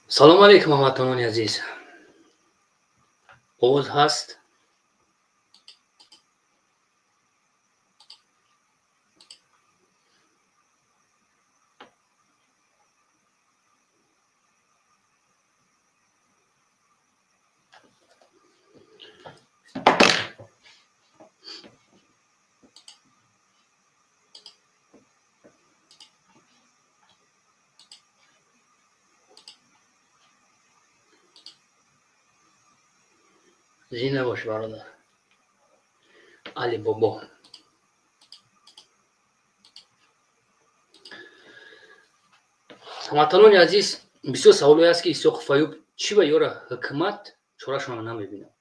Салому алейкум, ҳамватанони азиз. Овоз ҳаст? Зинда бош, бародар Али Бобо. Ҳамватанони азиз, бисёр саволое аст, ки Исоқов Аюб чӣ ба ёра ҳукумат чорашонро намебинад.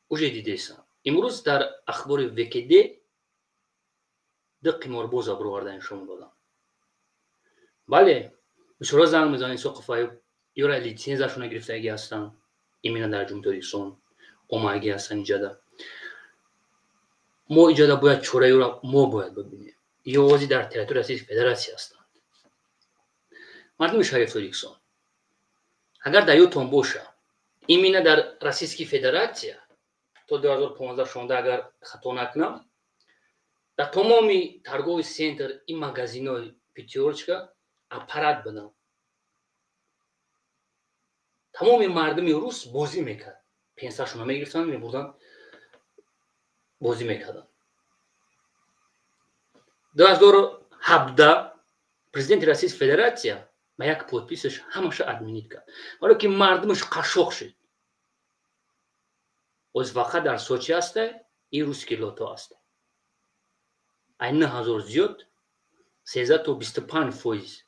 Уже дидесам, имрӯз дар ахбори ВКД ду қиморбоза бироварда нишон додам. Бале, бисёрҳо занг мезананд: Исоқов Аюб, ёра литсензияшона гирифтагӣ ҳастанд, именно дар Ҷумҳурии Тоҷикистон омагӣ ҳастанд. Иҷада мо, иҷада бояд чора ёра мо бояд бибинем. Ё овози дар территорияи Российской Федерация ҳастанд. Мардуми шариф Тоҷикистон, агар дар ёдтон боша, именно дар Российской Федерация то 2015-16, агар хато накунам, дар тамоми торговый центр и магазинои Пятёрочка аппарат буданд. Тамоми мардуми рус бозӣ мекард, пенсияшонро мегирифтанд, мебурданд, бозӣ мекарданд. 2017 президенти Российской Федерация ба як подписаш ҳамаша отменить кард, барое ки мардумаш қашшоқ шуд. Оз фақат дар Сочи ҳаста и русский лото ҳаста. Ай 9000 зиёд, 13 то 25%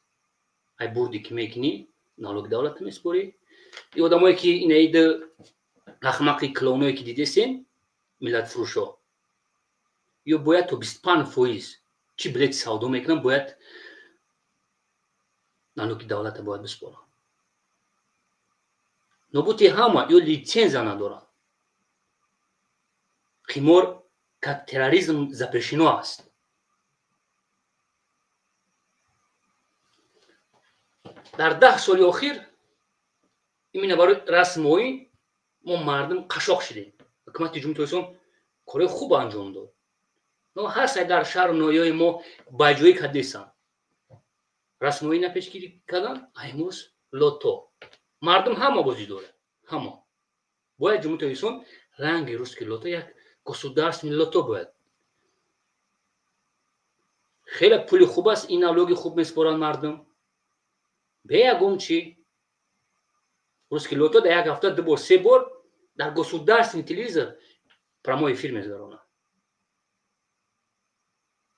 ай бурди ки мекунӣ, налоги давлата месупорӣ. И одамое ки инаида ахмақи клоуное ки дидесен, миллатфурӯшо, ё бояд то 25% чӣ билети савдо мекунам, бояд налоги давлата бояд биспорам. Нобути ҳама ё литсензия надоранд. Қимор как терроризм запрещено аст. Дар 10 соли охир именно барои расмоин мо мардум қашоқ шудем. Ҳукумати Ҷумҳурии Тоҷикистон кораи хуб анҷом дод, но ҳастай дар шаҳру ноҳияҳои мо баҷоӣ кардесанд, расмоина пешгирӣ кардан. Имрӯз лото мардум ҳама бозӣ дорад, ҳама. Бояд Ҷумҳурии Тоҷикистон ранги русский лото, як государственный лото бояд. Хеле пули хуб аст, ин налоги хуб месупоранд мардум бе ягон чи. Русский лото дар як ҳафта ду бор, се бор дар государственный телевизор прямой эфир мегузаронад.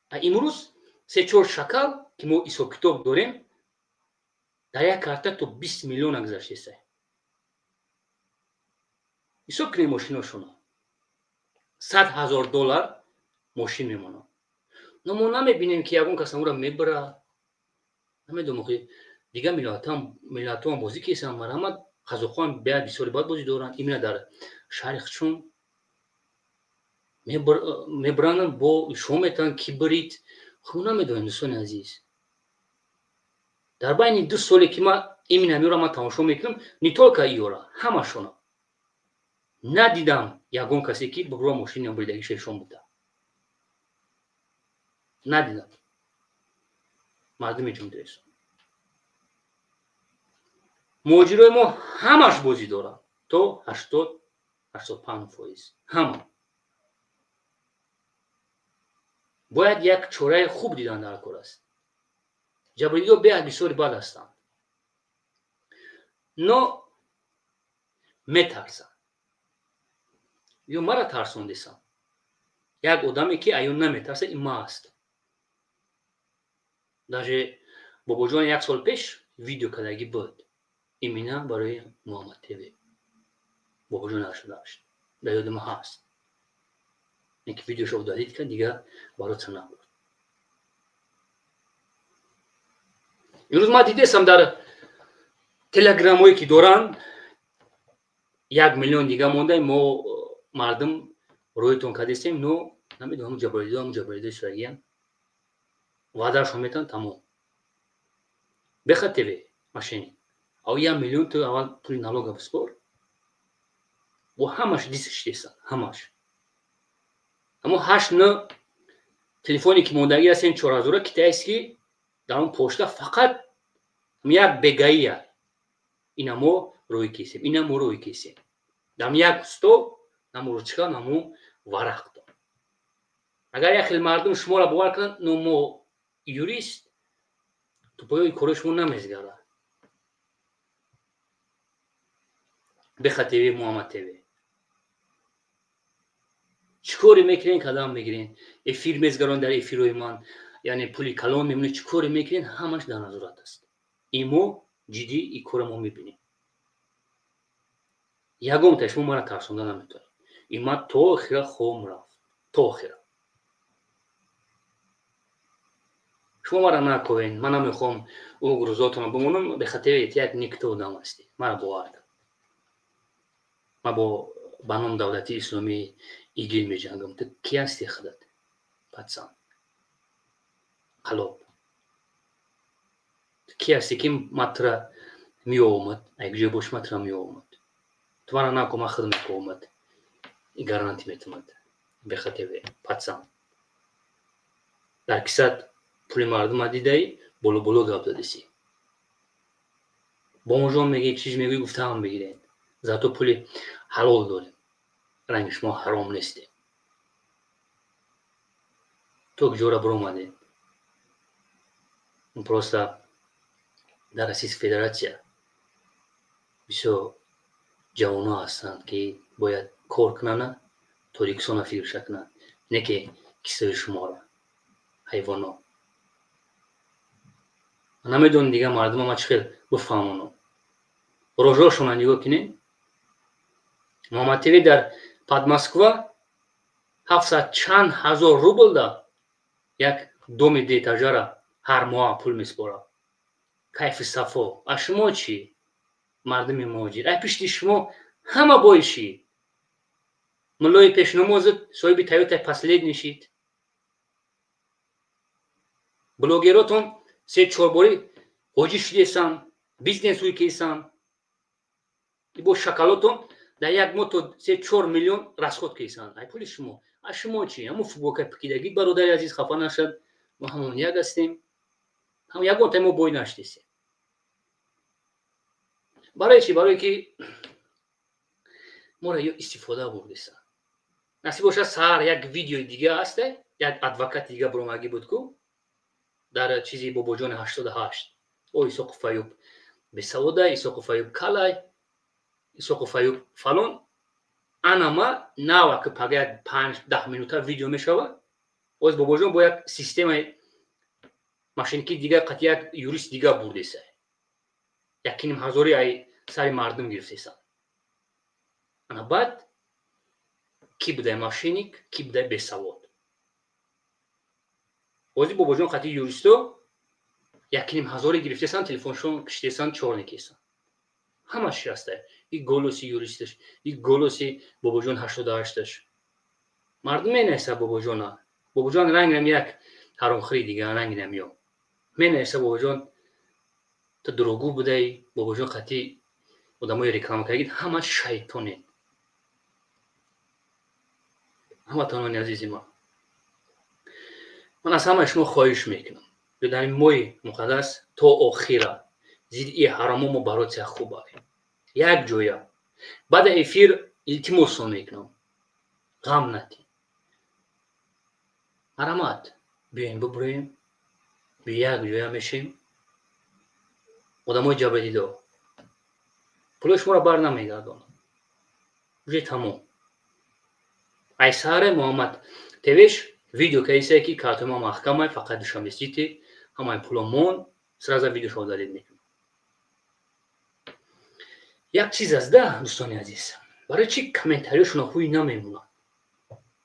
А имрӯз се чор шакал ки мо ҳисобкитоб дорем, дар як карта то 20 миллиона гузаштеса. Ҳисоб кунем, мошиношона 100 000 доллар мошин мемонад. Но мо намебинем, ки ягон кас амура мебарад. Намедонам, дигар миллатҳоам бозӣ кесанд. Марҳамат, қазоқҳоам беяд, бисёри бад бозӣ доранд. Именно дар шаҳри худшон мебаранд, бо шумо метавонанд ки бирид. Хуб, намедонем, дӯстони азиз. Дар байни 2 соле ки ман именно амиро ман тамошо мекунам, не только иёра, ҳамашона надидам ягон касе ки бибура мошини буридагиша ишон буда, надидам. Мардуми Ҷумҳурии, муҳоҷирои мо ҳамаш бозӣ доранд то 80-85% ҳама. Бояд як чораи хуб дидан дар кор аст. Ҷабридиҳо беҳад бисёри бад ҳастанд, но метарсанд. Ё мара тарсондесам. Як одаме ки аён наметарса, ин ма аст. Даже Бобоҷон як сол пеш видео кардагӣ буд именно барои Муҳаммад ТВ, Бобоҷон 88, дар ёди ма ҳаст, ки видеошо удалить кард, дигар бароца набуд. Имрӯз ман дидесам, дар телеграмҳое ки доранд, 1 миллион дига монда. Мо мардум рӯйтон кардесем, но намедонам, ҷабраилиҳо, ҳамун ҷабраилиҳои сурагиян ваъдаашон метавон тамом. Беха ТВ мошенник. Ав 1 миллион ту аввал пули налога биспор. Бо ҳамаш диск шидесан, ҳамаш. Аммо 8-9 телефоне ки мондагӣ ҳастем 4000 китайский дар он пошта фақат як бегаия. Ина мо рӯй кесем, ина мо рӯй кесем. Дар як стол наму ручка, наму варақ. Агар як хел мардум шуморо бовар кунанд, но мо юрист тупои кори шумо намезгарад. Беха ТВ, Муҳаммад ТВ. Чӣ коре мекунен, кадам мегирен? Эфир мезгарон дар эфирҳои ман, яъне пули калон мемонед, чӣ коре мекунен, ҳамаш дар назорат аст. Ин мо ҷиддӣ ин корро мо мебинем. Ягонта шумо мара тарсонда наметавонед. Ин ман то охира хоҳам рафт. То охира. Шумо мара наковен, ман намехоҳам угрозотонро бимонам, бехатари як никто одам ҳастед. Мара бовар кун. Ман бо ба ном давлати исломии ИГИЛ меҷангам. Ту ки ҳасти худат? Патсан. Қалоб. Ту ки ҳасти ки ман тура меомад, як ҷое бош ман тура меомад. Ту мара нако, ман худам мекомад. Гаранти метавонад. Бехатари патсан. Дар кисат пули мардума дидаӣ, боло-боло гап задисӣ. Бонжон мегӯӣ, чиз мегӯӣ, гуфтаам бигиред. Зато пули ҳалол дорем. Ранги шумо ҳаром нестем. То куҷора биромадем? Просто дар Российская Федерация бисёр ҷавонҳо ҳастанд, ки бояд кор кунанд, Тоҷикистонро фирӯша кунанд, не ки кисаи шуморо, ҳайвонҳо. Ман намедонам дигар мардума ман чӣ хел бифаҳмонам. Рожошонро нигоҳ кунед. Муҳаммад ТВ дар Подмосква 700 чанд ҳазор рубл да як доми деэтажара ҳар моҳ пул меспорад. Кайфи сафо. А шумо чӣ? Мардуми муҳоҷир. Ай пишти шумо ҳама бой шид. Муллои пешнамозат соҳиби Тойота последний шид. Блогеротон 3-4 бори ҳоҷӣ шудесан, бизнес ҳуй кесан. Бо шоколадтон дар як моҳ то 3-4 миллион расход кесан. Ай пули шумо. А шумо чӣ? Ҳамун футболка пикидагӣ, бародари азиз, хафа нашад. Мо ҳамон як ҳастем. Ҳам ягон та мо бой наштесем. Барои чӣ? Барое ки моро ё истифода бурдесан. Насиб бошад, саҳар як видеои дига ҳаста, як адвокати дига биромагӣ буд ку дар чизи Бобоҷони 88. О Исоқов Аюб бесавода, Исоқов Аюб калай, Исоқов Аюб фалон. Ана ма нава ки пага як 5-10 минута видео мешавад. Оз Бобоҷон бо як системаи машинки дига қати як юрист дига бурдеса. 1,5 ҳазори ай сари мардум гирифтесан. Ана баъд ки будай мошенник, ки будай бесавод. Ози Бобоҷон қати юристо 1,5 ҳазори гирифтесан, телефоншон киштесан, чор некесан. Ҳамаш ҳаста. И голоси юристаш, и голоси Бобоҷон 88-аш. Мардум менависа Бобоҷона. Бобоҷон рангам як ҳаромхӯри дига, ранги намё. Менависа Бобоҷон ту дурӯғгӯ будаӣ, Бобоҷон қати одамои реклама кардагӣ, ҳама шайтонед. Ҳамватанони азизи ман. Ман аз ҳамаи шумо хоҳиш мекунам. Дар ин моҳи муқаддас то охира зидди ин ҳаромҳо мо бароция хуб авем. Як ҷоя. Баъд эфир илтимосон мекунам. Ғам натин. Марамат, биёем бибурем, як ҷоя мешем. Одамои ҷабрдидо. Пулои шуморо бар намегардонам. Уже тамом. Ай саҳаре Муҳаммад ТВш видео кардисае ки картои ман маҳкамай, фақат Душанбе Сити, ҳамаи пуло мон, сразу видеошо удалить мекунам. Як чиз аст да, дӯстони азиз. Барои чӣ комментариёшонро ҳуй намемонад?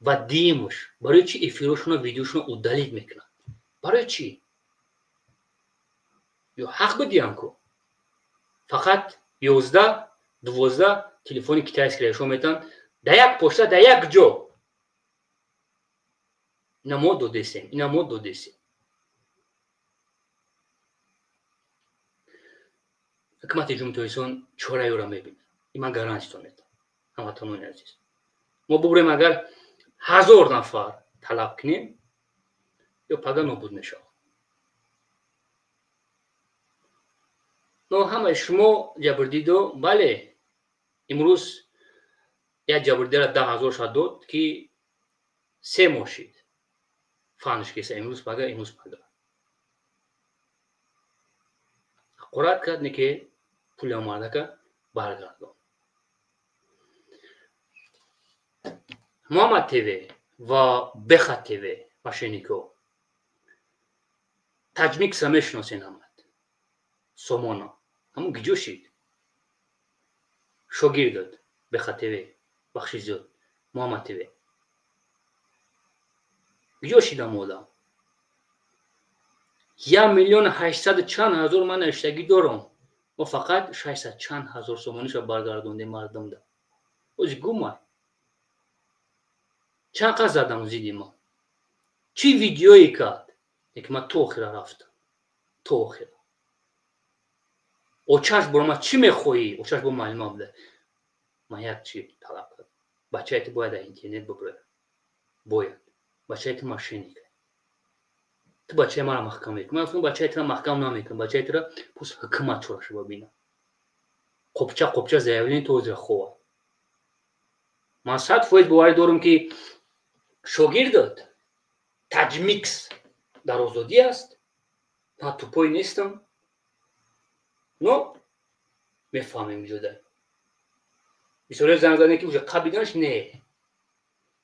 Ва диемуш, барои чӣ эфирошонро, видеошонро удалить мекунад? Барои чӣ? Ё ҳақ бидиҳам ку? Фақат 11-12 телефони китайскиро шумо метавонад дар як пошта, дар як ҷо. Ина мо додесем, ина мо додесем. Ҳукумати Ҷумҳурии Тоҷикистон чораи ӯро мебинад. Ин ман гарантитон медиҳам, ҳамватанони азиз. Мо бубурем, агар 1000 нафар талаб кунем, ё пага нобуд мешавад. Но ҳамаи шумо ҷабрдидо, бале, имрӯз як ҷабрдидаро 10 000 ша дод, ки 3 моҳ шид. Фанш киса имрӯз пага, имрӯз пага. Ҳақорат кард, не ки пули омардака баргардон. Муҳаммад ТВ ва Беха ТВ мошеннико. Таҷмикса мешиносен ҳамат. Сомона. Ҳамун гиҷо шид? Шогирдат Беха ТВ, бахши зиёд, Муҳаммад ТВ. Гиҷо шид ҳамун одам? 1 800 чанд ҳазор ман навиштагӣ дорам. Мо фақат 600 чанд ҳазор сомониша баргардондем мардумда. Ози гумай. Чанд қад задам зидди ман? Чӣ видеое кард? Лекин ман то охира рафтам. То охира. Очаш бо ман чӣ мехоҳӣ? Очаш бо маълума буда. Ман як чӣ талаб кардам. Бачаи ту бояд дар интернет биброяд. Бояд. Бачаи ту мошенник. Ту бачаи маро маҳкам мекунӣ. Ман гуфтам бачаи туро маҳкам намекунам. Бачаи туро пус ҳукумат чораша бибинам. Қопча қопча заявление то озира ховад. Ман 100% боварӣ дорам, ки шогирдат Таҷмикс дар озодӣ аст. Ман тупой нестам. Но мефаҳмем ҷода. Бисёре занг заданд, ки уже қабиданаш не.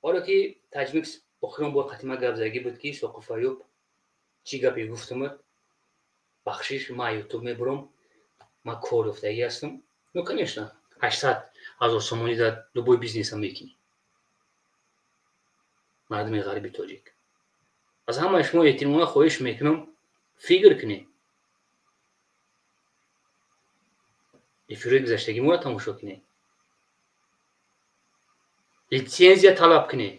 Ҳоло ки Таҷмикс охирон бор қатима гап задагӣ буд, ки Соқуф Аюб чӣ гапе гуфтамад, бахшиш, ман ютуб мебурам, ман кор ёфтагӣ ҳастам. Ну, конечно, 800 000 сомонӣ дар любой бизнесам мекунӣ. Мардуми ғариби тоҷик. Аз ҳамаи шумо эҳтиромона хоҳиш мекунам, фикр кунед. Эфирҳои гузаштагӣ моро тамошо кунед. Литсензия талаб кунед.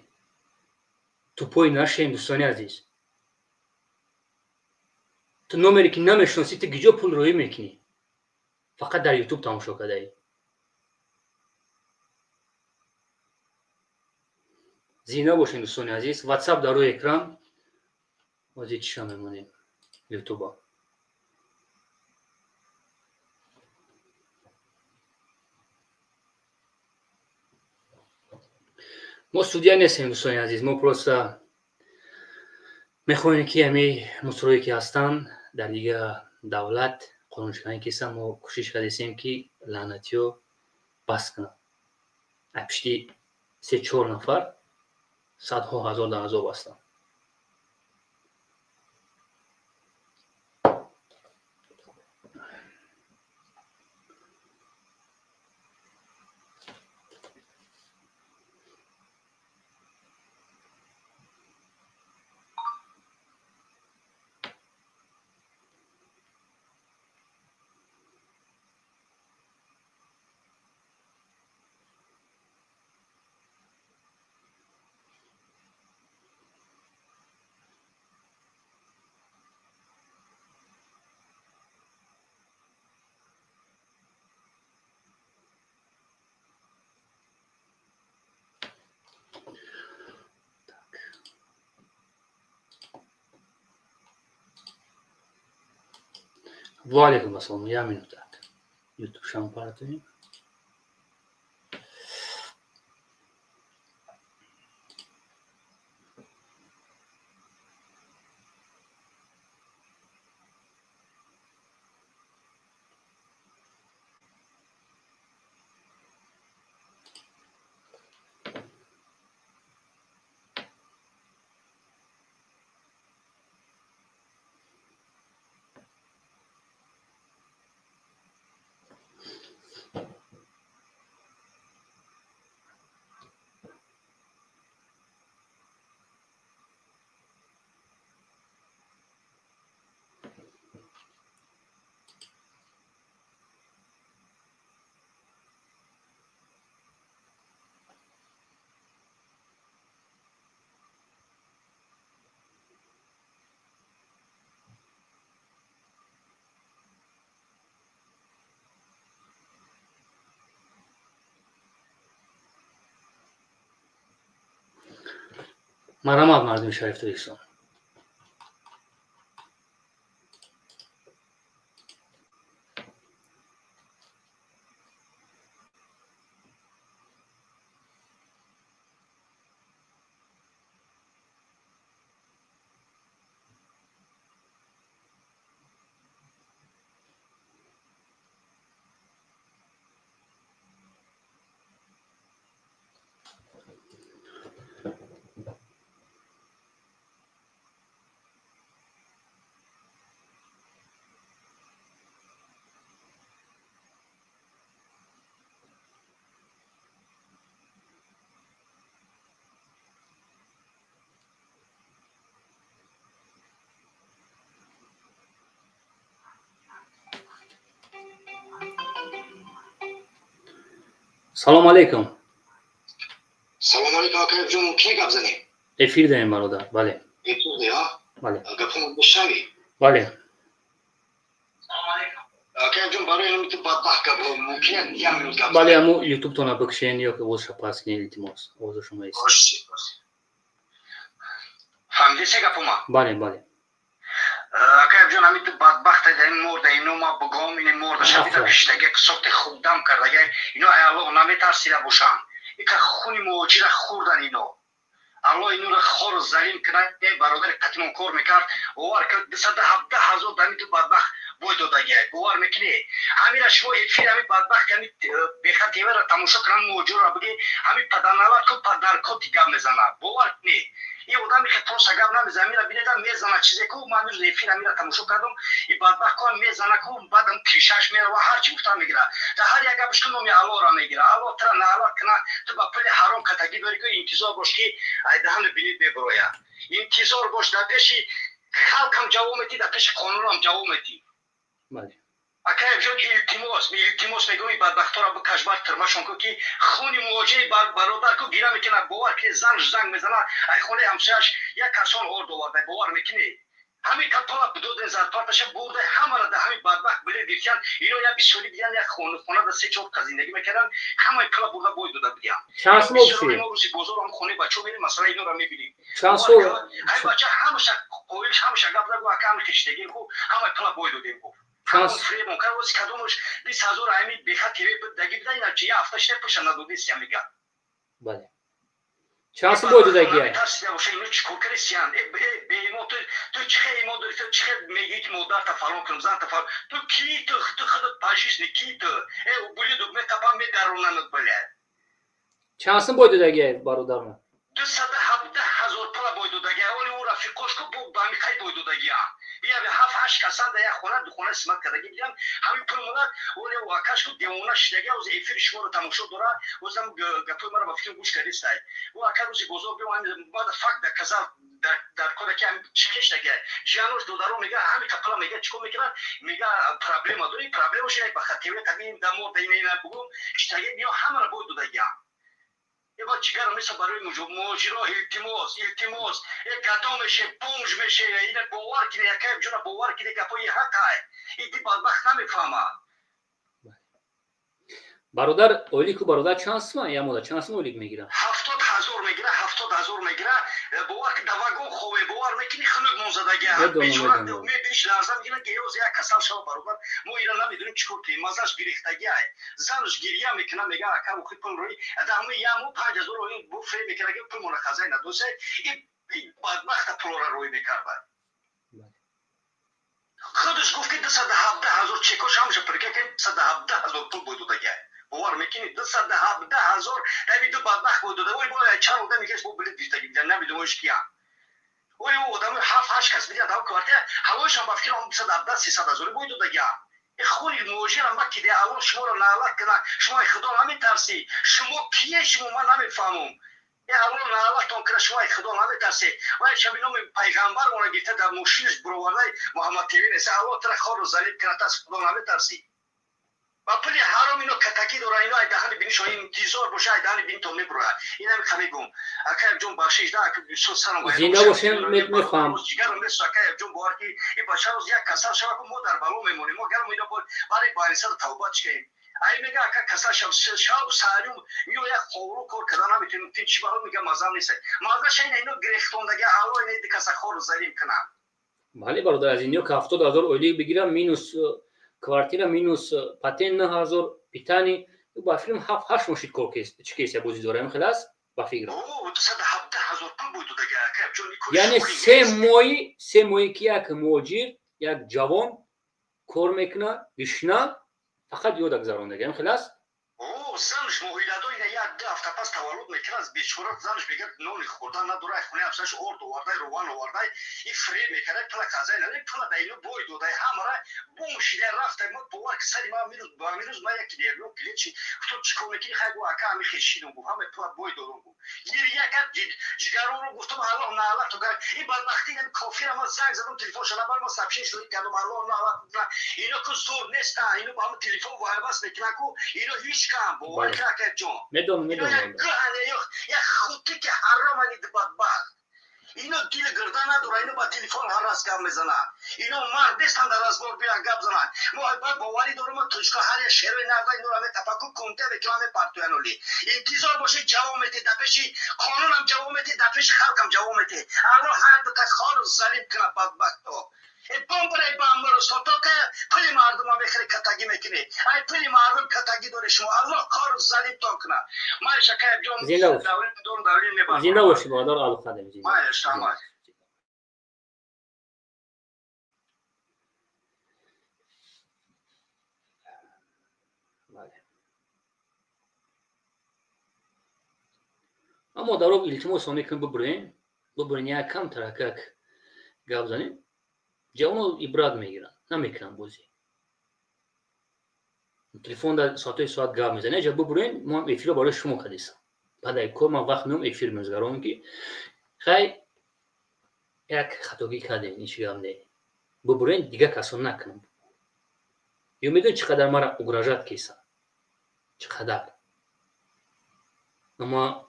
Тупой нашем, дӯстони азиз. Ту номере ки намешиносӣ, ту гиҷо пул роӣ мекунӣ? Фақат дар ютуб тамошо кардаӣ. Зинда бошем, дӯстони азиз. Ватсап дар рӯи экран. Ҳозир чиша мемонем? Ютуба. Мо судья нестем, дӯстони азиз. Мо просто мехоҳем, ки ҳами мусрое ки ҳастанд дар дигар давлат қонуншиканӣ ки ҳастанд, мо кӯшиш кардесем, ки лаънатиҳо бас кунанд. Аз пишти 3-4 нафар садҳо ҳазор дар азоб ҳастанд. Ва алейкум ассалом. Я минута. Ютуб шам партоем. Марҳамат, мардуми шариф Тоҷикистон. Салом алейкум. Салом алейкум, акай ҷон, мумкин гап занем? Эфир даем, бародар, бале. Эфир да? Бале. Гапҳо бишнавӣ? Бале. Салом алейкум. Акай ҷон, барои ҳамин ту бадбахт гап мумкин як минут гап. Бале, аму ютубтона бикшен ё ки овозша пас кунед, илтимос. Овози шумо ест. Бош. Фаҳмидӣ се гапума? Бале, бале. Акай ҷон, ҳамин ту бадбахт дар ин морда ино ма бугом ин морда шабида киштага сохти худдам кардага ино ай Аллоҳ наметарсида бошанд. Ика хуни муҳоҷира хӯрдан ино. Аллоҳ инора хор залим кунад. Бародари қатимон кор мекард, бовар кард 217 ҳазор дар ҳамин ту бадбахт бой додагия. Бовар мекунӣ? Ҳамина шумо эфир ҳамин бадбахт ҳамин беха ТВ-ра тамошо кунам муҳоҷирро бигӣ ҳамин падарнавар ку падаркоти гап мезанад. Бовар кунӣ? Ин одами хе просто гап намезанад, ҳамира бинедам мезана чизе ку ман рӯз эфир ҳамира тамошо кардам, и бадбахт ку мезана ку баъдам тишаш мерава ҳар чи гуфта мегира. Дар ҳар як гапаш ку номи Аллоҳро мегира. Аллоҳ тура наалат куна, ту ба пули ҳаром катагӣ дорӣ ку интизор бош ки ай даҳану бинит мебурояд. Интизор бош, дар пеши халқам ҷавоб метӣ, дар пеши қонунам ҷавоб метӣ. Бале. Акай ҷон, илтимос, илтимос мегӯм ин бадбахтора бикаш бар тирмашон ку ки хуни муҳоҷири бародар ку гира мекунад. Бовар кунед, занаш занг мезанад, ай хонаи ҳамсояш як касон орд оварда. Бовар мекунед? Ҳамин катона бидоден зарплаташа бурда ҳамаро дар ҳамин бадбахт билет гирифтиян. Ино як бисёри бидиян, як хона дар се чор кас зиндагӣ мекарданд, ҳамаи пула бурда бой дода бидиян. Чанд сол шуд? Мо рӯзи бозор ҳам хонаи бачаҳо мерем, масъала иноро мебинем. Чанд сол? Ҳамин бача ҳамаша қоил, ҳамаша гап зад, ака ҳамин хештагӣ хуб, ҳамаи пула бой додем гуфт. Фребон кард, воси кадомаш 20 ҳазор ҳамин беха ТВ даги бида, ина чи як ҳафта шуда пуша надодисия мега. Бале. Чанд сол бой додагия? Тарсида боша, ино чӣ кор кардисиян? Беимон, ту чӣ хел имон дорӣ, ту чӣ хел мегӯӣ ки модарта фалон кунам, занта фалон. Ту кӣ ту, ту худат пажишни кӣ ту? Э, булидук метапам медаронанат, блядь. Чанд сол бой додагия, бародармон? 217 ҳазор пула бой додагия. Оли ӯ рафиқош ку бо ба ҳамин қай бой додагия. Бия ҳафт ҳашт касан дар як хона, ду хона симат кардагӣ бидиям. Ҳамин пул монад, оли ӯ акаш ку девона шидагия, оз эфири шуморо тамошо дора, озам гапои маро ба фикр гӯш кардистай. Ӯ ака рӯзи бозор биё, баъд факт доказал дар кода ки ҳамин чӣ хештагия. Ҷианош додаро мега, ҳамин капала мега, чӣ кор мекунад? Мега проблема дорӣ, проблемаш як ба хативе қадим дамор да ина ина бугум, шитагия биё ҳамаро бой додагия. Еба ҷигарам неста барои муҳоҷиро, илтимос, илтимос. Е гадо меше, бомж меше, ина бовар кине, якаев ҷона бовар кине, гапои ҳақай. Иди бадбахт намефаҳмад. Бародар, ойлику бародар чанд сум? Я мода чанд сум ойлик мегирад? 70 ҳазор мегирад, 70 ҳазор мегирад. Бовар ки давагон хове, бовар мекунӣ хунук монзадагия. Бечора мебиниш ларза мегирад, ки ёз як касал шава бародар. Мо ира намедонем чӣ кор кунем. Мазаш гирифтагия. Занаш гирия мекунад, мега ака охи пул рӯи. Да ҳамин як моҳ 5 ҳазор рӯи бу фреб мекунад, ки пул моро хазай надосе. И бадбахта пулора рӯй мекарда. Худаш гуфт ки 217 ҳазор чекош ҳамаша пурка ки 217 ҳазор пул бой додагия. Бовар мекунӣ 217 ҳазор ҳамин ду бадбахт бой дода. Ой бо чанд одам мегӯяд бо билет гирифтагӣ бидиям, намедонам киян. Ой ӯ одам ҳафт ҳашт кас бидиям дар квартира, ҳавоишам ба фикрам 217 300 ҳазор бой додагия. Э хуни муҳоҷирам макиде, Аллоҳ шуморо наалат кунад. Шумо худо наметарсӣ. Шумо кие шумо, ман намефаҳмам. Э Аллоҳ наалатон кунад, шумо худо наметарсӣ. Вай шаби номи пайғамбар моро гирифта дар мошинаш буровардай Муҳаммад ТВ нест. Аллоҳ тура хору залил кунад, аз худо наметарсӣ. Ба пули ҳаром ино катакӣ дора, ино ай даҳани бинишо интизор боша, ай даҳани бинитон мебурояд. Инам ка мегӯм. Акаев ҷон, бахшиш да, ака бисёр сарам бояд. Зинда бошем, мехоҳам. Ҷигарам нест, акаев ҷон, бовар ки ин бача рӯз як касал шава ку мо дар бало мемонем. Мо гарм ино барои байнисада тавба чикаем. Ай мега ака каса шав сарюм миё як ховру кор карда наметунем, ти чӣ баро мега мазам нест. Мазаша ина ино гирехтондаги алло ина каса хору залим кунам. Бале бародар, аз ино ки 70,000 ойлик бигирам, минус квартира, минус патент 9,000, питани, ба филм 7-8 мошид кор кест, чӣ кест бозӣ дорам хелас ба фикрам. 217,000 пул буд даги ака ҷон. Яъне се моҳи ки як муҳоҷир, як ҷавон кор мекунад, гишна фақат ёда гузарондаги ам хелас. Занаш моҳиладо ина як ду ҳафта пас таваллуд мекунад, бечора занаш мегӯяд нони хӯрдан надорай, хонаи ҳамсараш орд овардай, рован овардай, и фиреб мекардай, пула казай надай, пула да ино бой додай, ҳамара бум шидай рафтай. Ма бовар ки сари ма амирӯз ба амирӯз ма яки дерно клечи гуфтам чӣ кор мекунӣ, хай гу ака ами хешидум гуфт, ҳама пула бой додум гуфт. Гиря кард ҷигаронро гуфтам аллоҳ нааллат то кард. Ин бадбахтӣ ин кофира ма занг задам, телефонша набар, ма сообщение шуд кардам, аллоҳ нааллат ино ку зур нестан, ино ба ҳама телефон вайваст мекунанд ку, ино ҳеҷ кам бовар кар ҷон. Медонам, медонам. Як хути ки ҳаромани бадбахт. Ино дил гирда надора, ино ба телефон ҳар раз гап мезананд. Ино мард нестанд дар разбор биён гап зананд. Мо бояд боварӣ дорем, мо тоҷика ҳар як шерои нарда иноро метапаку кунте мекунам мепартояноли. Интизор бошед, ҷавоб медиҳед, дар пеши қонунам ҷавоб медиҳед, дар пеши халқам ҷавоб медиҳед. Аллоҳ ҳар дута хору залим кунад бадбахто. Бомбарай бамбарусто то ки пули мардума мехӯри, катагӣ мекунӣ. Ай пули мардум катагӣ дори шумо. Аллоҳ кору залимтон кунад. Майш акай ҷон, давлин давлин мебарам. Зинда бошӣ бародар, алқадам. Майш раҳмат. Аммо дароб илтимос мекунем, бибурем, бибурем як кам таракак гап занем. Ҷавоно ибрат мегиранд, намекунанд бозӣ. Телефон дар соатҳои соат гап мезанад, ҷа бибурен, мо ҳам эфирро барои шумо кардисам. Баъд ай кор ман вақт меом эфир мегузаронам ки хай як хатогӣ кардем, ҳеҷ гап не. Бибурен, дигар касон накунам. Ё медонӣ чӣ қадар мара угрожать кесанд? Чӣ қадар? Ма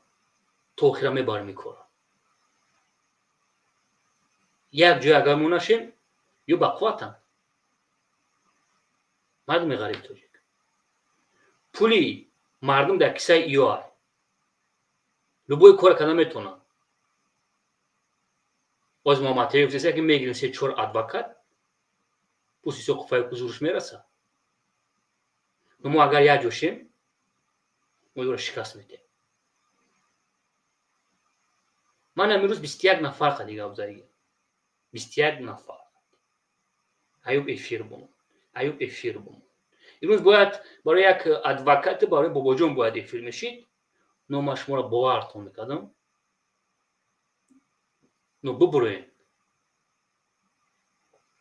то охира мебарам ин корро. Як ҷой агар мо нашем, ё ба қувватанд. Мардуми ғариб тоҷик. Пули мардум дар кисаи иё ай. Любой кора карда метавонанд. Боз Муҳаммад гуфтааст ки мегирем се-чор адвокат, пӯсти соқу файку зурш мерасад. Но мо агар як ҷо шем, мо ӯро шикаст медиҳем. Ман амирӯз 21 нафар қади гап задагим. 21 нафар. Аюб эфир бумон. Аюб эфир бумон. Имрӯз бояд барои як адвокат, барои бобоҷон бояд эфир мешид. Но ман шуморо бовартон мекардам. Но бубуроем.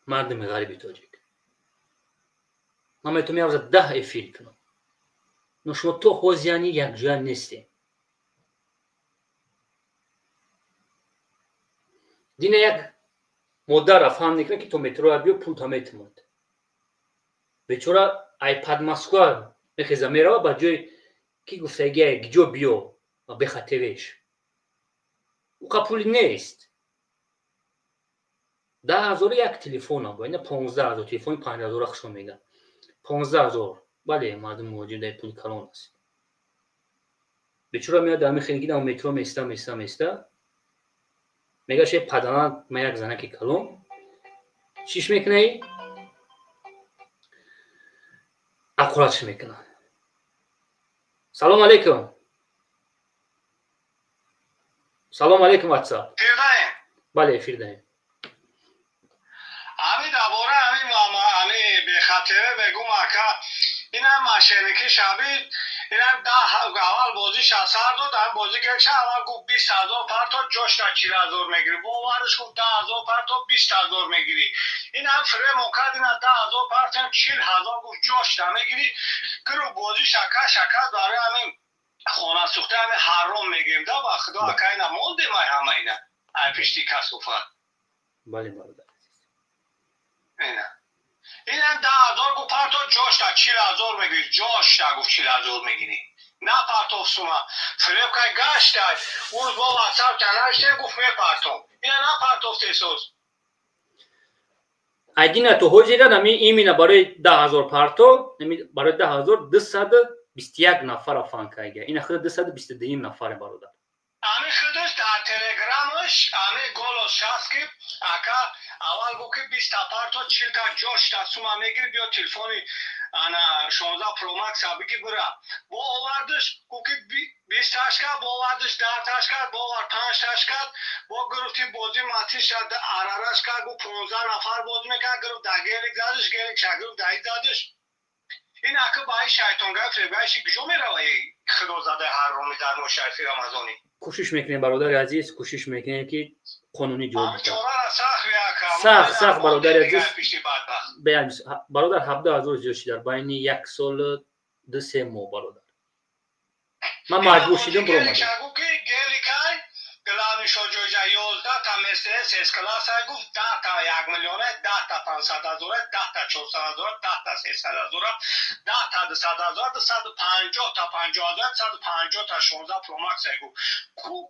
Мардуми ғариби тоҷик. Ман метавонам як рӯза 10 эфир кунам. Но шумо то ҳозир яъне якҷоя нестем. Дина як модарра фаҳм мекунад ки то метроя биё пул та метимад. Бечора айпад Москва мехеза мерава ба ҷои ки гуфтагия гиҷо биё ва бехатевеш. Уқа пули нест. 10,000 як телефонам бо ина 15,000 телефони 5,000 хушон мегӯяд. 15,000. Бале, мардум муҳоҷир дар пули калон аст. Бечора меояд дар мехеле ки дар метро места места места. Мега ше падана ма як занаки калон. Чиш мекунаи? Ақуратш мекуна. Салом алейкум. Салом алейкум, WhatsApp. Фирдаем. Бале, фирдаем. Ами дабора ами мама ами бехатире мегум ака инам мошенники шабид инам даҳ аввал бозӣ шасар дод, ам бозӣ гирифта аввал гуфт 20,000 парто ҷош та 40,000 мегирӣ. Бовариш гуфт 10,000 парто 20,000 мегирӣ. Инам фиремо кард ина 10,000 партам 40,000 гуфт ҷош та мегирӣ. Гиру бозӣ шака шака барои ҳамин хона сӯхта ҳамин ҳаром мегирем да ба худо ака ина мондем ай ҳама ина. Ай пишти касофат. Бале бародар. Ина. Инам 10,000 гуфт парто ҷош та 40,000 мегирӣ. Ҷош та гуфт 40,000 мегирӣ. На партов сума. Фиреб кай гаштай. Урӯз бо WhatsApp канаштем гуфт мепартом. Ина на партов тесоз. Айдина то ҳозира нами имина барои 10 000 парто, барои 10 221 нафара фан кайга. Ина худ 222 нафаре, бародар. Ами худаш дар телеграмаш ами голос шаст, ки ака, аввал гуфт, ки 20-та парто, 40-та ҷошта сума мегири, биё телефони ана 16 Pro Max биги, бира. Бо овардаш, гуфт, ки 20-таш кард, бо овардаш, 10-таш кард, бо овард, панҷташ кард, бо гирифти, бозӣ матиш арараш кард, гуфт, 15 нафар бозӣ мекард, гирифт, да гелик задаш, гелик ша гирифт, даи задаш. Ин ака ба ай шайтонгари фиребгари куҷо мерава, худозадаи ҳарроми дар моҳи шарифи Рамазонӣ? Кӯшиш мекунем, бародари азиз, кӯшиш мекунем, ки қонунӣ ҷавоб. Сахт. Сахт, бародари азиз, бародар, 17 000 зиёд шид дар байни як солу 2-3 моҳ, бародар. Ман маҷбур шидам, биромадам. Главный шоҷоҷа 11-та Мерседес С класса гуфт, 10-та 1 миллиона, 10-та 500 ҳазора, 10-та 400 ҳазора, 10-та 300 ҳазора, 10-та 200 ҳазора, 250-та 50 ҳазора, 250-та 16 Pro Max гуфт.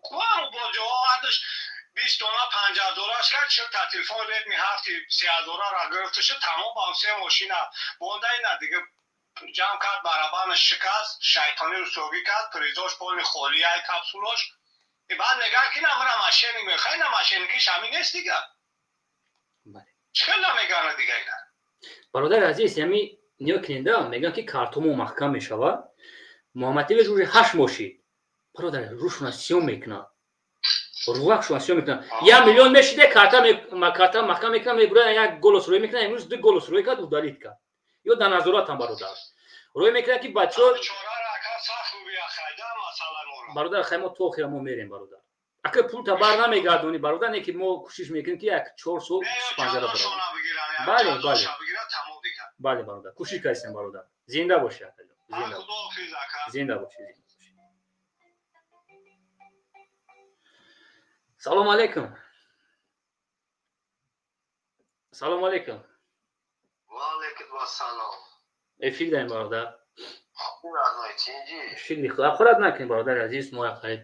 Куаро боҷо овардаш, 20 дона 5 ҳазораш кард, 40-та телефон Редми 7-и 3 ҳазораро гирифташу тамом, ба се мошина бонда. Ина дига ҷамъ кард, барабанаш шикаст, шайтонӣ русогӣ кард, призош полный холияй, капсулош. Баъд мегӯяд, ки намра мошенник мехоҳӣ, на мошенникиш ҳамин нест дига. Чӣ хел намегӯянд дига ина? Бародари азиз, ями ниё кунеда, мегӯянд, ки картомо маҳкам мешавад. Муҳаммадтевеш уже 8 моҳ шид, бародар, рӯшона сиём мекунад, рувакшона сиём мекунад. 1 миллион мешиде, карта маҳкам мекунад, мебурад, як голос рӯй мекунад. Имрӯз ду голос рӯй кард, удалить кард. Ё дар назоратам, бародар, рӯй мекунад, ки бачаҳо. Бародар, хай, мо то охира мо мерем, бародар. Ака, пул табар намегардонӣ, бародар, не ки мо кӯшиш мекунем, ки як 4 сол панҷара бародар. Бале, бародар, кӯшиш кардем, бародар. Зинда бошӣ, акаҷон, зинда бошӣ. Салом алейкум, салом алейкум. Эфир даем, бародар. Шукри Худо. Хӯрат накунед, бародари азиз, мо як қариб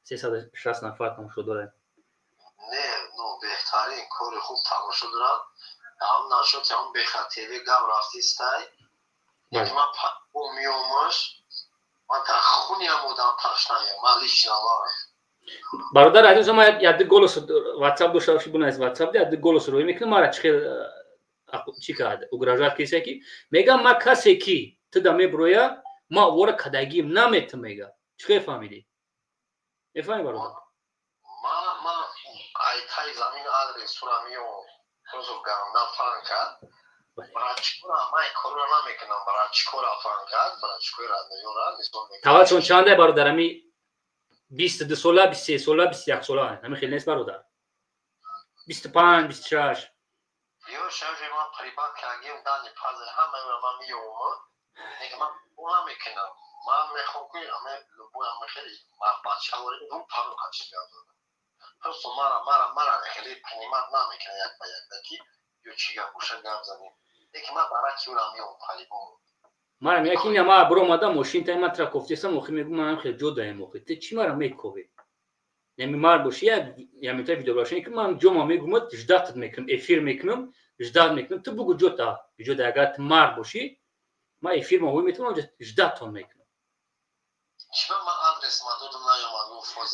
360 нафар тамошо дорем. Не, ну, беҳтарин кори хуб тамошо дорам. Ҳам нашуд, ҳам бехатири гап рафтистай. Ман меомаш, ман дар хуниам одам ташнаем, ман лично ман. Бародар азиз, ма яди голос WhatsApp дошта боши, бунайс WhatsApp, яди голос рӯй мекунам, мара чӣ хел чӣ кард, угрожать кисе, ки мегам, ма касе ки туда меброя, ма вора кадагим наметам, мега. Чӣ хел фаҳмидӣ? Мефаҳмӣ, бародар? Ма айтай замин адрес сура меом, рӯзу ганда фан кард. Брачкора ман корро намекунам, брачкора фан кард, брачкора ёра мисол. Таваллудшон чанда, бародар? Ами 22 сола, 23 сола, 21 сола, ҳами хел нест, бародар? 25, 26. Ё шавже ман прибат кардем, дани пазе ҳамаро ман меомам, ман намекунам. Ман мехоҳам, ки аме любой аме хеле бачаҳоро ду паро қачи гардонам. Просто мара хеле принимать намекунам, як ба як ки ё чӣ гап боша, гап занем. Лекин ман бараки ӯро меом по-любому. Мара мега, ки ина ма биромадам, мошин тай ман тра кофтесам, охи мегӯ, манам хеле ҷо даем, охи ту чӣ мара мековӣ? Ями мард боши, як ямита видео ки ман ҷома мегӯмад, ждать мекунам, эфир мекунам, ждать мекунам, ту бугу ҷота ҷо да. Агар ту мард бошӣ, ман эфир ма метавонам, ждать-тон мекунам.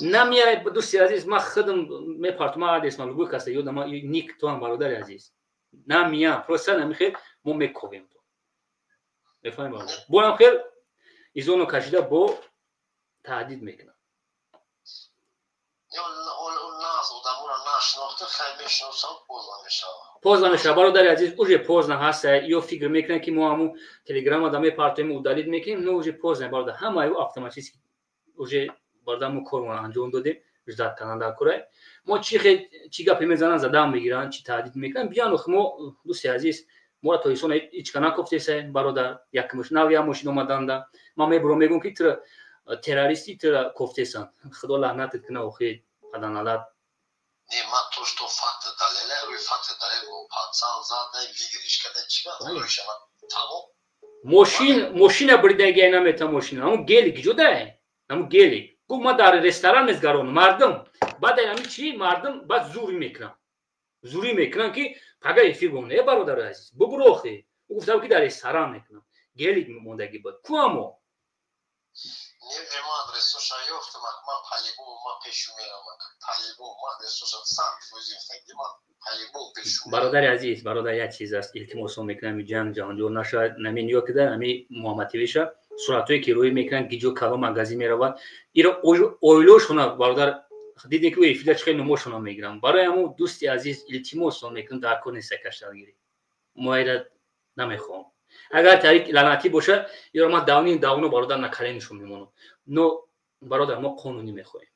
Намеяй, дӯсти азиз, ман худам мепартум, ман адрес ман любой каса ёдам, ник тоам, бародари азиз, намеям, просто намихел мо мековем то, мефаҳмӣ, бародар? Борам хел изоно кашида бо таҳдид мекунам. Ё нас одаморо нашинохта, хай, мешиносам, поздно мешавад. Поздно мешавад, бародари азиз, уже поздно ҳаст. Ё фикр мекунанд, ки мо ҳаму телеграма да мепартоем, удалить мекунем, но уже поздно, бародар, ҳамаи автоматически уже, бародар, мо корро анҷом додем. Ждать кардан дар кора мо чӣ гапе мезананд, задан мегиранд, чӣ таҳдид мекунанд, биён. Мо, дӯсти азиз, моро то исон ҳечка накофтеса, бародар. Якмуш нав як мошин омаданда, ман мебурам, мегӯм, ки тура террористи, тура кофтесан, худо лаънатат куна, охи паданалат. Не, ман то что факт далеле, рӯи факт далел пацан зада, выигрыш карда, чӣ тамом. Мошина бирдагия намета, мошина ҳамун гелик ҷудае, ҳамун гелик. Гуфт, ман дар ресторан мезгаронам мардум, баъд ами чӣ мардум, баъд зур мекунам. Зурӣ мекунанд, ки пага эфир бимона. Э, бародари азиз, бубурохи. Ӯ гуфтам, ки дар ресторан мекунам. Гелик мондагӣ буд. Ку амо? Не, ма адресоша ёфтам, ман по-любому ма пешу мерам, по-любому ма адресоша 100% ёфтагӣ, ман по-любому пешу. Бародари азиз, бародар, як чиз аст, илтимосон мекунам, ҷанг ҷаҳонҷор нашавад. Нами ниё кида, ами Муҳаммадтивиша суратҳое ки рӯй мекунанд, гиҷо калон магазин меравад, иро оилошона, бародар, дидем, ки эфира чӣ хел номошона мегирам. Барои ҳамун, дӯсти азиз, илтимосон мекунам, дар кор неста кашталгирӣ. Мо ира намехоҳам. Агар таърик лаънатӣ бошад, ёро ман давнин давно, бародар, на коленишон мемонам. Но, бародар, мо қонунӣ мехоҳем.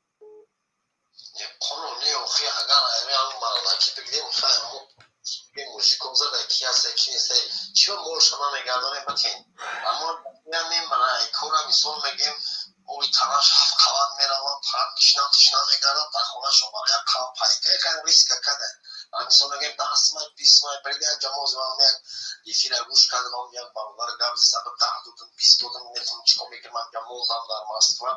Қонунӣ охи, агар марлаки бигирем, мужиком зада, ки ҳаста, ки неста, чиро молша намегардонем, батин, аммо мембара кора. Мисол мегем, оби танаш ҳафт қават меравад, фақат тишна тишна мегардад, дар хонашон барои як қават пайка кан риска када. Мисол мегем, 10 май, 20 май брига ҷамоз ман як эфира гӯш кардам, як бародар гап зада, 10 додам, 20 додам, метавонам чикор мекунам, ҷамозам дар Москва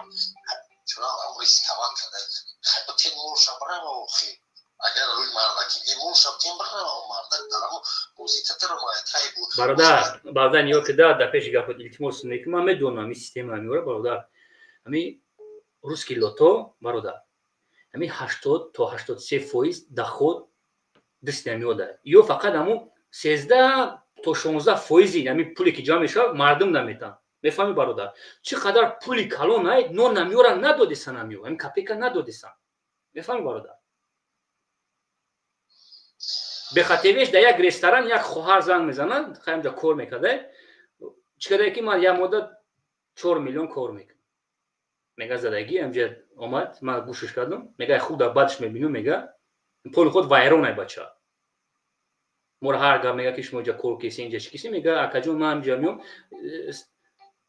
чунам ам рисковать када. Хай, батин, молша барава охи, агар рӯи мардаки молша тин барава, мардак дарамо бозӣ татаромай тай бу. Бародар, бародар, ниё кида, дар пеши гапот илтимос мекунам. Ман медонам ин система меора, бародар. Ҳами русский лото, бародар, ҳами 80 то 83% доход даст намеода. Ё фақат ҳамун 13 то 16 фоизи ҳами пуле ки ҷамъ мешавад, мардум наметан. Мефаҳми, бародар, чӣ қадар пули калон ай, но намеора, надодесан, намео ҳами копейка надодесан. Мефаҳми, бародар? Бехатевеш дар як ресторан як хоҳар занг мезанад, хаямҷа кор мекарда. Чӣ кардае, ки ман як моддат 4 миллион кор мекунам, мега. Задагӣ амҷа омад, ман гӯшаш кардам, мега, худа бадш мебинам, мега, поли худ вайрон ай бача. Моро ҳар гап мега, ки шумо инҷа кор кеси, инҷа чӣ кеси. Мега, акаҷон, ман инҷа меом,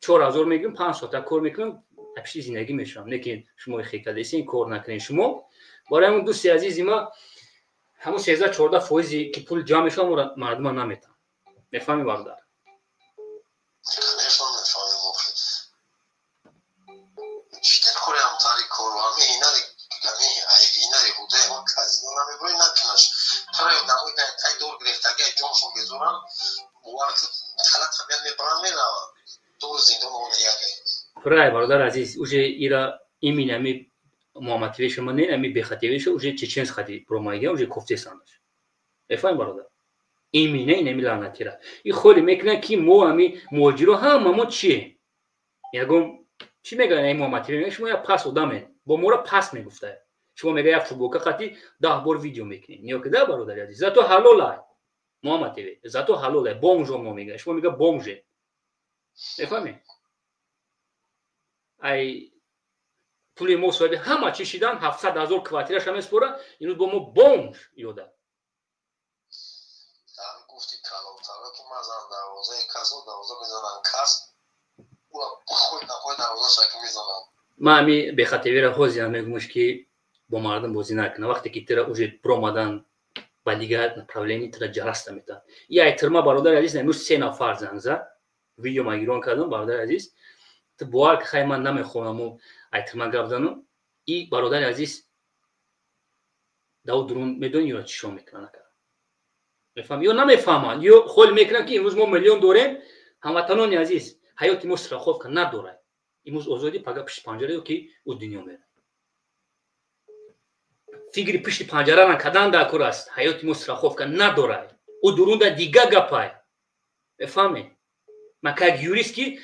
4000 мегирам, 5 соата кор мекунам, пишти зиндагӣ мешавам. Лекин шумо хекадесин, кор накунед шумо. Барои ҳамун, дӯсти азизи ма, ҳамун 13-14 фоизи ки пул ҷамъ мешавад, моро мардума наметавон. Мефаҳми, бародар? Конечно, мефаҳмем охи. Чӣ кореам тари кору ҳами ҳинари, ҳами ҳинари ҳудаи ма казино намебурӣ, накунаш. Тараи одамои тай дор гирифтаги ҷоншон безоранд, бовар халат табиат мебаранд, мераванд дору зиндон ода якай. Рай, бародар азиз, уже ира имин ами Муҳаммадтивеша ма не, ами Бехатевеша уже чеченс хади промайга уже кофтесандаш. Мефаҳми, бародар? Имина инами лаънатира и холи мекунад, ки мо ами муҳоҷиро ҳама мо чие, ягон чӣ мегӯяд ами Муҳаммадтиве? Мега, шумо як пас одаме, бо моро пас мегуфта. Шумо, мега, як футболка хати 10 бор видео мекунед. Ниё кида, бародари азиз, зато ҳалолай, Муҳаммадтиве, зато ҳалолай бомжо. Мо, мега, шумо, мега, бомже. Мефаҳмед? Ай пули мо соҳиби ҳама чӣ шидан, 700 000 квартираша меспора, имрӯз бо мо бомж ёда. Гуфти калонтаро, ки мазан дарвозаи касо дарвоза мезананд, кас ура бихой нахой дарвозаша ки мезананд. Ман ами Бехатевира ҳозирам мегӯмш, ки бо мардум бозӣ накунам. Вақте ки тира уже биромадан ба дигар направление, тира ҷараста метавад. Яй тирма, бародари азиз, имрӯз се нафар занг зад, видео магирон кардам. Бародари азиз, ту бовар ки, хай, ман намехоҳаму ай тирма гап занам. И бародари азиз, даву дурун медонӣ, ё чишон мекунад, накард, мефаҳм ё намефаҳманд, ё хол мекунанд, ки имрӯз мо миллион дорем. Ҳамватанони азиз, ҳаёти мо страховка надорад. Имрӯз озодӣ, пага пишти панҷара ё ки ӯ дунё мерад. Фикри пишти панҷара накардан дар кор аст. Ҳаёти мо страховка надорад. Ӯ дурунда дига гапай. Мефаҳмед? Ман как юрист, ки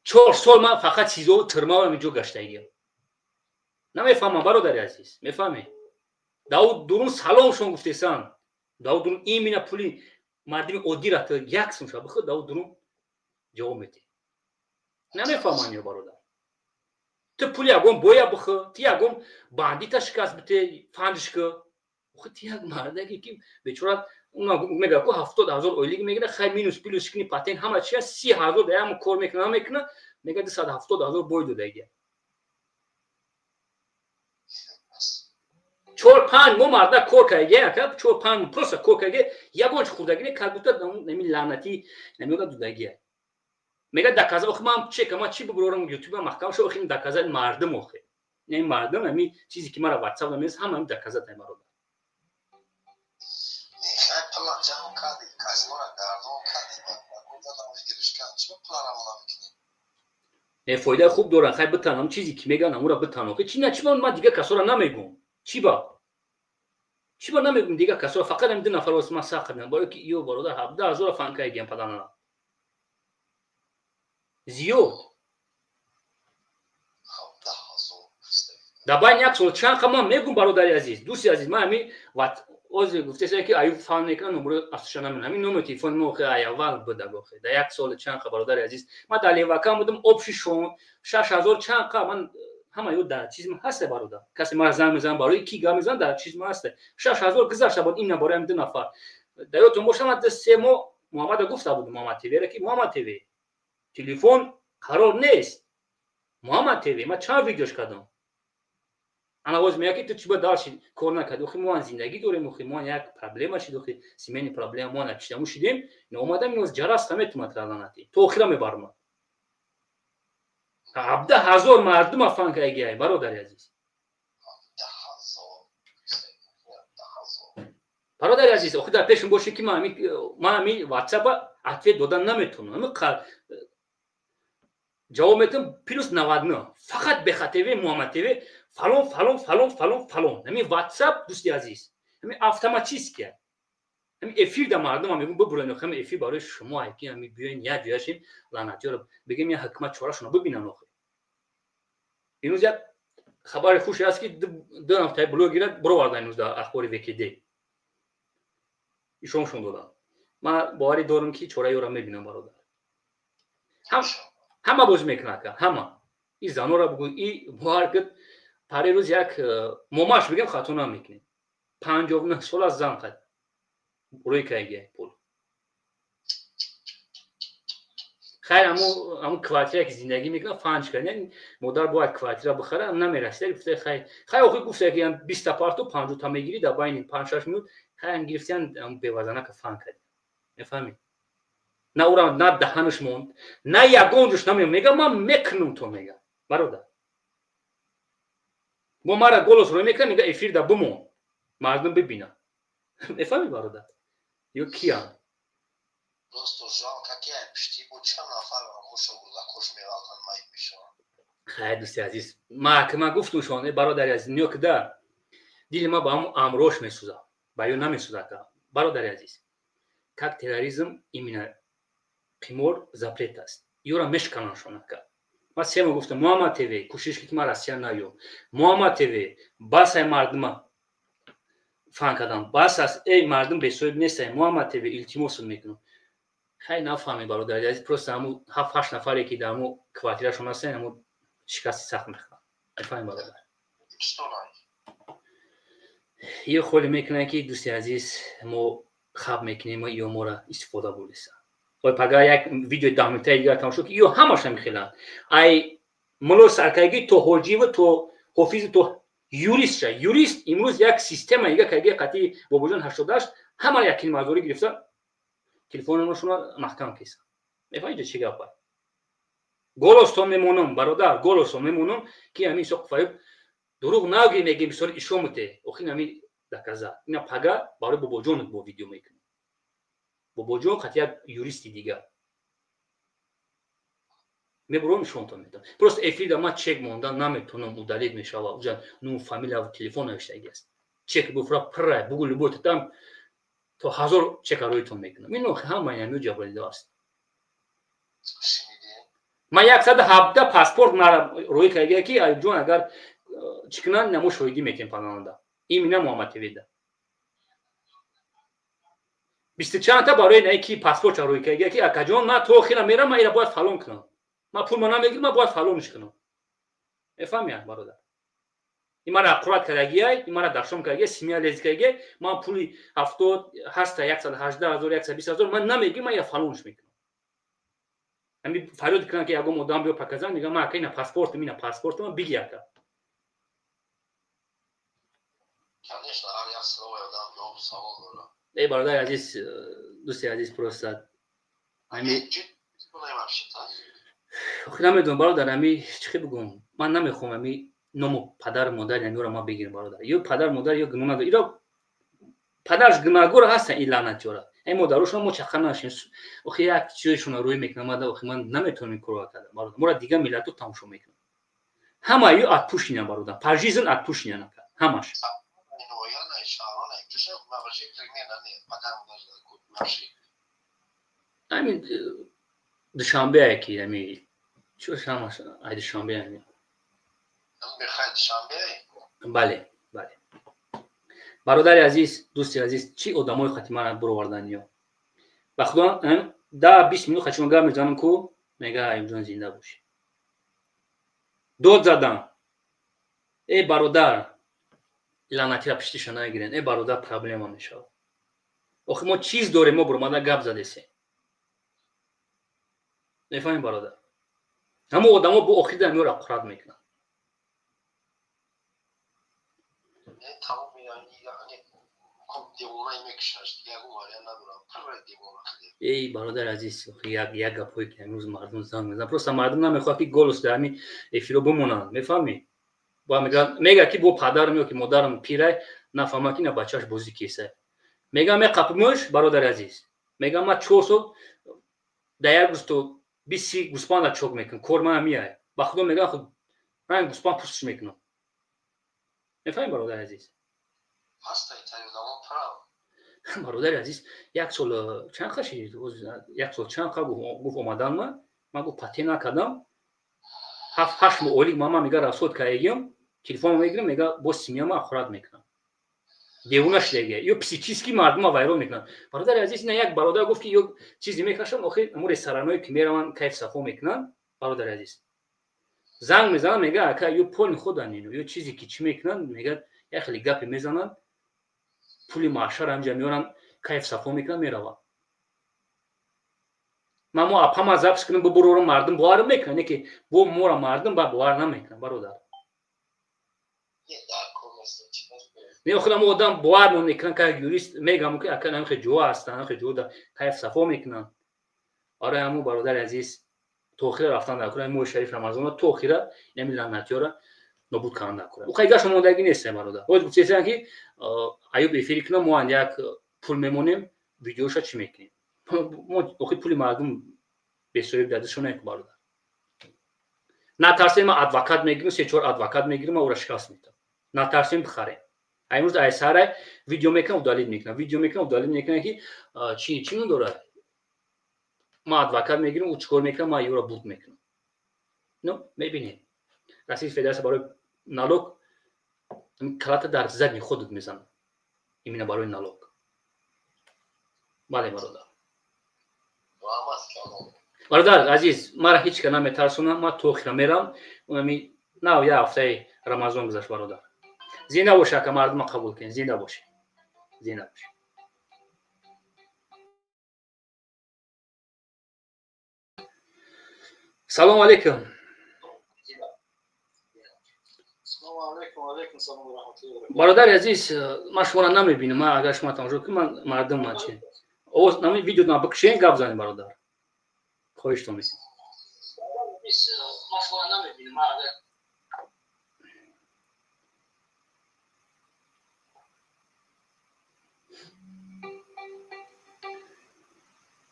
4 сол ман фақат СИЗО тирмаам инҷо гаштагиам, намефаҳмам, бародари азиз. Мефаҳмед? Давуд дурун саломшон гуфтесан. Давуд дурун имина пули мардими оддира як сум ша бихӯ, давуд дурун ҷавоб медиҳ. Намефаҳмам ё, бародар, ту пули ягон боя бихӯ, ту ягон бандита шикаст бите, фандиш ки охи, ту як мардаке, ки бечора мега, ку 70 000 ойлик мегира, хай, минус плюс кини, патент, ҳама чи аст, 30 000 дар ямо кор мекуна, намекуна, мега, 270 000 бой додагия. 4-5 моҳ марда кор кардаги, ака, 4-5 моҳ просто кор кардаги, ягон чи хӯрдаги не, как будто нами лаънатӣ намеода додагия. Мега, доказа. Охи, ман чека, ман чӣ бибурорам? Ютуба маҳкам шо. Охи, доказать мардум, охи, не мардум, ами чизе ки мара ватсап намест, ҳама ами доказать ай, бародар. Пула ҷамъ кардӣ, казинора гардон кардӣ, чӣ пула равона мекунӣ? Не, фоидаи хуб доранд. Хай, битан ҳам чизе ки мегӯянд, ҳамура битан. Охи чи на, чи ман дигар касора намегӯм? Чӣ ба? Чӣ ба намегӯм дигар касора? Фақат ҳамин ду нафар васи ман сахт кардам, барое ки ё бародар 17 0-а фанкаи гиям паданана. Зиёд. Дар байни як сол чанд қа ман мегӯм, бародари азиз, дӯсти азиз, ман ҳамин озе гуфтеса ки аюб фан мекунам, номро асоша намедонам. Ҳамин номери телефони мо охи ай аввал буда. Охи дар як сол чанд қа, бародари азиз, ман дар левакам будам, общий 6000 чанд қа ман ҳама ё дар чизм ҳаста, бародар. Касе мара занг мезанад, барои ки гап мезанад, дар чизм ҳаста. 6000 гузашта буд ин барои ҳамин ду нафар. Дар ёдтон боша, ман 2-3 моҳ Муҳаммада гуфта будам, Муҳаммад ТВра, ки Муҳаммад ТВ, телефон қарор нест. Муҳаммад ТВ, ман чанд видеош кардам. Ана боз меяд, ки ту чӣ ба дальше кор накардӣ? Охи мо зиндагӣ дорем, охи мо як проблема шид, охи семейный проблема, мо накишидаму шидем, омадам иноз ҷараста метумад ланати то охира мебармад. 17 000 мардума фан кайгиай, бародари азиз. Бародари азиз, охи дар пешум боше, ки ман ами ватсапа ответ додан наметавонам. Ами ҷавоб метавонам +99, фақат Беха ТВ, Муҳаммад ТВ, фалон, фалон, фалон, фалон, фалон. Ҳамин ватсап, дӯсти азиз, ҳамин автоматически ҳамин эфир да мардум мегӯм, бибурен, ҳамин эфир барои шумо, ки ҳамин биёен, як ҷояшем, лаънатиёро бигем, я ҳукумат чорашонро бибинан. Охи имрӯз як хабари хуше аст, ки ду нафтаи блогера бировардан имрӯз дар ахбори ВКД ишоншон додам. Ман боварӣ дорам, ки чораи ёро мебинам, бародар. Ҳама бозӣ мекунад, ҳама и занора бугӯ, и бовар кид, пари рӯз як момаш бигем, хато намекунем, 59 сола зан қад рӯи кайгия пул. Хайр, ҳамун квартира ки зиндагӣ мекунад, фанҷ кард. Модар бояд квартира бихара, намерасида. Гуфта, хай, хай, охир гуфта, ки 20-та парту 50-та мегирӣ дар байни 5-6 минут. Хай, гирифтиян, бевазанака фан кард. Мефаҳмӣ? На ура, на даҳанаш монд, на ягон ҷош намеом. Мега, ман мекунам то, мега, бародар, бо мара голос рӯй мекунад, мега, эфир да бимон, мардум бибинад. Мефаҳмӣ, бародар, ё киян? Просто жалко, ки пишти бо чанд нафар мушогурдакош меғалтан, маиб мешаванд. Хайр, дӯсти азиз, ма гуфтум шон, бародари азиз, ниё кида дили ма ба ҳамун амрош месӯзад, ба ё намесӯзад, бародари азиз. Как терроризм именно қимор запрет аст, ёра мешкананшон, ака. Ман 3 моҳ гуфтам, Муҳаммад ТВ, кӯшиш ки ман Россия наём. Муҳаммад ТВ, бас, ай мардума фан кардам, бас аст, эй мардум бесоҳиб нестай. Муҳаммад ТВ, илтимосот мекунам. Хай, нафаҳмед, бародари азиз, просто ҳамун ҳафт ҳашт нафаре ки дар ҳамун квартирашон ҳастанд, ҳамун шикасти сахт мехӯранд. Мефаҳмед, бародар? Ё холе мекунанд, ки, дӯсти азиз, мо хаб мекунем, ё моро истифода бурдеса. Ой, пага як видеои 10 минутаи дигар тамошо ки ё ҳамаш ҳамихеланд, ай мулло саркайгӣ то ҳоҷиву то ҳофизу то юрист ша. Юрист имрӯз як система дига кайги қатъи Бобоҷон 88 ҳама як килимазорӣ гирифта, телефонашонро маҳкам кеса. Мефаҳмед, чӣ гапа? Голосто мемонам, бародар, голосто мемонам, ки ҳамин Исоқ Фаюб дурӯғ нагӯй, мегем, бисёр ишомуте. Охир ҳамин доказа ина пага барои Бобоҷонат бо видео мекунем. Бобоҷон қати як юристи дигар мебуром, нишонтон медам. Просто эфирда ман чек мондан наметонам, удалить мешава. Уҷа нум, фамилия, телефон навиштагӣ аст. Чек буфра пра бугу, любой там то ҳазор чека рӯитон мекунам. Ино ҳамаи ҳамиё ҷабрдида аст. Ман 117 паспорт мара рӯй кардия, ки Аюбҷон, агар чӣ кунанд, намо шоҳидӣ метем паноанда. Имина Муҳаммад ТВда бисту чандта барои наи ки паспортша рӯй кардия, ки акаҷон, ман то охира мерам, ман ира бояд фалон кунам, ман пул ма намегирам, ман бояд фалонш кунам. Мефаҳмӣ, бародар? Ин мара ақурат кардагиай, ин мара дашном кардагиай, семья лез кардагиай. Ман пули 70 ҳаста, 118 000, 120 000 ман намегирам, ман ира фалонш мекунам. Ҳами фарёд кунам, ки ягон одам биё показан, мегам, ман ака, ина паспортам, ина паспортам, биги, ака. Конечно, ҳар як словои одам ҷавоб савол дорад. Эй, бародари азиз, дӯсти азиз, просто ҳами охи намедонам, бародар, ҳами чӣ хел бигӯм, ман намехоҳам ҳами ному падару модари ҳамиёро ман бигирам, бародар. Ё падару модар, ё гуноҳ надор. Иро Падарш гунаҳгор ҳастан ин лаънатиёра. Эй модарошон мо чақа нашем. Охи як чизшона рӯй мекунам, мада охи ман наметавонам ин корро карда. Бародар, моро дигар миллатҳо тамошо мекунанд. Ҳама ю отпущения бародар. Пожизненно отпущения накард. Ҳамаш. Ҳамин Душанбе ки ҳами чӣ ҳамаш ай Душанбе ҳами. Бале, бале. Бародари азиз, дӯсти азиз, чӣ одамои хати мара буровардан ё? Ба худо 10-20 минут хати шумо гап мезанам ку, мега Аюбҷон зинда бошӣ. Дод задам. Эй бародар, лаънатира пиштиша нагирен. Эй бародар, проблема мешавад. Охи мо чиз дорем, мо буромада гап задесем. Мефаҳмем бародар? Ҳамо одамо бо охири ҳамёра қурат мекунанд. Эй бародари азиз, як гапҳое ки ҳамрӯз мардум занг мезананд, просто мардум намехоҳад ки голос дар ҳамин эфиро бимонанд, мефаҳмӣ? Мега ки бо падарам ё ки модарам пирай, нафаҳма ки на бачааш бозӣ кесай. Мега меқапимӯш, бародари азиз. Мега ма 4 сол дар як рӯз то 20 гӯспанда чок мекунам, кор ман ҳамияй. Ба худо мегам, худ ман гӯспанд пустш мекунам. Мефаҳмӣ бародари азиз? Бародари азиз, як сол чанд қашид? Як сол чанд қа гуфт омадан ман гуфт патент накардам. 7-8 моҳ олик мама мега расход кардагиам, телефон мегирам, мега боз семьяма охират мекунам. Девона шудагия. Ё психически мардума вайрон мекунанд. Бародари азиз, ина як бародар гуфт ки ё чизе мекашам, охир ҳамун ресторанҳое ки мераванд кайф сафо мекунанд, бародари азиз. Занг мезананд, мега ака ё поли худан ино, ё чизе ки чӣ мекунанд, мега як хеле гапе мезананд, пули маъшар ҳамҷа меоранд, кайф сафо мекунанд, мераванд. Ман мо апама запис кунам, бубурорам, мардум бовар мекунанд, не ки бо мора мардум ба бовар намекунанд, бародар. Не, охир мо одам бовар мекунанд, ка юрист мегам ки ака намхе ҷо ҳастанд, намхе ҷо да кайф сафо мекунанд. Аре ҳаму бародари азиз, то охира рафтан дар кура, моҳи шариф Рамазона то охира инами лаънатиёра нобуд кардан дар кура. Ӯ қайгаш мондагӣ нест, бародар. Боз гуфтесанд ки Аюб эфири кунам, мо як пул мемонем, видеоша чӣ мекунем? Мо охир пули мардум бесоҳиб дадашон нек, бародар. Натарсем, ман адвокат мегирам, 3-4 адвокат мегирам, ман ӯра шикаст метам. Натарсем, бихарем. Имрӯз ай сарай видео мекунам, удалить мекунам, видео мекунам, удалить мекунам ки чӣ надорад. Ман адвокат мегирам, ӯ чӣ кор мекунам, ман юро буд мекунам. Ну, мебинем. Российская Федерация барои налог калата дар задни худат мезанад. Именно барои налог. Бале, бародар. Бародар азиз, мара ҳеҷ ка наметарсонам, ман то охира мерам. Унами нав як ҳафтаи Рамазон гузашт, бародар. Зинда бош, ака, мардума қабул кунед. Зинда бош. Зинда бош. Салом алейкум. Бародари азиз, ман шуморо намебинам. Ман агар шумо тамошо кунед, ман мардум ман чи. Овоз нами видео на бикшен гап занед, бародар. Хоҳиштон мекунам. Ман шуморо намебинам. Ман агар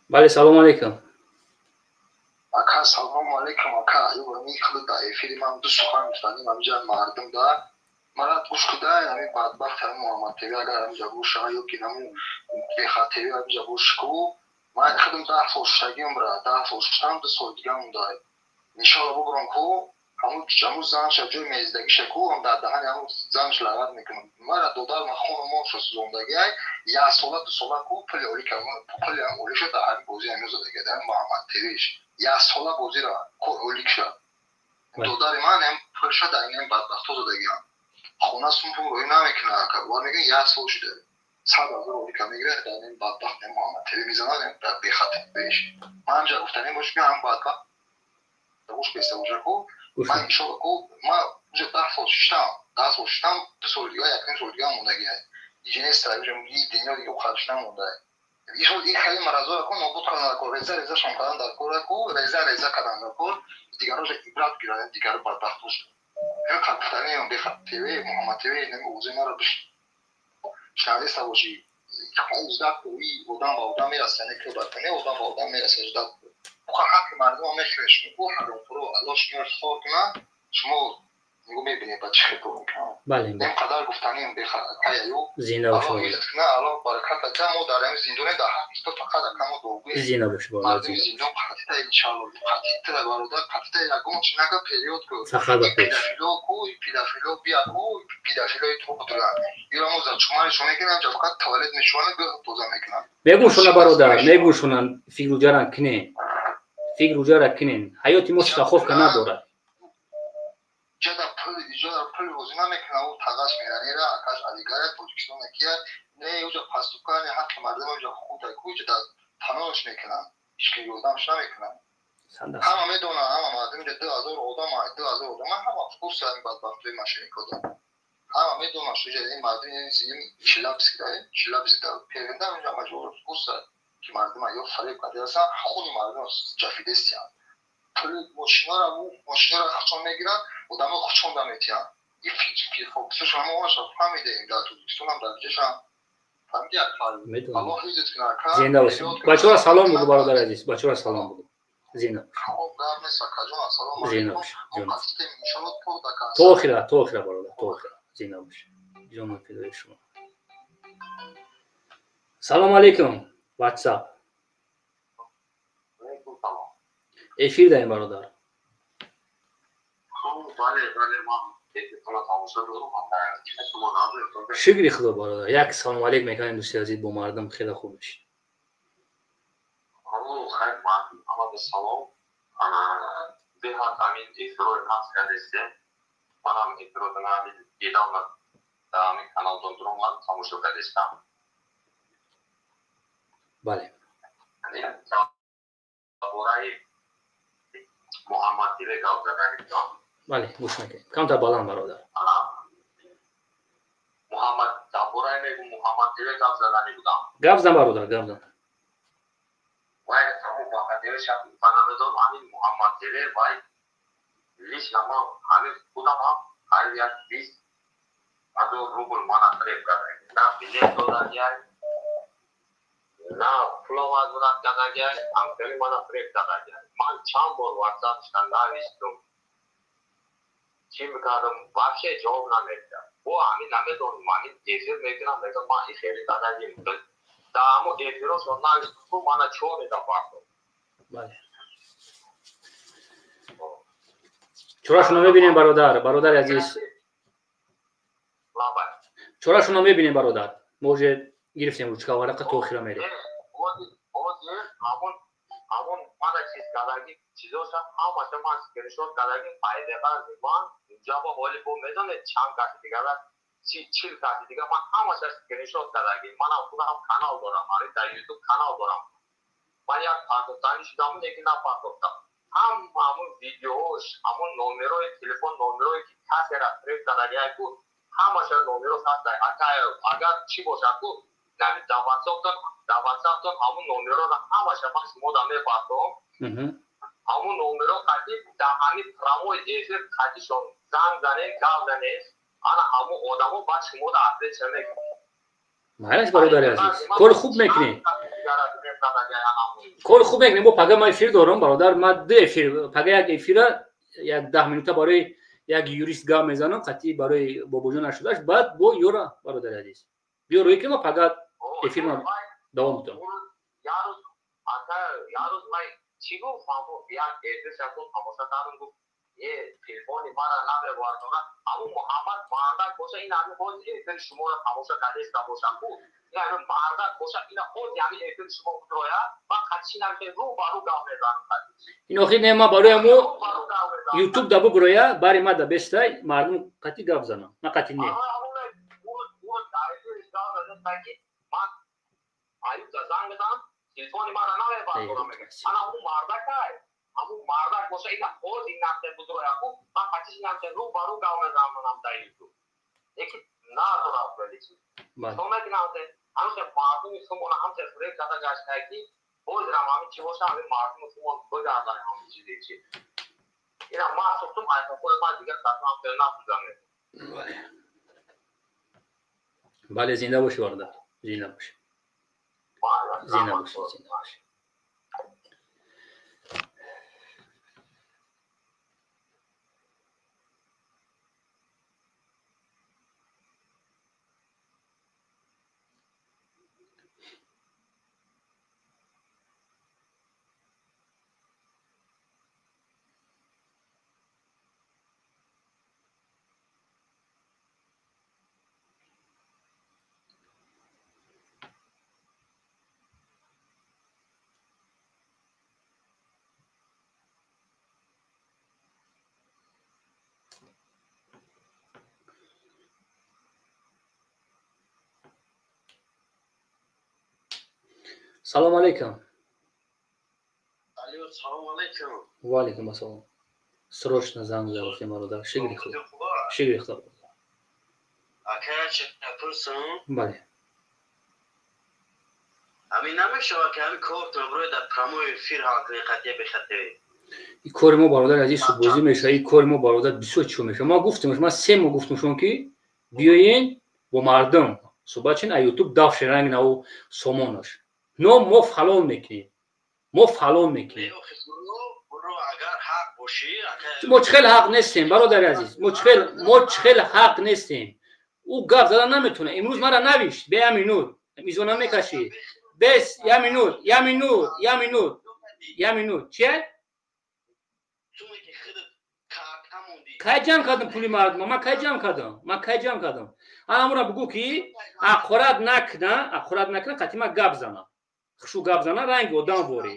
Бале, салом алейкум. Ака, салом алейкум, ака. Аюб, ми худ да эфири ман ду сухан гуфтаним, ҳамиҷа мардум да. Мара гӯш куда, ҳамин бадбахт ҳамин Муҳаммад ТВ агар ҳамиҷа гӯш шава, ё ки ҳамун Беха ТВ ҳамиҷа гӯш ку. Ман худам 10 сол шудагим, бра, 10 сол шудам, 2 сол дига монда. Иншоалло бубурам ку, ҳамун занша ҷои мездагиша ку, ҳам дар даҳани ҳамун занш лағат мекунам. Мара додар ман хонумон шо сӯзондагиай, 1 сола, 2 сола ку пули олӣ кардам, пули ҳам олӣ шуд дар ҳамин бозӣ ҳамин зодагиай, дар ҳамин Муҳаммад ТВш. 1 сола бозиро кор олик шуд. Додари ман ҳам пулша дар ин бадбахто зодагиам. Хона сум пул рӯй намекунад, ака. Бовар мекунед, 1 сол шуда. 100 ҳазор олика мегирад, дар ин бадбахт ҳам Муҳаммад ТВ мезанад, дар Беха ТВш. Ман ҳамҷа гуфтанем бош, ҳам бадбахт гӯш беста боша ку. Ман иншоалло ку, ман уже 10 сол шиштам, 10 сол шиштам, 2 сол дига, 1 сол дига мондагиай. Диҷа нест, уже и дунё дига хадш намондай. Ишол ин хеле маразоро ку нобуд кардан дар кор, реза реза шон кардан дар кор ку, реза реза кардан дар кор, дигароша ибрат гиранд, дигар бадбахт шуд. Ин қабтани Беха ТВ, Муҳаммад ТВ, ин оғози маро бишнависта бошӣ. Ждать одам ба одам мераса, не ки ба одам ба одам мераса, ждать. Ҳаққи мардум мехӯред шумо, ку ҳаромхӯро Аллоҳ шуморо хор кунад, шумо нигоҳ мебинед ба чӣ хел мекунад. Ин қадар гуфтаним бехатаю. Зинда бош. Аллоҳ баракат ата, мо дар ҳамин зиндонем, дар ҳаққи ту фақат акамо дуогӯем. Зинда бош бародар. Мардуми зиндон қатита иншааллоҳ, қатита бародар, қатита ягон чи нака период ку. Фақат ба пеш. Педафило ку, педафило бия ку, педафилои ту будуран. Иро мо за чумаришон мекунам, ҷа фақат туалет мешӯванд, гӯ тоза мекунанд. Мегӯшона бародар, мегӯшонанд, фикру ҷаран кинен. Фикру ҷара кинен. Ҳаёти мо страховка надорад. Ҷада пул, ҷада пул розӣ намекунад, ӯ тағаш мерад, ера акаш алигара Тоҷикистон кия, не уҷа пастукани ҳаққи мардум уҷа худа ку ҷада танош мекунанд, ҳеҷ ки ёрдамш намекунанд. Ҳама медонанд, ҳама мардум иҷа 2000 одам, 2000 одам, ҳама вкуса ин бадбахтои мошенникода. Ҳама медонанд, шуҷа ин мардум ин Челябинск да, Челябинск да, Пермда инҷа маҷбур вкуса ки мардума ё фареб кардасан, хуни мардум ҷафидестиянд. Пули мошинора, мошинора хучон мегиранд, одамо хучон наметиҳанд. Фаҳмидаем, дар Тоҷикистонам дар ҷашам фаҳмиди, Аллоҳ ҳифзат кунад. Зинда бошед. Бачаҳоро салом бугу, бародари азиз, бачаҳоро салом бугу. Зинда бош. Зинда бош. То охира, то охира бародар, то охира. Зинда бош. Ҷоном фидои шумо. Салом алейкум, WhatsApp. Эфир даем, бародар. Шукри худо, бародар. Як салом алейк мекунем, дӯсти азиз, бо мардум хеле хуб мешид. Салом. Беҳад ҳамин эфирои нақс кардестем. Манам эфиротона ҳамин дидам, дар ҳамин каналтон дуромад, тамошо кардестам. Бале. Бораи Муҳаммад Тиве гап задани будам. Бале, гӯш мекунем. Камтар баланд, бародар. Муҳаммад дар бораи мегӯ Муҳаммад Тиве гап задани будам. Гап зан, бародар, гап зан. Вай ҳамон Муҳаммад Тиве шак намедонам, ҳамин Муҳаммад Тиве вай лично ман ҳамин худам ҳам қариб як 20,000 рубл мана фиреб кардагӣ. На билет додагиай, на пулам аз ман кардагиай, ҳамхели мана фиреб кардагиай. Ман чанд бор ватсапшка навиштум, чӣ мекардам, вообще ҷавоб намедиҳад. Бо ҳамин намедонам, ҳамин эфир мекунам, мегӯям ман и хеле кардагим. Дар ҳамон эфирошон навиштум, мана чор еда партом. Бале. Чорашонро мебинем, бародар, бародари азиз. Чорашонро мебинем, бародар. Мо уже гирифтем ручка, варақа, то охира мерем. Ҳамон мана чиз кардагӣ, чизоша ҳамаша ман скриншот кардагӣ, пайдағарзи ман инҷа бо ҳоли бо медонед чанд каси дигар, 40 каси дигар ман ҳамаша скриншот кардагӣ. Манам худам канал дорам, дар Ютуб канал дорам. Ман як партофтанӣ шудам, лекин напартофтам. Ҳама ҳамон видеош, ҳамон номерои телефон, номерое ки касера фиреб кардагиай ку, ҳамаша номеро ҳаст. Агар чӣ бошад ку, дар ватсаптон ҳамон номероро ҳамаша ман шумода мепартом. Ҳамон номеро қатӣ дар ҳамин прямой эфир қатишон занг занед, гап занед, ана ҳамон одамо баъд шумода ответ мекунад. Майраш, бародари азиз, кори хуб мекунӣ. Кори хуб мекунӣ. Бо пага ман эфир дорам, бародар, ман ду эфир, пага як эфира як 10 минута барои як юрист гап мезанам, қатъи барои бобоҷон нашудаш, баъд бо ёра, бародари азиз. Биё рӯй ки ма пага эфир ма давом медиҳам. Ярӯз вай чӣ гуфт? Як эфир шакл тамоша кардам, гуфт е телефони мара намебардорад. Ҳамон Муҳаммад мардак боша, ин ҳамин ҳози эфири шуморо тамоша кардаиста боша ку, ин ҳамин мардак боша, ина ҳози ҳамин эфири шумо бидрояд, ман қатиши намехе рӯ ба рӯ гап мезанам. Ин охир не, ма барои ҳамо ютуб да буброя, бари ма да бестай, мардум қатъи гап занам, ма қатъи не. Ман аюб занг мезанам, телефони мара намебардорам, мегӯям. Ана ҳамун мардакай, ҳамун мардак боша, ина ҳози нақше будроя ку, ман қатиши намехе рӯ ба рӯ гап мезанам дар ютуб. Лекин надорад вале чиз. То мекунам, ҳамин мардуми хумона ҳамча фиреб карда гаштае ки ҳозирам ҳамин чӣ боша, ҳамин мардуми хумон бигарданд ҳамин чизе чи. Ина ман сухтум, айфоҳои ман дигар қатъан ҳамча насӯзам. Бале, зинда бошӣ, бародар, зинда бошӣ. Зинда бошед, зинда бошед. Салом алейкум. Алло, салом алейкум. Ва алейкум ассалом. Срочно занг задем, бародар. Шукри Худо. Шукри Худо. Ака, чӣ пурсам? Бале. Ҳамин намешавад ки ҳамин кортон барои дар прямой эфир ҳал кунед қатъия бехатарӣ. Ин кори мо бародар азиз суббозӣ мешавад, ин кори мо бародар бисёр чиз мешавад. Мо гуфтем, ман 3 моҳ гуфтам шумо ки биёен бо мардум суҳбат шин, а YouTube даф шеранг нав сомонаш. Но мо фалон мекунем. Мо фалон мекунем. Мо чӣ хел ҳақ нестем, бародари азиз. Мо чӣ хел ҳақ нестем. Ӯ гап зада наметавонад. Имрӯз мара навишт, бе як минут. Мизо намекашӣ. Бес, як минут, як минут, як минут. Як минут. Чия? Кай ҷамъ кардам пули мардума? Ман кай ҷамъ кардам? Ман кай ҷамъ кардам? Ҳамонро бигӯ ки ақорат накна, ақорат накна, қатъи ман гап зана. Хушу гап зана, ранги одам ворӣ.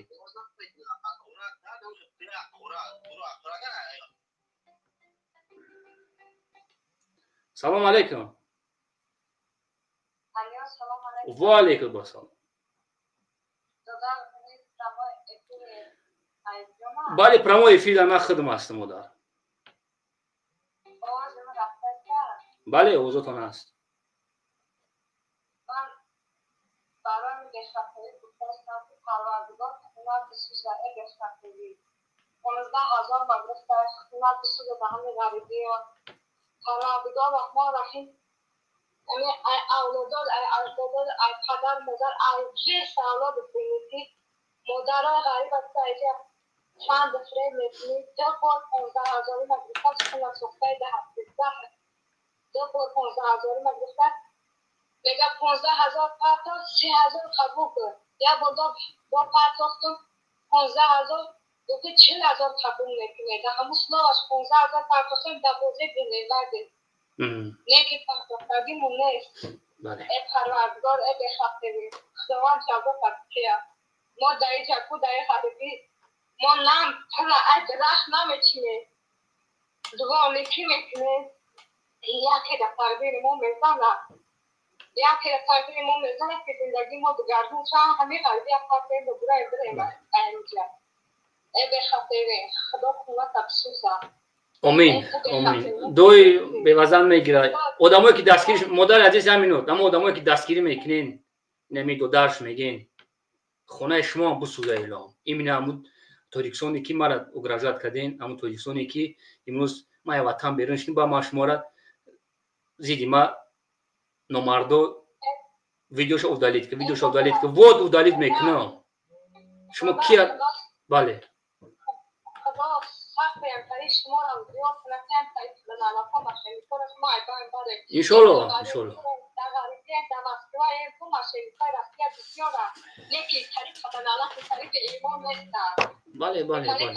Салом алейкум. Ва алейкум ассалом. Бале, прямой эфир дар ман хидм ҳастам, модар. Бале, овозатон ҳаст. Омин, омин. Дой бевазан мегирад. Одамое ки дастгирӣ, модари азиз, як минут, аммо одамое ки дастгирӣ мекунен, инами додарш мегин, хонаи шумо ҳам бисӯза илом. Именно ҳамун тоҷикистоне ки мара угрожать карден, ҳамун тоҷикистоне ки имрӯз ман як ватан берун шудем, ба ман шуморо зидди ма номардо видеошо удалить ки, видеошо удалить ки, вот удалить мекунам. Шумо ки? Бале. Иншолло, иншолло. Бале, бале, бале.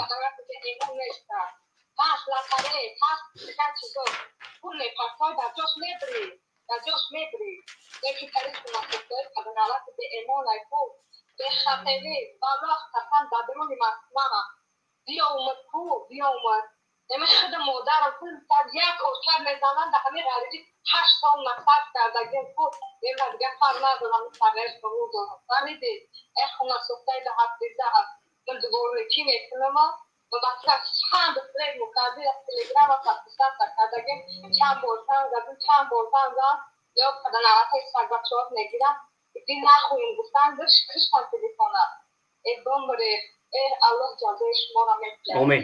Омин.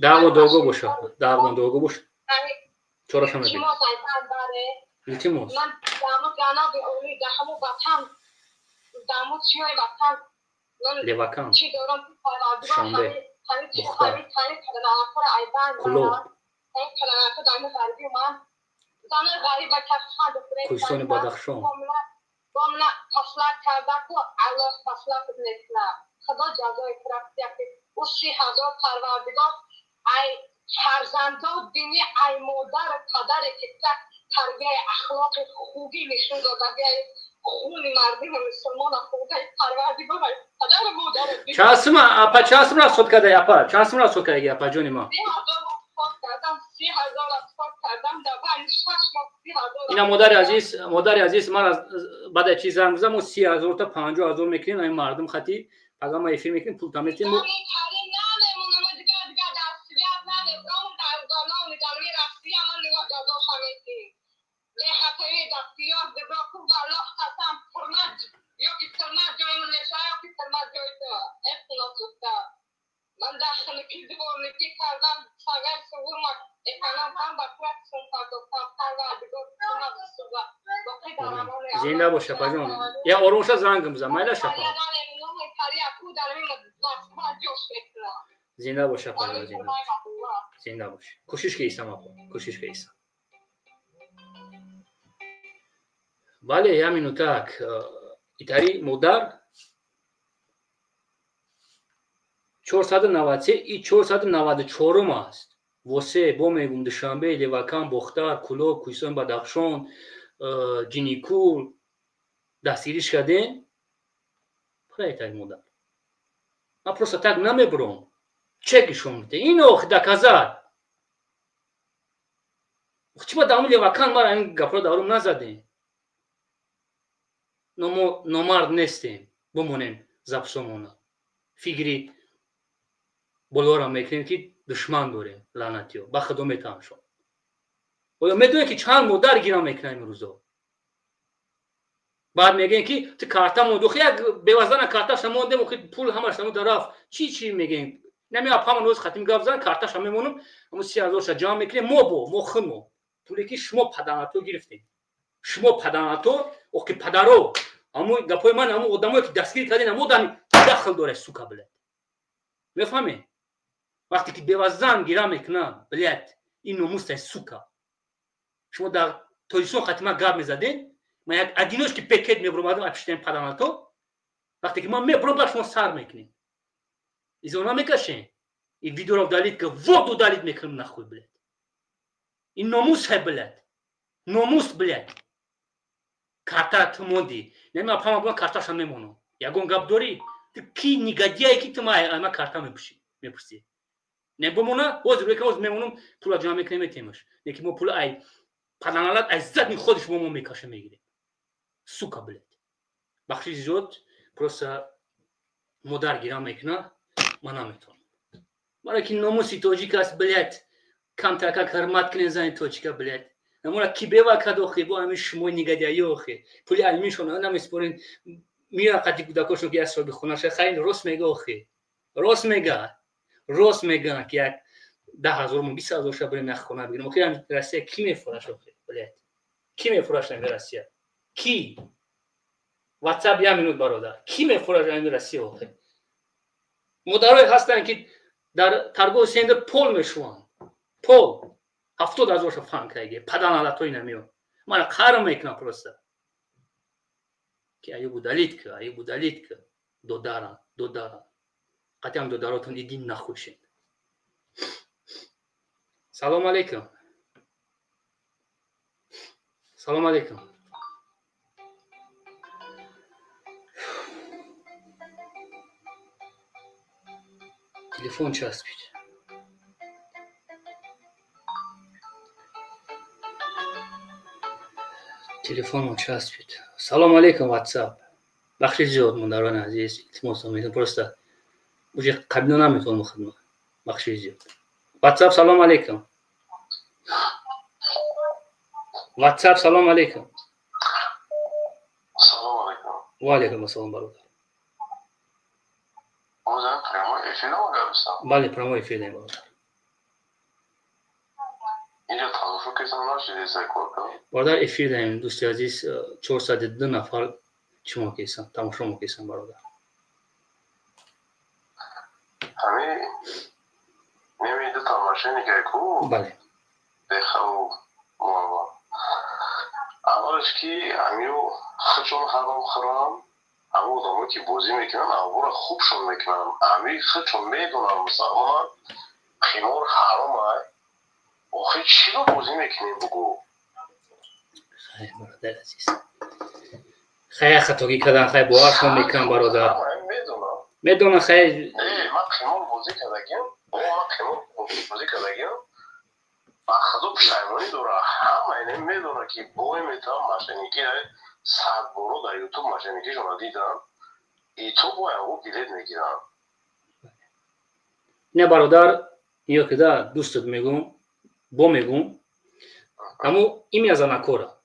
Даъво дуогӯ боша, даъво дуогӯ бош. Чораша мебинем. Илтимос. Ман ҷаноби олӣ дар ҳамон ватан, дар ҳамон чиёи ватан Левакан, Душанбе, Бухтар, Кӯлоб, Кӯҳистони Бадахшон. Чанд сум апа, чанд сум расход кардаи апа? Чанд сум расход кардаги апа ҷони ма? Ина модари азиз, модари азиз, ман баъд аз чиз занг бизанам, мо 30 000 та 50 000 мекунем, ҳамин мардум хати программа эфир мекунем, пул та метем. Зинда бош, апаҷон. Я оромша зангам бизан, майлаш, апа. Зинда бош, апаҷон, зинда бош, зинда бош. Кӯшиш кеисам, апа, кӯшиш кеисам. Бале, я минутак. Итари модар 493 и 494-ум аст. Восе бо мегум: Душанбе, Левакан, Бохтар, Кӯлоб, Кӯҳистони Бадахшон, Ҷиникул дастгириш кардем. Итари модар, ман просто так намебуром, чекишон бите, ин охи доказать. Чӣ ба давми Левакан мара ин гапро даврум назадем? Но мо номард нестем, бимонем запсомона, фикри болоро мекунем, ки душман дорем. Лаънатиё, ба худо метаҳамшон. Оё медонед, ки чанд модар гирам мекунам имрӯзо? Баъд мегӯем, ки ту карта монд. Охи, як бевазана карташа мондем, охи, пул ҳамаш намо дарафт. Чӣ чӣ мегӯем? Нами апама ноз хатим гап зан, карташа мемонам, ҳамо 30 000-ша ҷамъ мекунем. Мо бо мо хумо пуле, ки шумо паданато гирифтем, шумо паданато, охи, падаро. Ҳамо гапҳои ман, ҳамо одамое, ки дастгир кардем, ҳамо одами дахл дорад, сука, блядь, мефаҳмед? Вақте ки бевазан гира мекунам, блядь, ин номусай, сука. Шумо дар Тоҷикистон хатима гап мезадем, ман як одиночки пикет мебуромадам апиштем паданато. Вақте ки ман мебурам, ба шумо сар мекунем, изо намекашем. И видеоро удалить ка, вот удалить мекунам, нахуй, блядь. Ин номусай, блядь, номус, блядь. Карта ту монди, нема пама бо карташа мемонам. Ягон гап дорӣ? Ту ки негодяй, ки ту ма карта мепӯшӣ, мепурсӣ? Не бимона, ҳозир река, ҳозир мемонам, пула ҷамъ мекунем, метемаш. Не ки мо пула ай паданалат, ай задни ходи шумо мо мекашем, мегирем, сука, блядь. Бахши зиёд, просто модар гирам мекуна, ман наметавонам, барои ки номуси тоҷик аст, блядь. Камтаракак ҳурмат кунем зани тоҷика, блядь. Намура ки бева кад, охи, бо ҳамин шумо негодяи, охи, пули алимишон намеспорен, меояд қати кӯдакошон, ки як соҳиби хонаша хайр. Рост мега, охи, рост мега, рост мега, ки як 10 000 мо 20 000 ша бурем, як хона бигирем. Охи, Россия ки мефураш, охи, блядь, ки мефураш ами Россия, ки? Ватсап, як минут, бародар. Ки мефураш ами Россия, охи? Модарое ҳастанд, ки дар торговый центр пол мешӯванд, пол 70 000 ша фан кардаги. Паданалатои намео мана қарм мекунам просто, ки аюб удалить ка, аюб удалить ка. Додарам, додарам, қатъиам додаротон иди нахӯшед. Салом алейкум, салом алейкум. Телефон часпид. Телефонмо часпид. Салом алейкум, Ватсап. Бахши зиёд, модарони азиз, илтимос мекунам, просто уже қабило наметавонам хидмат. Бахши зиёд. Ватсап, салом алейкум. Ватсап, салом алейкум. Салом алейкум. Ва алейкум ассалом, бародар. Прямой эфир? Бале, прямой эфир, бародар. Инҷо тамошо кардам нашидеса корка. Бародар, эфир даем, дӯсти азиз, 402 нафар чӣ мо кесан, тамошо мо кесан, бародар. Ҳами неми ду тамошоникай ку? Бале. Бехаву муава. Аввалаш ки ҳамиё худшон ҳаром хӯрам, ҳамон одамое ки бозӣ мекунанд, аввора хубшон мекунанд. Ҳами худшон медонанд, мусалмонанд, қимор ҳаром ай. Охи чиро бозӣ мекунем бугӯ? Хай, бародар азиз. Хай, хатогӣ кардан, хай, боваршон мекунам, бародар. Медонам. Медонам, хай. Ман қимор бозӣ кардагим, ман қимор бозӣ кардагим. Ба худо пушаймонӣ дора. Ҳама ине медона ки бой метавон мошенникӣ сад боро дар ютуб мошенникишонро дидам. И то бо яго билет мегиранд. Не, бародар, ниё кида дӯстат мегӯм, бо мегӯм, аммо имя занакора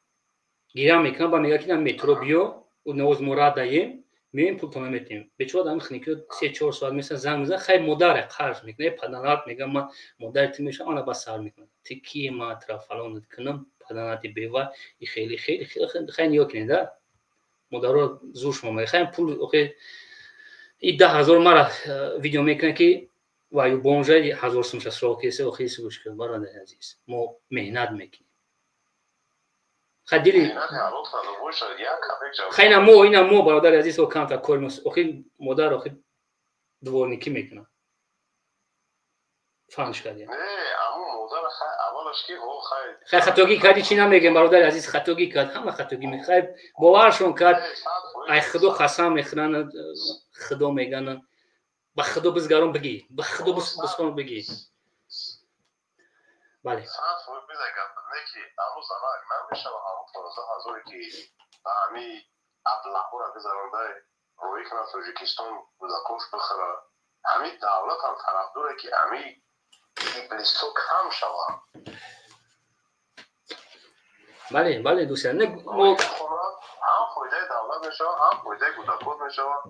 гиря мекунам, ба мега ки на метро биё, навоз мо рад даем, меоем, пултона метиҳем. Бечора дам хникиё 3-4 соат меса занг мезанад, хай, модаре қарз мекунад, паданат мега, ман модари ту мешавам, ана ба сар мекунад. Ти кие, ман тра фалонат кунам, паданати бева, и хеле хеле хай, ниё кинед, да? Модаро зур шумо мега, хай, пул охе и 10 000 мара видео мекунад ки ва ю бомжа 1000 сумша срок кесе, охи гӯш кун, бародари азиз, мо меҳнат мекунем. Хай, дили хай, ина мо, ина мо, бародари азиз, о камтар кори мо, охи модар, охи дворникӣ мекунад, фаҳмиш кардем. Хай, хатогӣ кардӣ, чӣ намегем, бародари азиз, хатогӣ кард, ҳама хатогӣ. Хай, боваршон кард, ай худо қасам мехӯранд, худо мегананд, ба худо бизгарон бигӣ, ба худо бизгарон бигӣ. Бале. Ки ҳамун занак намешава, ҳамун 15 000-е ки ба ҳами аблаҳора гузаронда роҳӣ кунад Тоҷикистон, кӯдакош бихӯра. Ҳами давлатам тарафдоре ки ҳами иблисо кам шаванд. Бале, бале, дӯст, не мо ҳам фоидаи давлат мешавад, ҳам фоидаи кӯдакот мешавад,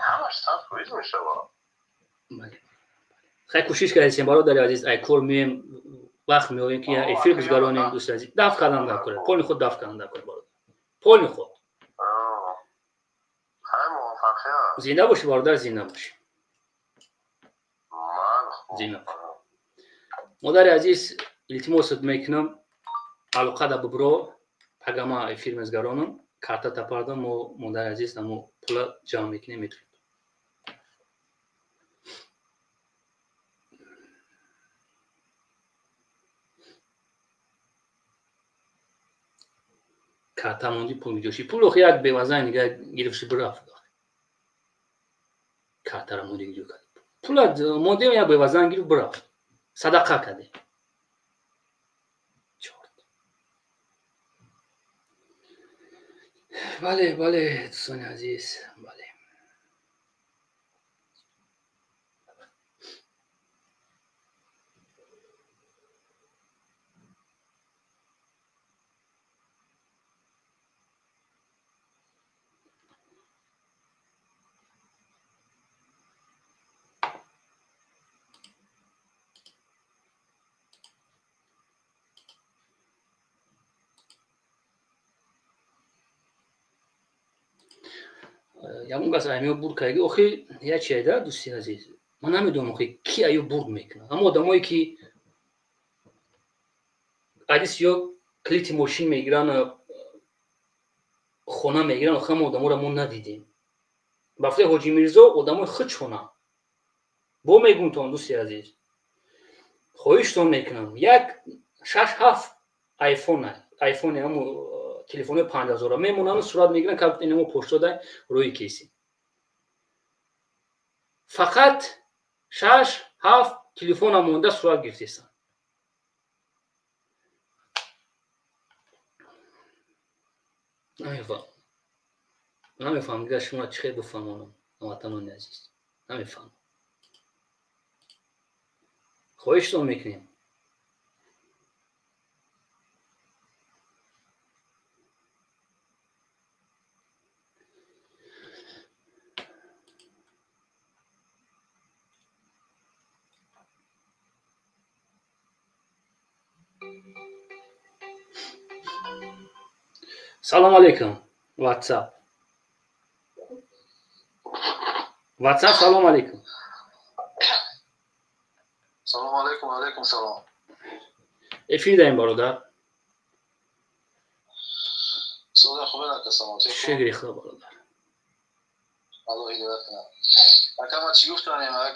ҳамаш 100% мешавад. Бале, хай, кӯшиш кардем, бародари азиз, ай кор меем, вақт меоем ки эфир бизгаронем, дӯсти азиз. Дафт кардан накунед, поли худ дафт кардан накунед, бародар, поли худ. Зинда бошӣ, бародар, зинда бошӣ, зинда. Модари азиз, илтимосат мекунам, алоқа да бибро, пагама эфир мезгаронам, карта тапарда, мо, модари азиз, амо пула ҷамъ мекунем, метавонем. Карта монди, пул гирифти, пул охи як бевазан нига гирифти бирафт. Картара монди, гирифт кард, пула мондем, як бевазан гирифт бирафт, садақа кардем. Чорт. Бале, бале, дӯстони азиз, бале. Ягон кас аймиё бурд кардаги? Охи, як чизе да, дӯсти азиз, ман намедонам, охи ки аю бурд мекунад. Ҳама одамое ки адис ё калити мошин мегиранд, хона мегиранд, охи ҳама одаморо мо надидем. Ба фикри Ҳоҷи Мирзо, одамои худшона бо мегумтон, дӯсти азиз, хоҳиштон мекунам, як шаш ҳафт айфон, айфони ҳамо телефонои 5000-а мемонанд, сурат мегиранд, как инамо поштода рӯи кеси. Фақат шаш ҳафт телефона монда, сурат гирифтесан. Намефаҳмам, намефаҳмам, дигар шумо чӣ хел бифаҳмонам, ҳамватанони азиз, намефаҳмам. Хоҳиштон мекунем. Салом алейкум. WhatsApp. WhatsApp салом алейкум. Салом алейкум, алейкум салом. Эфир даем, бародар. Сода хубе нака саломатӣ. Шукри худо, бародар. Аллоҳ ҳидоят кунад. Ака, ма чӣ гуфтанем, ак?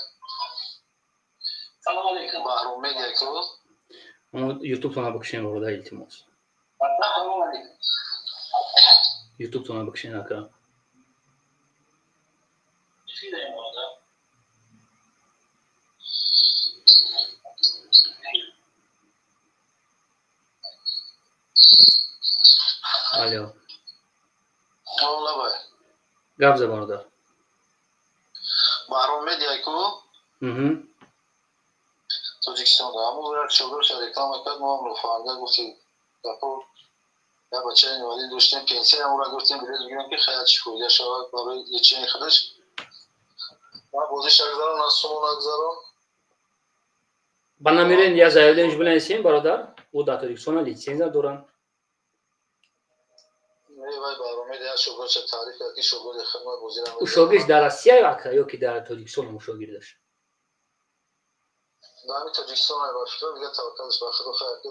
Салом алейкум. Баҳром медиа ку? Ютубтона бикушем, бародар, илтимос. Салом алейкум. Ютубтона бикушем, ака. Алло. Лабай. Гап за, бародар. Баҳром медиа ку? Угу. Тоҷикистон ҳамон як шогирдша реклама кард, мо ҳам фаҳмида гуфтем, гапо як бачаи инвалид доштем, пенсияам ӯра гуфтем билет бигирем, ки хая чӣ фоида шавад барои лечении худаш. Ман бозиша гузарон, на суму нагузарон. Ба намерен я заявление бинависем, бародар. Ӯ дар Тоҷикистона литсензия доранд. Вай Баҳром медиа шогирдша таъриф кард, ки шогирди хидмат бозира. Ӯ шогирдш дар Россия, ака, ё ки дар Тоҷикистон ӯ шогирдаш? Дар ҳамин Тоҷикистон, ба фикрам, дига таваккалш ба худо. Хайр, ки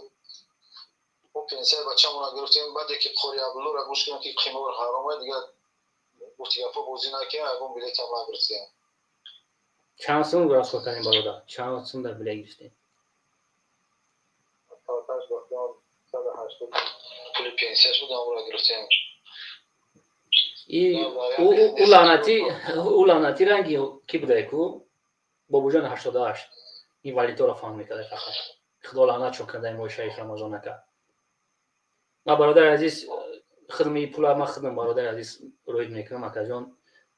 мо пенсияи бачамонро гирифтем, баъде ки Қори Абдуллоро гӯш кардем, ки қимор ҳаромай, дига гуфти гапо бозӣ накардем, ягон билетам нагирифтем. Чанд сум расход кардем, бародар? Чанд сум дар билет гирифтем? Таваккалш ба худо, 180 пули пенсияш буд, ҳамонро гирифтем. Ӯ лаънатӣ, ӯ лаънатӣ ранги ки будае ку, Бобуҷон 88, ин валиторо фаҳм мекарда фақат. Худо лаънатшон карда, моҳи шариф Рамазон накард. Ман, бародари азиз, худам и пула ман худам, бародари азиз, роид мекунам, акаҷон,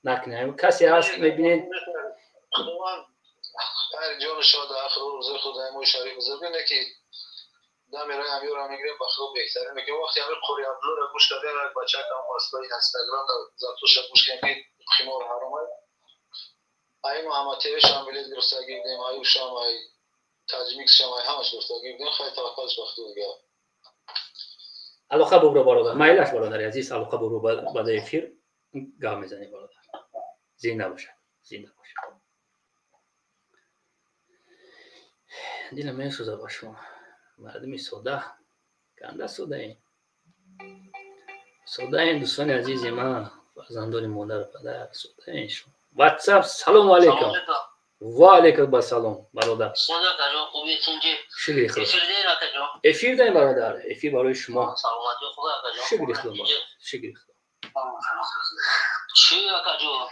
накунем. Касе ҳаст, мебинед. Худованд хайр ҷону шод ахиру рӯзои худ дар моҳи шариф бузург бинед, ки дами рай ҳамёро мегирем, ба худо беҳтарин мекунем. Вақте ҳамин Қори Абдуллоро гӯш кардем, як бачакам Москваи Инстаграм дар записша гӯш кардем, ки қимор ҳаромай, ай Муҳаммад ТВшам билет гирифтагӣ будем, ай ушам, ай Таҷмиксшам, ай ҳамаш гирифтагӣ будем. Хайр, таваккалш ба худо дига. Алоқа бубро, бародар. Майлаш, бародари азиз, алоқа бубро, баъда эфир гап мезанем, бародар. Зинда бошад, зинда бошад. Дилам месӯзад ба шумо, мардуми сода, ганда содаем, содаем, дӯстони азизи ман, фарзандони модару падар, содаем шумо. Ватсап, салому алейкум. Ва алейкум ассалом, бародар. Шукри худо. Эфир даем, бародар, эфир барои шумо. Шукри худо, шукри худо. Чӣ, акаҷон,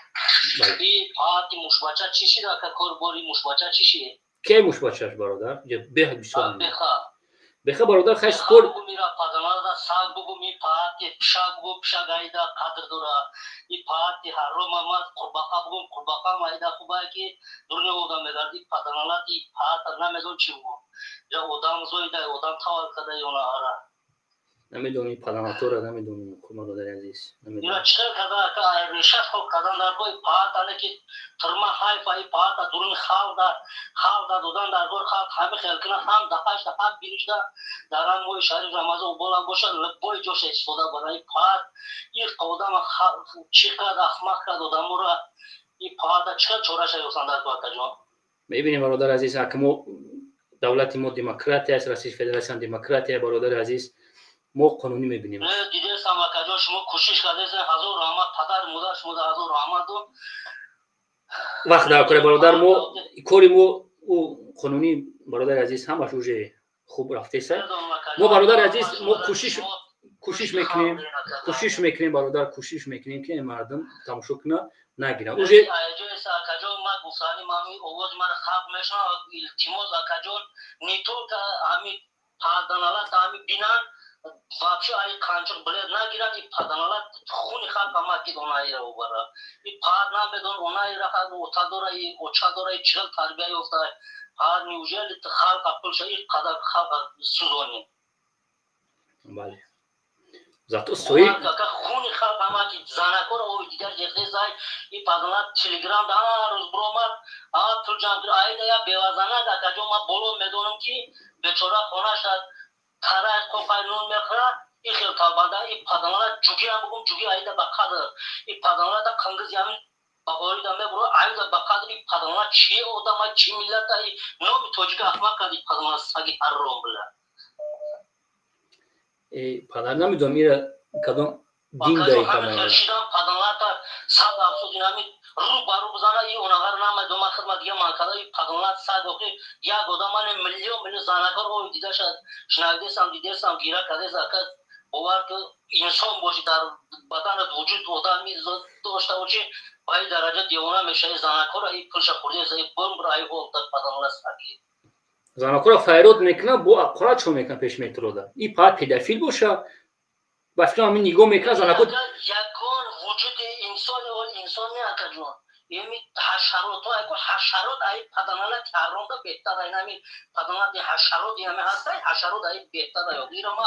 и паати мушбача чӣ шид, ака? Корбори мушбача чӣ шид? Кей мушбачаш, бародар? Бех бисёр. Беха. Беха, бародар, хай спорт. Мира паданада саг бугу, ми паати пишак бугу, пишак айда қадр дора. И паати ҳарома ма қурбақа бугум, қурбақа майда хубае, ки дурни одам мегард. И паданалат, и паата намедон чӣ бугу. Я одам зоида, одам тавал када ёна ара. Намедонӣ паданатора, намедонӣ, бародари азиз. Ина чӣ када, ака, решат хок кадан дар кой паатане, ки тирма ҳайфа. И паата дуруни халда халда додан дар кор, халқ ҳами хел кина, ҳам дахашда, ҳам бинишда. Дар ҳам моҳи шариф Рамазон бола боша, либои ҷоша истифода бара. И паат и одама чӣ кард, ахмақ кард одамура. И паата чӣ қадр чораша ёфтан дар кор, акаҷон? Мебинем, бародари азиз, ака, мо давлати мо демократия аст, Российская Федерация демократия, бародари азиз, мо қонунӣ мебинем. Дидестам, акаҷон, шумо кӯшиш кардесен, ҳазор раҳмат, падар модар шумо ҳазор раҳмату. Вақт дар кора, бародар, мо кори мо ӯ қонунӣ, бародари азиз, ҳамаш уже хуб рафтеса. Мо, бародари азиз, мо кӯшиш мекунем, кӯшиш мекунем, бародар, кӯшиш мекунем, ки мардум тамошо куна, нагирам уже. Акаҷон, ман гуфтани мами овози мара халқ мешунавад. Илтимос, акаҷон, не только ҳами паданалат, ҳами бинан, вообще ай қанчуқ билет нагирад. И паданалат хуни халқа макид, онаира убара. И пад намедон онаира ота дора, и оча дора, и чӣ хел тарбия ёфта пад. Неужели халқа пулша и қадар халқа сӯзонӣ? Бале, зато сои хуни халқ ҳама ки занакора ови дигар ҷеғдезай. И паданалат Телеграм да рӯз биромад, а пул ҷамъ айда я бевазанак. Акаҷон, ман боло медонам, ки бечора хонаша. Тарай қоқай нун мехӯра, и хел талбанда и паданала ҷугиам бугум, ҷуги айда ба қадр. И паданала да қангиз ямин ба орида мебуро, айда ба қадр. И паданала чи одама, чи миллата, и номи тоҷика ахмақ кард и паданала, саги ҳарром била. Падар, намедонам, ира кадом дин даи паданала. Шидам паданалата, сад афсӯс, инами рӯ ба рӯ бизана и онағар намедонам, ман хидмат дига ман када и паданалат саг. Охи, як одам мане миллион миллион занакор ой дидаша шунавидесам, дидесам, гира кадеса. Ака, бовар ки, инсон бошӣ, дар баданат вуҷуд одами дошта бошӣ, ба ин дараҷа девона мешавӣ? Занакора и пулша хӯрдеса, и бумбр ай ҳолта, паданала саги. Занакора файрод мекунад, бо аққора чо мекунад пеш метрода. И паат педофил боша, ба фикрам, ҳамин нигоҳ мекунад занако. Ягон вуҷуди инсони ол инсон не, акаҷон, еми ҳашаротҳо, айко ҳашарот ай паданалати ҳаромда беҳтар. Ай нами паданалати ҳашарот ами ҳастай, ҳашарот ай беҳтар. Ай ира ма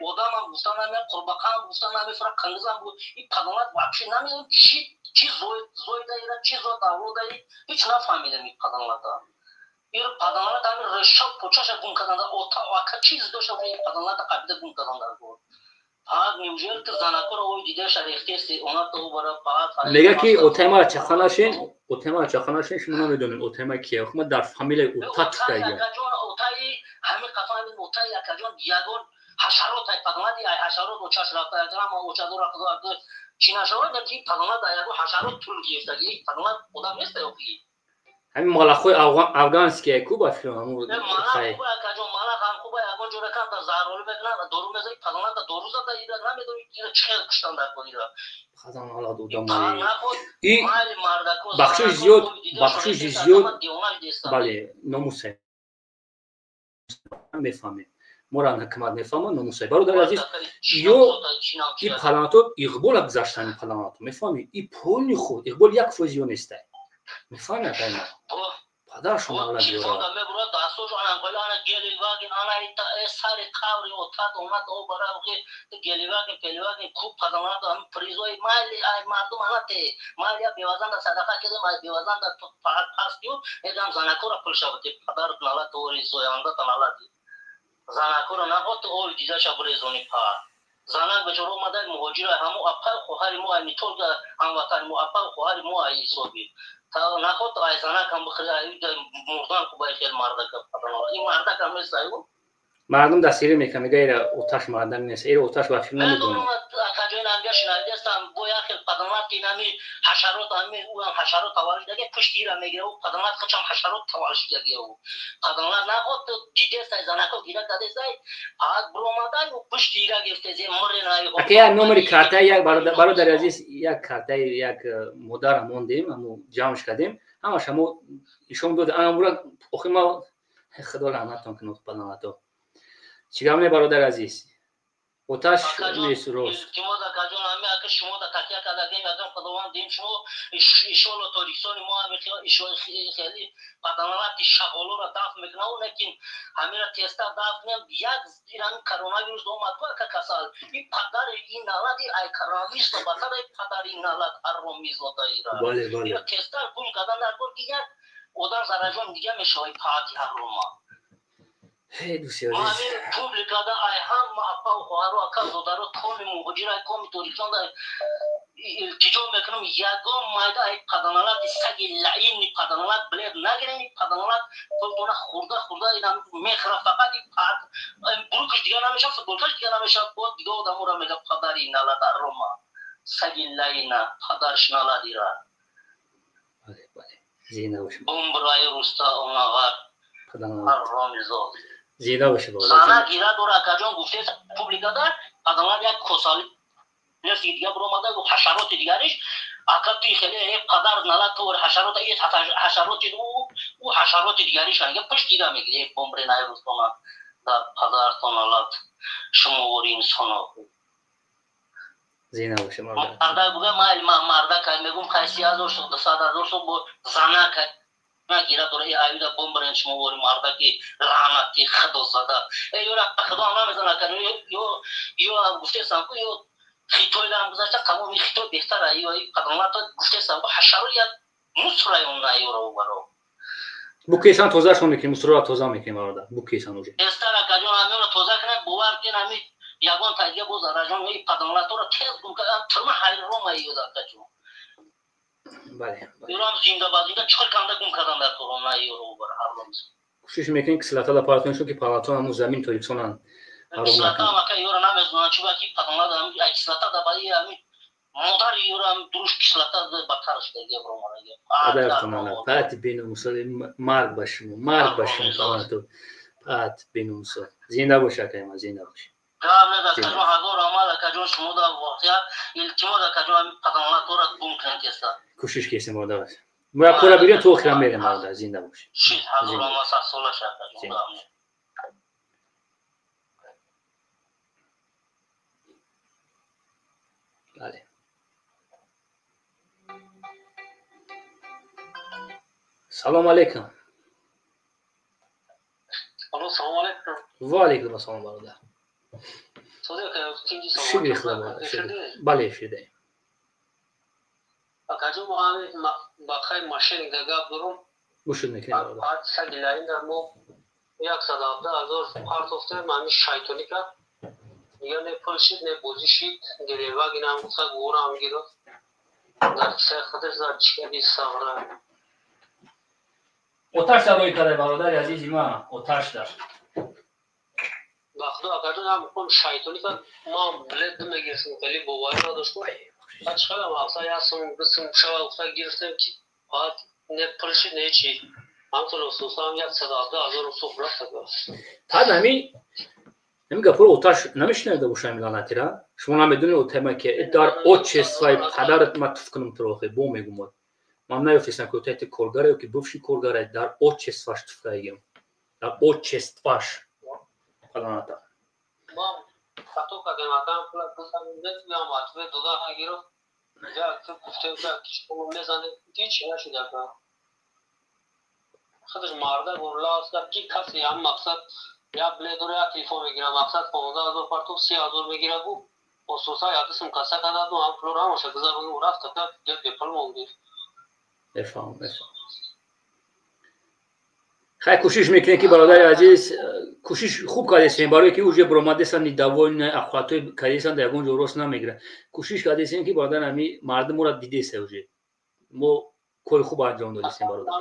одамам гуфта наме, қурбақаам гуфта намефра, қангизам. И паданалат вообще намедонам чи чи зоида, ира чи зод авлода, ҳеч нафаҳмидам и паданалата. Ир паданалат ами реша почаша гум карданда, ота ака чиз дошта, и паданалата қабида гум карданда. Фақат неужели ки занакора ой дидаша рехтеси она то бара фақат. Мега ки отайма чаха нашин, отайма чаха нашин, шумо намедонед отайма кия. Ма дар фамилияи ота туфтага. Акаҷон, отаи ҳамин қафа, отаи акаҷон ягон ҳашарот ай паданади, ай ҳашарот очаш рафта, ама очадора худо чӣ нашавад, ки паданат ай ягон ҳашарот тул гирифтаги. Паданат одам нест охи. Ҳамин малахҳои афганские ку, ба фикрам, ҳамун. Акаҷон, малах ҳам хуба, ягон ҷора камта заҳролӣ мекунад, дору мезани, паданата дору зада, ира намедони ира чӣ хел куштан дар кор ира. Паданалат одамои и бахшиши зиёд, бахшиши зиёд, бале, номусе мефаҳмем, моро ҳукумат мефаҳмад, номусе. Бародари азиз, ё и паданато иқбола гузаштани паданато мефаҳмӣ, и полни худ иқбол 1% ё нестай, мефаҳмӣ, акайма? Падаршон ала биёра. Мебурад дастошо ана гелеваген, ана сари қаври отат омад обара гелеваген, пелеваген куб падамад призои майли ай мардум ана те майли бевазанда садақа кедем, ай бевазанда фақат пастию эдам занакора пул шавати, падар налат ори зоянда таналати занакора нахот ой дидаша бурезони. Па занак бечора омада муҳоҷира, ҳамо апай хоҳари мо, ай нитолга ҳамватани мо, апай хоҳари мо, ай ҳисоби нахот ай занакам бихӯри, ай мурдан хуб, ай хел мардака, ин мардакам нест аю. Мардум дастгирӣ мекунад, мега ира оташ мардам нест, ира оташ ба филм намедонам. Акаҷои намга шинавидастам, бо як хел падамат ки нами ҳашарот, ами уам ҳашарот таваллуд шудаги, пушти ира мегира, ӯ падамат хучам ҳашарот таваллуд шудаги. Ӯ падамат нахот дидестай, занако гира кадестай, фақат биромадай, ӯ пушти ира гирифтезе муренай. Ака, як номери картаи як бародари азиз, як картаи як модарам мондем, амо ҷамъш кардем, ҳамаш амо ишон дод, амура охи ма худо раҳматон кунад падамато. Чӣ гап не, бародари азиз, оташ нест, рост. Илтимос, акаҷон, ҳами ака шумо да такя кардагем, ягон худованд дим шумо, иншоалло, Тоҷикистони мо ҳами хеле паданалати шағолоро дафт мекунад, лекин ҳамира тезтар дафт кунем. Як ҳами коронавирус омад ку, ака, касал, и падари ин налати ай коронавирус батар, ай падари ин налат ҳаромизода ира тезтар гум кардан дар кор, ки як одам заражон дига мешавад, паати ҳарома. Дӯсти азиз, публикада ай ҳама апау хоҳару ака зодаро, коми муҳоҷир, ай коми Тоҷикистон илтиҷо мекунам: ягон майда ай паданалати саги лаини паданалат билет нагирем. Паданалат пултона хурда хурда мехӯра, фақат брюкаш дига намешавад, футболкаш дига намешавад, боз дига одаморо мега. Падари налат арома, саги лаина, падарш наладира. Бумбраи руста онағар ҳаромизод. Зинда бошед. Зана гира дора, акаҷон, гуфтес публикада паданалат як косали нест дига биромада, ҳашароти дигариш. Ака, туи хеле падар налат тор ҳашарот, и ҳашароти ӯ ҳашароти дигариш анга пушт дига мегири. Бомбре най рустона дар падартон налат, шумовори инсоно. Зинда бошед. Мардак буга майли, мардак мегум, хайси ҳазор сум, 200 000 сум бо занак гира дора, и аюда бомбрен, шумовори мардаки лаънати худозада. Э, ёра худо ҳам намезана, ё ё гуфтесам ку, ё хитойдам гузашта, тамоми хитой беҳтара, ё паданалато гуфтесам, ҳашаро як мусраён на ёро баро. Букесан тозашон мекунем, мусорро тоза мекунем, бародар. Букесан уже. Тезтар акаҷон, ҳаминро тоза кунед, бовар кун, ҳамин ягон тайга боз араҷон и паданлаторо тез гум кардан, тирма ҳайрон маёд акаҷон. Бале. Юрам зинда ба зинда чиқар канда гум кардан дар корона юро бар ҳарлам. Кӯшиш мекунем кислота да партоншон ки палатон ҳамун замин тоҷикистонан ҳаром Кислота ака юра намезонам, чуба ки паданлат ҳамин ай кислота да ба ҳамин модар юрам дуруш кислота батар шудаги бромараги. Падартон пат бинумсо, марг ба шумо, марг ба шумо, палату пат бинумсо. Зинда бош акай ма, зинда бош. Акаҷон, ҳазор амал акаҷон, шумо да воқеа илтимос акаҷон, ҳамин паданлатора гум кунед теста. Кӯшиш кесем, бародар. Мо як кора бигирем, то охира мерем, бародар, зинда бош. Шид ҳазор амал, садсола шад акаҷон. Бале. Салом алейкум. Алло, салом алейкум. Ва алейкум ассалом, бародар. Шукри Худо, бале, эфирдаем. Акаҷон, мо бақай машин да гап дорум. Гӯшуд мекунем, бародар. Сагилаин дар мо 117 000 партофтем, ҳамин шайтонӣ кард. Дигар не пул шид, не бозӣ шид, гелевагинам гуфта гӯрам гирифт. Дар кисаи худаш дар чикади сағра. Оташ дар рӯй карда, бародари азизи ман, оташ дар. Ба худо акаҷон, ҳам хун шайтонӣ кард, ман билет намегирифтем, хеле боварӣ надоштам. Баъд чӣ қадар мақсад як сум, ду сум шава гуфта гирифтем, ки баъд не пул шид, не чӣ. Ҳамчун усусам 117 000 сӯхт рафта. Баъд ҳамин гапҳоро оташ намешунавида бошам, лаънатира. Шумо намедонед отама ки дар отчествои падарат ма туф кунам туро охи, бо мегумад. Ман наёфтестам ки отайти коргаре ки бывший коргаре дар отчестваш туф кардагиам. Дар отчестваш паданата. Ман хато кардем, акам пула гузарондем, ответ дода гирифт. Я гуфтем, ки шумо мезанед, ҳеҷ нашуд ака. Худаш марда гурлас кард, ки касе ҳам мақсад як билет дора, як телефон мегирад, мақсад 15 000 партов, 30 000 мегирад, гуфт. Ососа ядисм каса кардаду ҳам пулро ҳамаша гузарондем, рафт ака, бепул мондем. Мефаҳмам, мефаҳмам. Хай, кӯшиш мекунем ки, бародари азиз, кӯшиш хуб кардесем, барое ки уже баромадесан недовольны, ахватҳои кардесан, дар ягон ҷо рост намегирад. Кӯшиш кардесем ки, бародар, ҳами мардум моро дидеса, уже мо кори хуб анҷом додесем, бародар.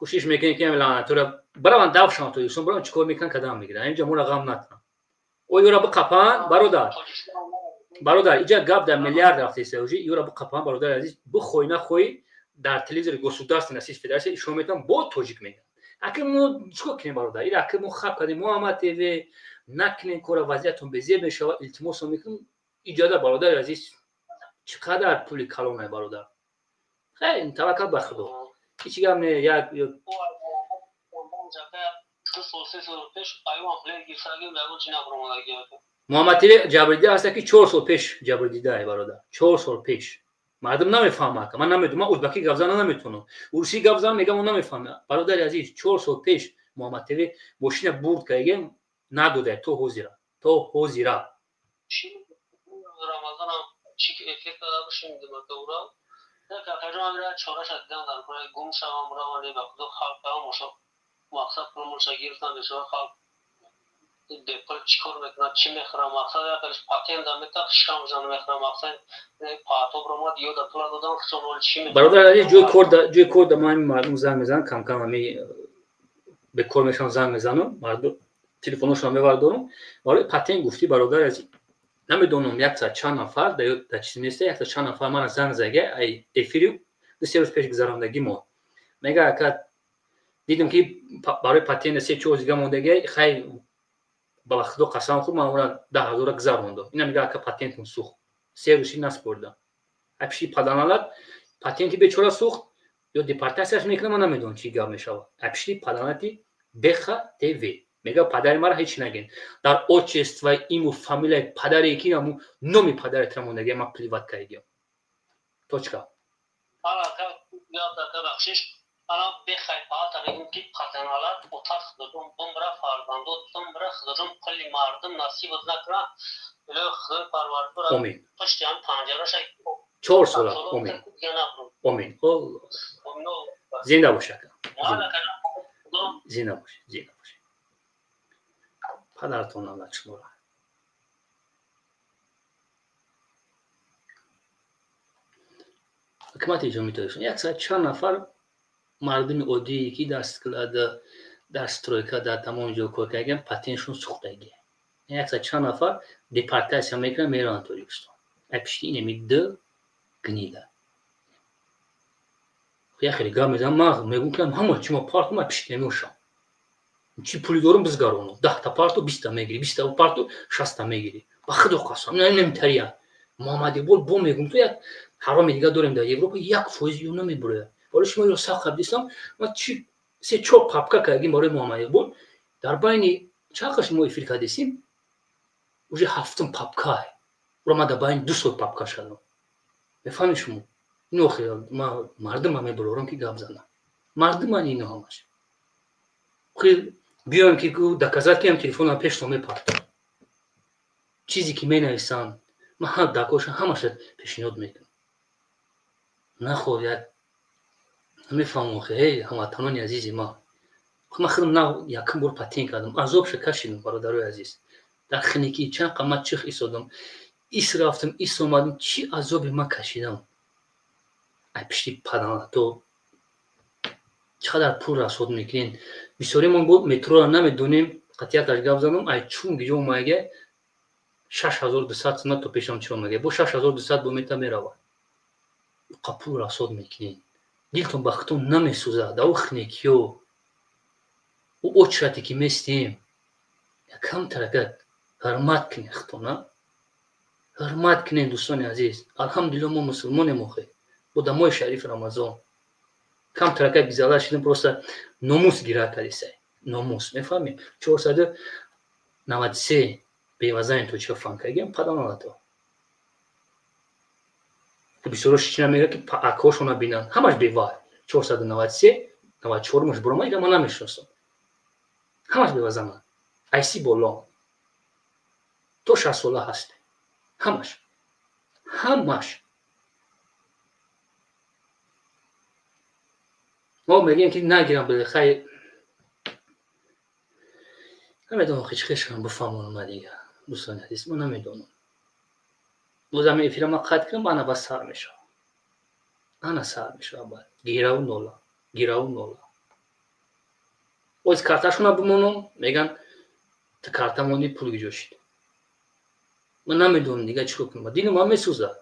Кӯшиш мекунем ки ҳами лаънатора бараванд, дафшаванд тоҷикистон, бараванд, чӣ кор мекунанд, кадам мегиранд, инҷа моро ғам натананд. О ёра биқапанд, бародар, бародар, иҷа гап дар миллиард рафтеса уже, ёра биқапанд, бародари азиз, бихоҳӣ нахоҳӣ дар телевизори государственной Российской Федерация ишора метавонам, бо тоҷик мегӯянд. Аки мо чикор кунем, бародар? Ира аки мо хаб кардем, Муҳаммад ТВ накунем кора, вазъиятон безеб мешавад, илтимосо мекунем. Иҷоза, бародари азиз, чӣ қадар пули калонае, бародар. Хай, таваккал ба Худо. Ҳеҷ гап не, як Муҳаммад ТВ ҷабрдида ҳаста ки 4 сол пеш ҷабрдидае, бародар, 4 сол пеш. Мардум намефаҳмад, ман намедонам, ман узбакӣ гап зана наметавонам, урусӣ гап занам мегам, он намефаҳмад. Бародари азиз, 4 сол пеш Муҳаммад ТВ мошина бурд кардагем, надодае то ҳозира, то ҳозира. Рамазонам чӣ эфир карда бошем, гум шавам, равам, ба худо, халқ ҳамоша мақсад пулмоша гирифтам, бечора халқ бепул чӣ кор мекунад, чӣ мехӯрад? Мақсад якалиш патента метақ, шикамашон мехӯрад, мақсад патобро омад, ёда пула додам, хусонол чӣ. Бародар азиз, ҷои кор, ҷои кор да ман ҳамин мардум занг мезанам, камкам ҳами бекор мешавам, занг мезанам, мардум телефоношонро мевардорам. Барои патент гуфтӣ, бародари азиз, намедонам, яксад чанд нафар дар чиз неста, яксад чанд нафар мана занг зага, ай эфири 2-3 рӯз пеш гузарондагӣ мо мега: ака, дидем ки барои патента се чор дига мондагӣ. Хай, ба Худо қасам хӯр, ман ора 10 000-а гузарондам. Ина мега: ака, патентам сӯхт, 3 рӯзи наспордам. Ай пиши паданалат патенти бечора сӯхт ё депортатсияш мекунам, ман намедонам чӣ гап мешавад. Ай пиши паданалати Беха ТВ мега: падари мара ҳеҷ наген, дар отчествои иму фамилияи падаре ки аму номи падари тра мондагӣ, ман плевать кардагиам, точка. Ана бехай паата мегӯм ки патаналат отат, худоҷон бумра, фарзандот бумра, худоҷон пули мардум насибот накуна, илоҳи Худои Парвардигор. Омин. Пушти ҳам панҷараша. 4 сола, омин. Омин. Зинда бош ака. Зинда бош, зинда бош. Падаратон Аллоҳ шуморо. Ҳукумати Ҷумҳурии Тоҷикистон яксад чанд нафар мардуми оддие ки дар склад, дар стройка, дар тамоми ҷо кор кардагиан, патентшон сӯхтагӣ. Яксад чанд нафар депортатсия мекунанд, мераванд Тоҷикистон. Ай пишти инами д гнида. Я хеле гап мезанам, ман мегӯм ки ҳама чи ма парту, ма пишти намешам. Чи пули дорум бизгаронам. 10-та парту 20-та мегирӣ, 20-та парту 60-та мегирӣ. Ба худо қасам, намитария. Муҳаммад Иқбол бо мегӯм ту як ҳароми дига дорем дар Европа, 1% ё намебурояд. Барои шумо иро сахт қабдистам, ман чи се чор папка кардагим барои Муҳаммад Иқбол. Дар байни чанд қаш мо эфир кардесим, уже ҳафтум папка. Ура ман дар байни 2 сол папка шудам. Мефаҳмед шумо? Ин охир ман мардума мебурорам ки гап занам. Мардуман ино ҳамаш. Охир биёем ки доказать кунем, телефонам пештон мепартам. Чизе ки менависам, ман ҳар дакоша ҳамаша пешниҳод мекунам. Нахо як намефаҳмам охир, эй ҳамватанони азизи ман. Ман худам на якум бор патент кардам, азобша кашидам, бародарои азиз. Дар хиникӣ чанд қамат чих истодам, ис рафтам, ис омадам, чӣ азобе ман кашидам. Ай пишти паданато чӣ қадар пул расход мекунем. Бисёримон бо метрора намедонем, қатъияташ гап занам, ай чун гиҷо омага 6200 сомон то пешам чиро мега. Бо 6200 бо мета меравад. Қа пул расход мекунем. Дилтон ба худтон намесӯзад, дар ӯ хиникиё, ӯ очрате ки местем, якамтар агар ҳурмат кунем худтона, ҳурмат кунем дӯстони азиз. Алҳамдулилло мо мусулмонем охир. Бо дар моҳи шарифи Рамазон камтар агар гизала шидем, просто номус гира кардисай. Номус, мефаҳмем? 493 бевазани тоҷика фан кардагиам паданалато. Бисёро шичина мегӯяд ки акҳошона бинанд, ҳамаш бева. 493, 94-маш бурома, ира ман намешиносам. Ҳамаш бевазананд. Айси боло. То 60 сола ҳаст. Ҳамаш. Ҳамаш. Мо мегӯем ки нагирам билхай. Намедонам ҳеҷ хешам бифаҳмонам ман дига. Дӯстони азиз, ман намедонам. Боз ҳамин эфира ман қатъ кунам, ана бас сар мешавад. Ана сар мешавад баъд. Гираву нола, гираву нола. Боз карташона бимонам, мегӯянд ту карта мондӣ, пул гиҷо шид. Ман намедонам дига чӣ кор кунам. Дилам ҳам месӯзад.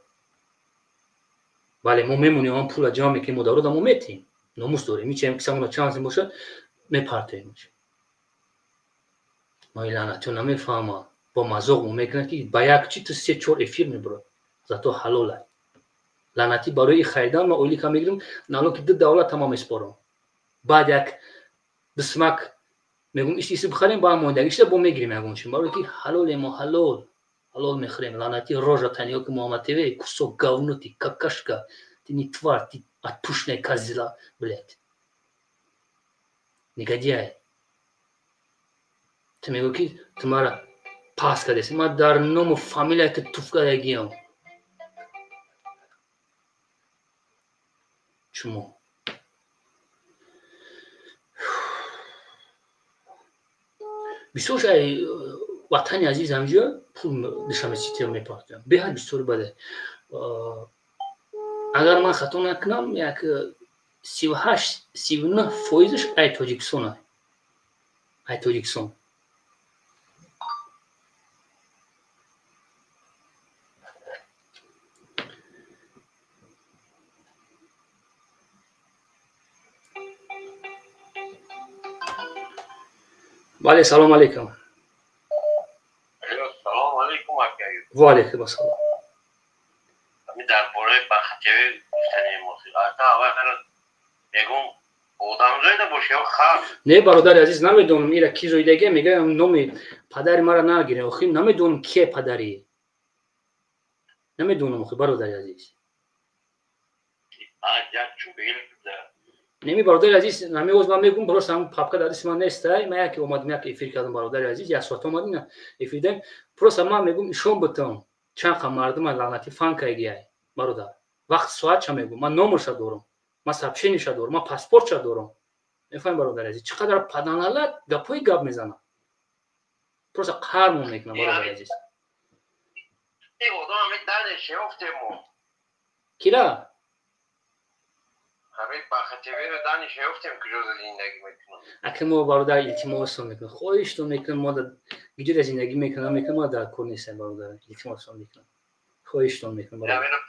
Бале, мо мемонем, ҳам пула ҷамъ мекунем, модарода мо метиҳем. Номус дорем. Ҳеҷ ҳам кисамона чанд сим бошад, мепартоем. Ман лаънатиё намефаҳмам. Бо мазоқ мо мекунад ки ба як чи ту се чор эфир мебурад. Зато ҳалол аст. Лаънатӣ барои и харидан ман ойлика мегирам, налоки ду давлат ҳама меспорам. Баъд як бисмак мегӯм ис ис бихарем, баъд мондагиша бо мегирем ягон чи. Барои ки ҳалоле мо ҳалол. Ҳалол мехӯрем. Лаънатӣ рожа таниё ки Муҳаммад ТВ кусок говно ты какашка, ты не тварь, ты отпущенная козла, блядь. Негодяй. Ту мегӯӣ ки ту мара пас кардеси. Ман дар ному фамилия ту туф кардагиам. Чумо. Бисёр шай ватани азиз ҳамҷо пул Душанбе Сити мепартоям. Беҳад бисёр баде. Агар ман хато накунам, як 38, 39 фоизаш ай Тоҷикистон ай. Ай Тоҷикистон. Бале, салом алейкум. Салом алейкум, ака. Ва алейкум ассалом. Ами дар бораи Бахтиёр гуфтани мосиқ. Ата аввал мегӯм одам зоида боша ё хар? Не, бародари азиз, намедонам ира ки зоидагия, мегӯям номи падари мара нагирем. Охир намедонам кие падари. Намедонам охир, бародари азиз. Неми бародари азиз, нами оз ман мегӯм, просто ҳамун папка дар дасти ман нестай. Ман яке омадам, як эфир кардам, бародари азиз, як соат омадим, эфир додем. Просто ман мегӯм ишон бутам. Чанд қа мардума лаънатӣ фан кардагиай, бародар. Вақт соатша мегӯм, ман номерша дорам, ман сообщениеша дорам, ман паспортша дорам. Мефаҳмӣ, бародари азиз, чӣ қадар паданалат гапҳои гап мезанад, просто қармон мекунам, бародари азиз. Кира? Ака, мо, бародар, илтимосо мекунам, хоҳиштон мекунам, мо гиҷода зиндагӣ мекунам, мекунам, мо дар кор нестем, бародар, илтимосон мекунам, хоҳиштон мекунам, бародар.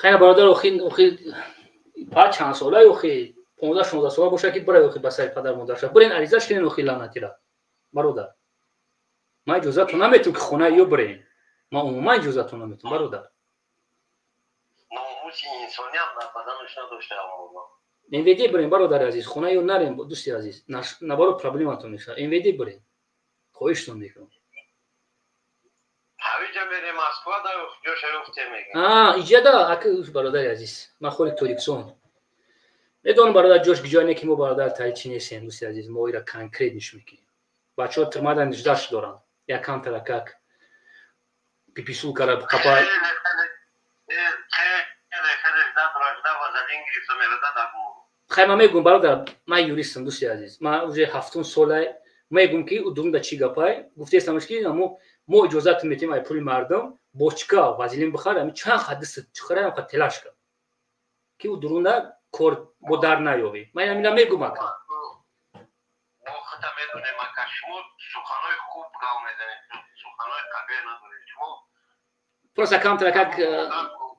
Хайр, бародар, охи охи па чанд солай, охи 15-16 сола боша, ки бирай, охи, ба сари падар модарша бирен, аризаш кунен, охи, лаънатира. Бародар, ман иҷозатон наметум, ки хонаи ё бирен, ман умуман иҷозатон наметум, бародар. МВД бирен, бародари азиз, хонаи ё нарен, дӯсти азиз, набаро проблематон мешавад. МВД бирен, хоҳиштон мекунам. Иҷада, ака, бародари азиз, ман холи Тоҷикистон медонам, бародар, ҷош гиҷое не, ки мо, бародар, тари чи нестем, дӯсти азиз, мо ира конкрет ниш мекунем. Бачаҳо тирмадан ниждаш доранд, якам таракак пиписул кара қапа. Хай, ман мегӯм, бародар, ман юристам, дӯсти азиз, ман уже ҳафтум солай мегӯм, ки дурунда чӣ гапай гуфтаестамаш, ки амо мо иҷозат метем, ай пули мардум бочка вазилин бихар, ами чанд хадис чихара, ам телашка, ки ӯ дурунда кор бо дар наёвӣ. Ман амина мегӯм, ака. Мо худа медонем, ака, шумо суханои хуб гап мезанед, суханои қабеҳ надоред шумо. Просто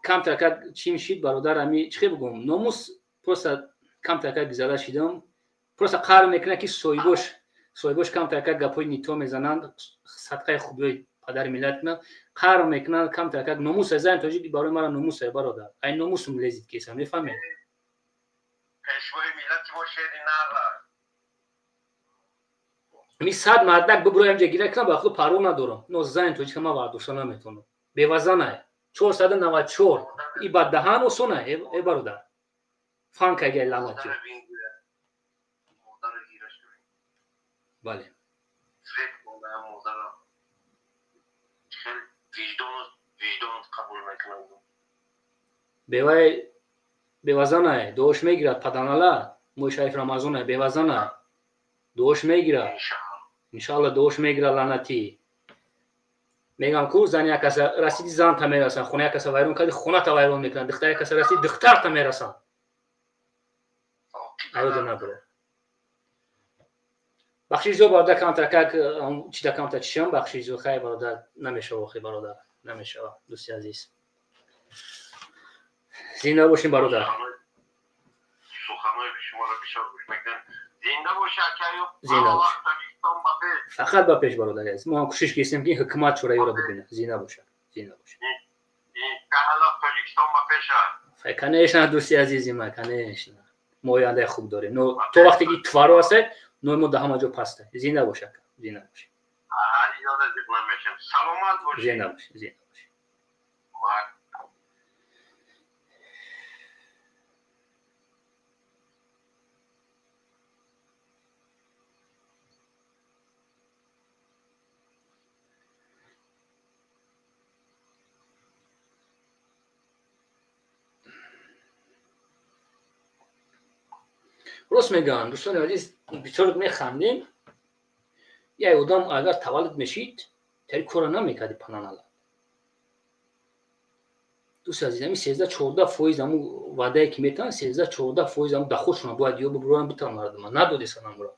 камтаракак чӣ мешид, бародар, ами чӣ хел бигӯм, номус, просто камтаракак гизада шидам, просто қаҳр мекунад, ки соҳибош камтаракак гапҳои нито мезананд, садқаи хубиҳои падари миллат кунанд, қаҳр мекунанд камтаракак. Номус зани тоҷик барои мара номусе, бародар, ай номусум лезид кеса, мефаҳмед? Пешвои миллати мо шери нар. Ми 100 мардак бибуроям ҷа гира кунам, ба худ парво надорам, но зани тоҷика ман вардошта наметавонам, бевазанае, 494 и ба даҳан осона, э бародар, фанкагай, лаънати. Бале. Бевай бевазанае, дуош мегирад, паданала, моҳи шариф Рамазонае, бевазанае, дуош мегирад, иншаалло, дуош мегирад, лаънатӣ. Мегам ку, зани як каса расиди, занта мерасан, хона як каса вайрон карди, хоната вайрон мекунанд, духтар як каса расиди, духтарта мерасан. Аёда набро. Бахшиш зиёд, бародар, камтаракак чида, камтар чишам, бахшиш зиёд. Хай, бародар, намешава, охи, бародар, намешава, дӯсти азиз, зинда бошем, бародар. Суханои шуморо бисёр гӯш мекунам. Зинда бош, акаю. Зинда бош, фақат ба пеш, бародари азиз. Мо ҳам кӯшиш кистем, ки ҳукумат чораёро бибинад. Зинда боша, зинда боша. Тоҷикистон ба пеша. Конечно, дӯсти азизи ман, конечно, мо ояндаи хуб дорем, но то вақте ки тваро ҳасте, нои мо да ҳама ҷо паста. Зинда бош, ака, зинда бош. Саломат бош. Зинда бош, зинда бош. Рост мегӯям, дӯстони азиз, бисёр механдем. Як одам агар таваллуд мешид, тари кора намекарди, пананала. Дӯсти азиз, ами 13-14% аму ваъдае ки метаван, 13-14% аму доходшона бояд ё бибуроям, битаван мардума надодесан амуро.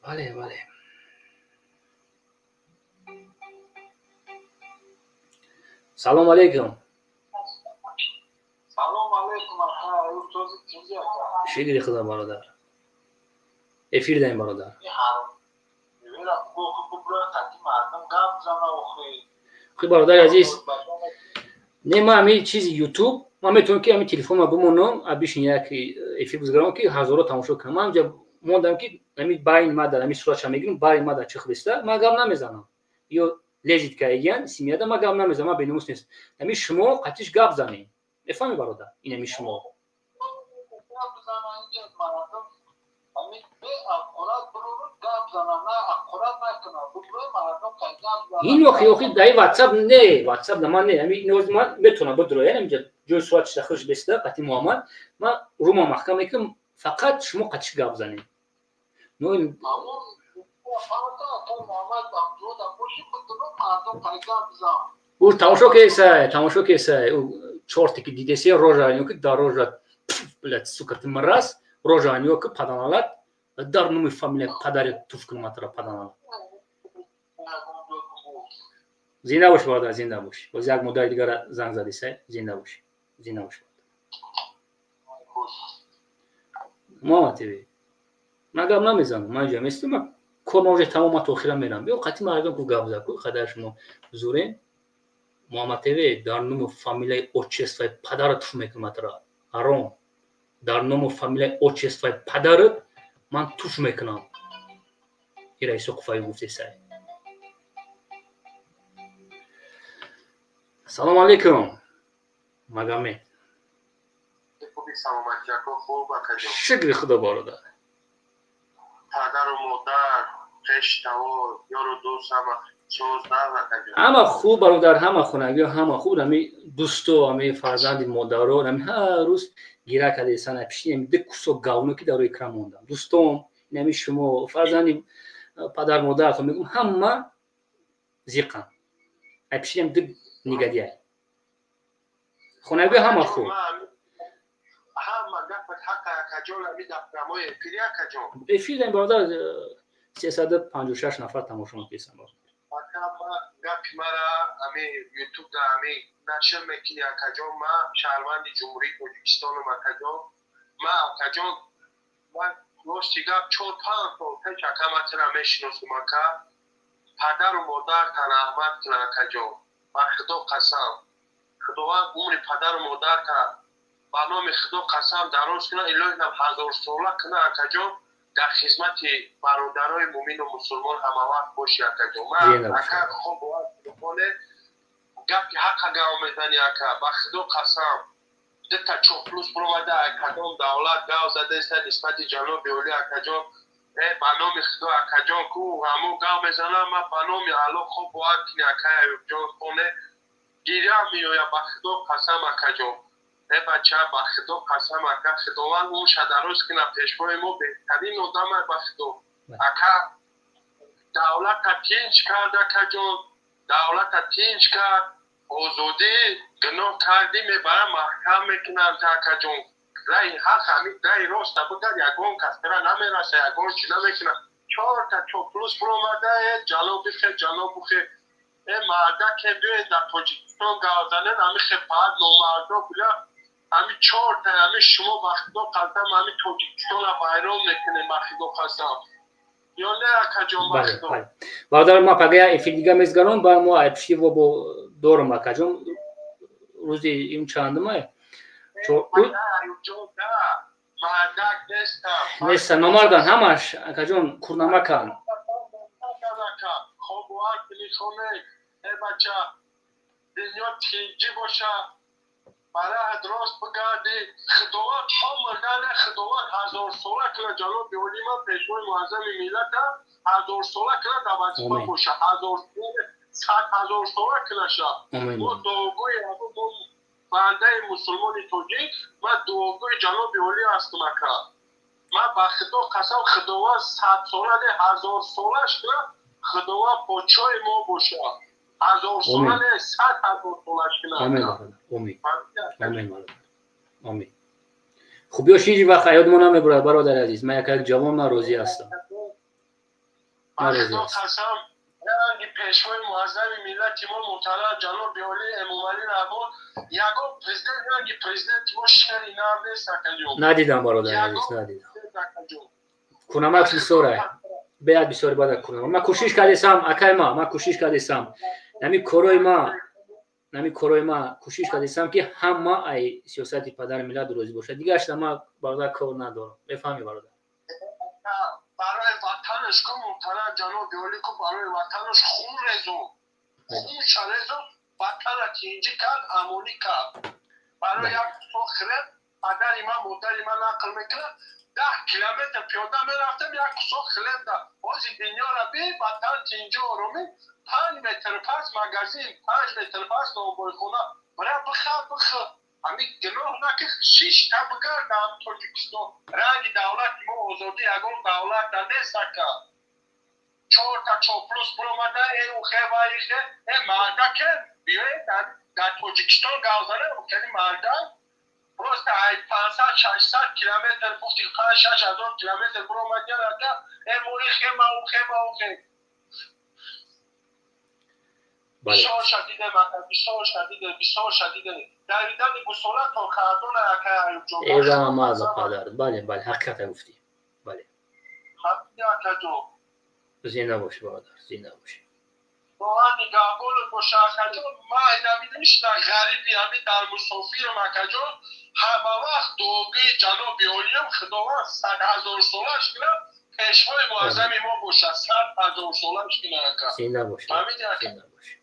Бале, бале. Салом алейкум. Салом алейкум, ака. Шукри худо, бародар, эфир даем, бародар. Хи, бародари азиз, не, ман ами чизи ютуб, ман метавонам, ки ами телефонма бимонам, абишин як эфир бизгарам, ки ҳазоро тамошо кунам. Ман Мондам ки ами байн мада ами суратша мегирам, байн мада чихлиста, ман гап намезанам. Ё лезит каигиян семьяда, ман гап намезанам, ман беномус нест. Ами шумо қатиш гап занед. Мефаҳми, бародар? Инами шумо. Ин охи даи ватсап не, ватсап да ман не, ами ин ман метавонам бидроям, инҷа ҷои сурат шида беста қати Муҳаммад, ман рума маҳкам мекунам, фақат шумо қатиш гап занед. Ну ӯ тамошо кесай, тамошо кесай, ӯ чорте ки дидесе рожа ки дар рожа, блядь, сука, ты мразь, рожа аниё ки паданалат дар нуми фамилия падари туф кунаматра паданалат. Зинда бош, бародар, зинда бош. Боз як модари дигара занг задисай, зинда бош, зинда бош. Муҳаммад ТВ, ман гап намезанам, ман инҷа местам, ман кор уже тамом, ман то охира мерам. Биё қати мардум ку гап зад ку, қадар шумо зурен. Муҳаммад ТВ, дар нуму фамилияи отчествои падарат туф мекунаматра. Ҳаром. Дар ному фамилияи отчествои падарат ман туф мекунам. Ира Исоқов аю гуфтесай. Салом алейкум. Магомед. Шукри Худо, бародар. Падару модар, хештавор, ёру дӯст ҳама ҳама хуб, бародар, ҳама хонагиҳо ҳама хуб, ами дӯсто, ами фарзанди модаро, ами ҳар рӯз гира кардесан, пишти ами ду кусок говно ки дар рӯи экран мондам. Дӯстом, инами шумо, фарзанди падар модаратон мегӯм, ҳама зиқан. Ай пишти ами ду негодяй. Хонагиҳо ҳама хуб. Ҳама гапат ҳақа, акаҷон, ами дафтрамои эфири, акаҷон. Эфир дар бародар 356 нафар тамошо мекунанд, бародар. Ака, ма гапи мара ами ютуб да ами нашр мекунӣ, акаҷон, ма шаҳрванди Ҷумҳурии Тоҷикистонам, акаҷон. Ма, акаҷон, ман рости гап 4-5 сол пеш, ака, ма тира мешиносум, ака. Падару модарта раҳмат кунад, акаҷон. Ба Худо қасам. Худованд умри падару модарта ба номи Худо қасам дароз кунад, илоҳинам ҳазорсола кунад, акаҷон, дар хизмати бародарои мӯмину мусулмон ҳамавақт бошӣ, акаҷон. Ман, ака, хоб бовар телефоне гапи ҳақа гав мезанӣ, ака, ба Худо қасам. Дута чоплус буромада, кадом давлат гав задаиста нисбати ҷаноби олӣ, акаҷон. Э, ба номи Худо, акаҷон, ку ҳамо гав мезанам, ман ба номи Аллоҳ, хоб бовар кунӣ, ака Аюбҷон, хоне гиря меояд, ба Худо қасам, акаҷон. Э бача, ба Худо қасам, ака, Худованд умша дароз кунад, пешвои мо беҳтарин одама, ба Худо. Ака, давлата тинч кард, акаҷон, давлата тинч кард, озодӣ гуноҳ кардӣ, мебарам маҳкам мекунанд, акаҷон. Раи ҳақ ҳамин раи роста бигар, ягон кас тира намераса, ягон чи намекунад. Чорта чоплус буромада, э ҷало бихе, ҷало бухе. Э мардаке биёед дар Тоҷикистон гав занед, ҳами хепаат номардо буля, ҳами чорта ҳами шумо, ба Худо қасам, ҳами Тоҷикистонро вайрон мекунем, ба Худо қасам. Ё не, акаҷон, ба Худо? Бародар, ма пага я эфир дига мезгарон, ба мо айпишти во бо дорам, акаҷон. Рӯзи ин чандума? Мардак нестам. Неста, номардан ҳамаш, акаҷон, курнамакан. Хоб бовар кунӣ, хоне, э бача, дунё тинҷӣ боша, бараҳат рост бигардӣ, Худованд то мурдане, Худованд ҳазорсола кунад ҷаноби олӣ, ман пешвои муаззами миллата ҳазорсола кунад, дар вазифа боша, ҳазорсола, сад ҳазорсола кунаша. Мо дуогӯи мо бандаи мусулмони тоҷик, ман дуогӯи ҷаноби олӣ ҳастам, ака. Ман ба Худо қасам, Худованд садсола не, ҳазорсолаш кунад, Худованд подшоҳи мо боша. Ҳазорсола не, 100 000 солаш кунад. Омин, омин, омин, омин. Хуб, ё ҳеҷ вақт ҳаётмо намебурад, бародари азиз. Ман як ҷавон, ман розӣ ҳастам. Ба Худо қасам, ранги пешвои муаззами миллати мо муҳтарам ҷаноби олӣ Эмомалӣ Раҳмон, ягон президент ранги президенти мо шери нар нест, акаҷон. Надидам, бародари азиз, надидам. Кунамак бисёрай, беяд бисёри бада кунам. Ман кӯшиш кардесам, акай, ма ман кӯшиш кардесам, нами корои ма кӯшиш кардесам, ки ҳама ай сиёсати падари миллат розӣ бошад. Дигарашда ман, бародар, кор надорам, мефаҳмӣ, бародар? Ватанаш ку муҳтарам ҷаноби олӣ ку барои ватанаш хун резон, хунша резон, ватана тинҷӣ кард, амонӣ кард. Барои як кусок хлеб падари ман, модари ман нақл мекунад, 10 километр пиёда мерафтем як кусок хлеб да. Ҳозир дунёра би ватан тинҷӣ оромӣ, 5 метр пас магазин, 5 метр пас нонвойхона, бира бихар, бихӯр. Ҳамин гуноҳ наки шишта бигард дар Тоҷикистон. Ранги давлати мо озодӣ ягон давлата нест ака. 4 та чоплус биромада, э ухе ва ихе, э мардаке биёед дар Тоҷикистон гап занед, хели мардак просто ай 500-600 километр гуфти 5-6 ҳазор километр биромадиян ака, э мо ихе ма ухе ма ухе. Бисёр шадиде ака, бисёр шадиде, бисёр шадиде. Давидани гусола то кардона ака Аюбҷон. Эва маза падар. Бале, бале, ҳақиқата гуфтӣ. Бале. Ҳақиқат акаҷон. Зинда бошӣ бародар, зинда бошӣ. Воқеан нигаҳбонат боша акаҷон. Ман намедонистам ғариби ҳамин дар мусофирам акаҷон. Ҳама вақт дуогӯи ҷаноби олиям Худованд 100 ҳазор солаш кунад, пешвои муаззами мо бошад, 100 ҳазор солаш кунад ака. Зинда бошӣ. Фаҳмидӣ ака? Зинда бошӣ.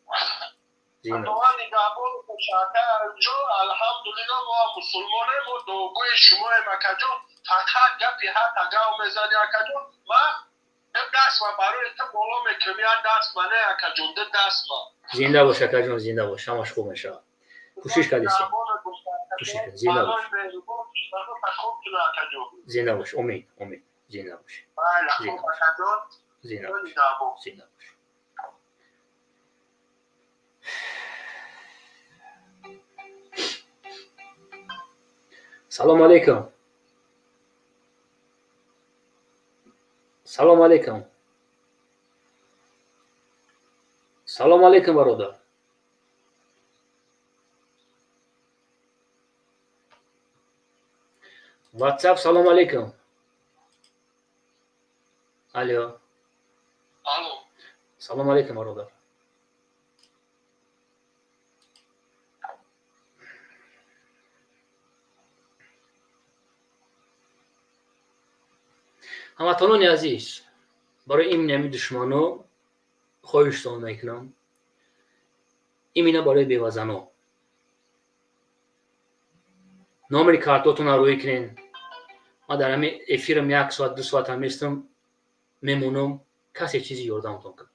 Зинда Худованд нигаҳбонат боша ака Аюбҷон. Алҳамдулилло мо мусулмонем, мо дуогӯи шумоем акаҷон. Фақат гапи ҳаққа гап мезанӣ акаҷон. Ман ду даст ма барои ту боло мекунам, як даст ма не акаҷон, ду даст ма. Зинда бош акаҷон, зинда бош, ҳамаш хуб мешавад. Кӯшиш кардисем. Кӯшиш кардем. Зинда бош. Зинда бош. Умед, умед. Зинда бош. Зинда бош. Зинда бош. Зинда бош. Салом алейкум. Салом алейкум. Салом алейкум бародар. WhatsApp салом алейкум. Алло. Алло. Салом алейкум бародар. Ҳамватанони азиз, барои имни ҳамин душмано хоҳиштон мекунам, имина барои бевазано. Номери картотонро рӯй кунен. Ман дар ҳамин эфирам 1 соат, 2 соат ҳам местам, мемонам, касе чизи ёрдамтон кунад.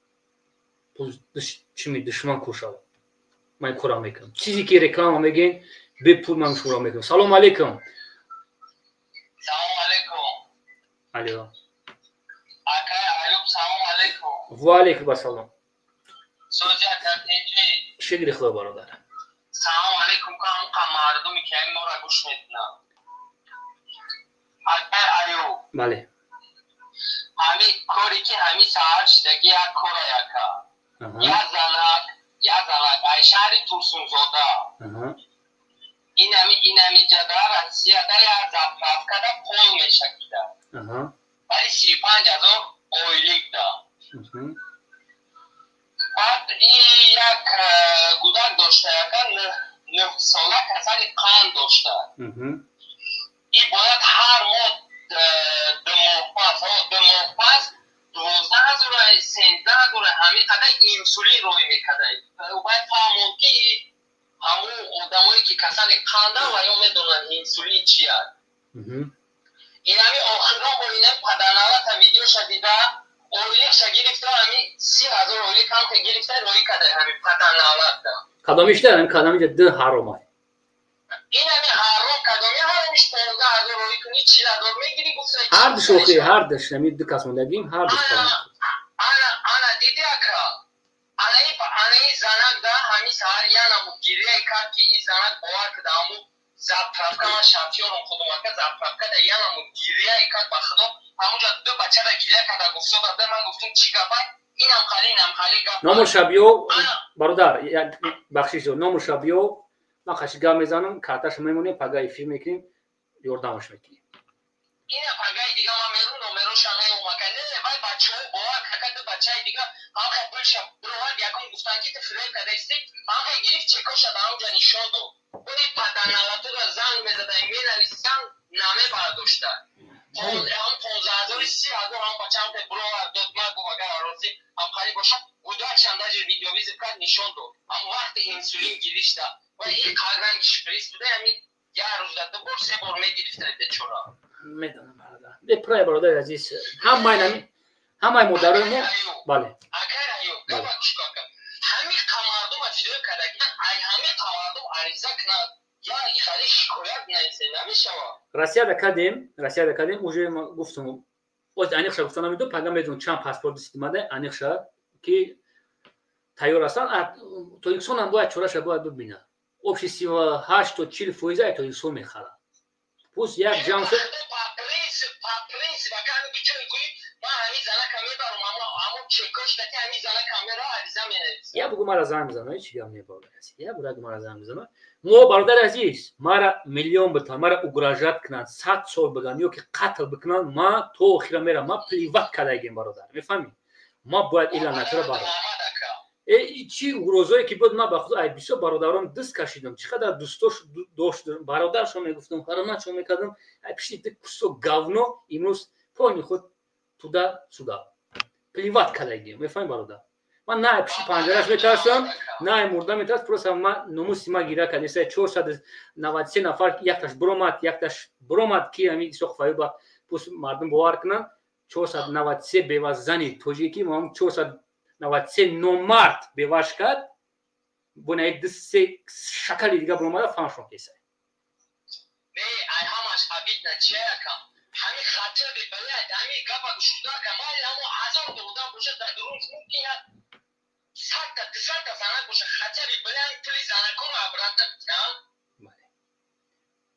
Чими душман кур шавад. Ман ин корам мекунам. Чизе ки реклама мегӯен, бепул ман шуморо мекунам. Салом алейкум. Салом алейкум. Алло. Акай Аюб, салом алейкум. Ва алейкум ассалом. Сози ака тинҷӣ? Шукри Худо бародар. Салом алейкум ка ҳамқа мардуме ки ҳамин моро гӯш мекунанд. Акай Аюб. Бале. Ҳамин коре ки ҳамин саҳар шидаги як кора яка. Як занак, як занак ай шаҳри Турсунзода. Инами ҷада Россияда як заправкада пол мешакида. Барои 35 ҳазор ойлик да. Баъд ин як гудак дошта яка 9 сола касали қанд дошта. Ин бояд ҳар моҳ 2 моҳ пас, 2 моҳ пас 12 ҳазор, 13 ҳазор ҳамин қадар инсулин рой мекарда. Бояд фаҳмонд ки ҳамун одамое ки касали қанда ва ё медонанд инсулин чи аст. Инами охирон бо инами падарналата видеоша дида, ойликша гирифта, ҳамин 30 ҳазор ойлик ҳам ки гирифта рой карда ҳамин падарналата. Кадомишда? Ҳамин кадомиҷа ду ҳаром аст. Инами ҳаром кадоми ҳаромиш 15 ҳазор рой кунӣ 40 ҳазор мегирӣ гуфта. Ҳар ду шӯхӣ, ҳар ду ҳамин ду кас мондагим, ҳар ду. Ана, ана диди ака. Анаи занак да ҳамин саҳар яна буд гирияи кард ки ин занак бовар куда ҳаму заправка ман шафёрам худум ака заправка да яна буд гирияи кард ба худо ҳамунҷа ду бачара гирия карда гуфтода да ман гуфтум чӣ гапа инам қали инам қали гап. Ному шабиё бародар як бахшиш дор. Ному шабиё ман қаши гап мезанам, карташа мемонем, пага эфир мекунем, ёрдамаш мекунем. Ина пагаи дига ман меру номероша меом ака. Не, вай бачаҳо бовар кака ду бачаи дига ҳамха пулша бировард якум гуфтан ки ту фиреб кардаисти, ҳамха гирифт чекоша дар онҷа нишон дод. Бои падарналатура занг мезадай менависам намебардошта. Ҳам 15 000, 30 000 ҳам бачаам ки бировар дод, ма гуфт агар аросӣ ҳам қариб бошад, гудакшам даже видеовызов кард, нишон дод. Ҳам вақти инсулин гиришта ва ин қарранг шприц буда, ҳамин як рӯзда ду бор, се бор мегирифтанд бечора. Медонам, бародар. Бепурай, бародари азиз, ҳамаи нами ҳамаи модарои мо, бале. Акай Аюб, гапа гӯш кун, ака. Ҳамин қамардум фидоя кардагиан, ай ҳамин қамардум ариза кунад, я хали шикоят нависе, намешавад? Россияда кардем, Россияда кардем, уже гуфтам, оз аниқша гуфта намедонам, пага медонам чанд паспорт истимада, аниқша ки тайёр ҳастанд. Тоҷикистон ҳам бояд чораша бояд бибинад. Общий 38 то 40% ай Тоҷикистон мехарад. Пусть як ҷамъ шуд. По принцип, по принцип, ака, ҳамин ки ҷое кунӣ, ман ҳамин занака мебарам, ҳамо чекош дати ҳамин занака мера ариза менависам. Я бугу мара занг мезанам, ҳеҷ гап не, бародари азиз. Я бугу мара занг мезанам. Мо, бародари азиз, мара миллион битан, мара угрожать кунанд, 100 сол биган ё ки қатл бикунанд, ма то охира мерам, ма плевать кардагим, бародар. Мефаҳмӣ? Ма бояд ила натра барам. Э, чӣ угрозое ки буд, ман ба худ ай бисёр бародаром даст кашидам, чӣ қадар дӯстош доштам, бародаршон мегуфтам, ҳурматшон мекардам, ай пишти ду кусок говно имрӯз пони худ туда сюда плевать кардагим. Мефаҳмӣ, бародар? Ман на пишти панҷараш метарсам, на ай мурда метарсам, просто ман номуси ма гира кард. Эса 493 нафар якташ биромад, якташ биромад, ки ҳамин Исоқ Фаюба пус мардум бовар кунанд, 493 бевазани тоҷикӣ, мо 493 номард беваш кард, бо ду се шакали дига биромада фаҳмшон кесай. Не, ай ҳамаш обидно чия, акам? Ҳамин хатаби, блядь, ҳамин гапа гӯшуда, ака, майли ҳамо ҳазор одам бошад, дар дурун мумкин як 100 та, 200 та занак бошад, хатаби, блядь, пули занакоро обратно битиҳанд.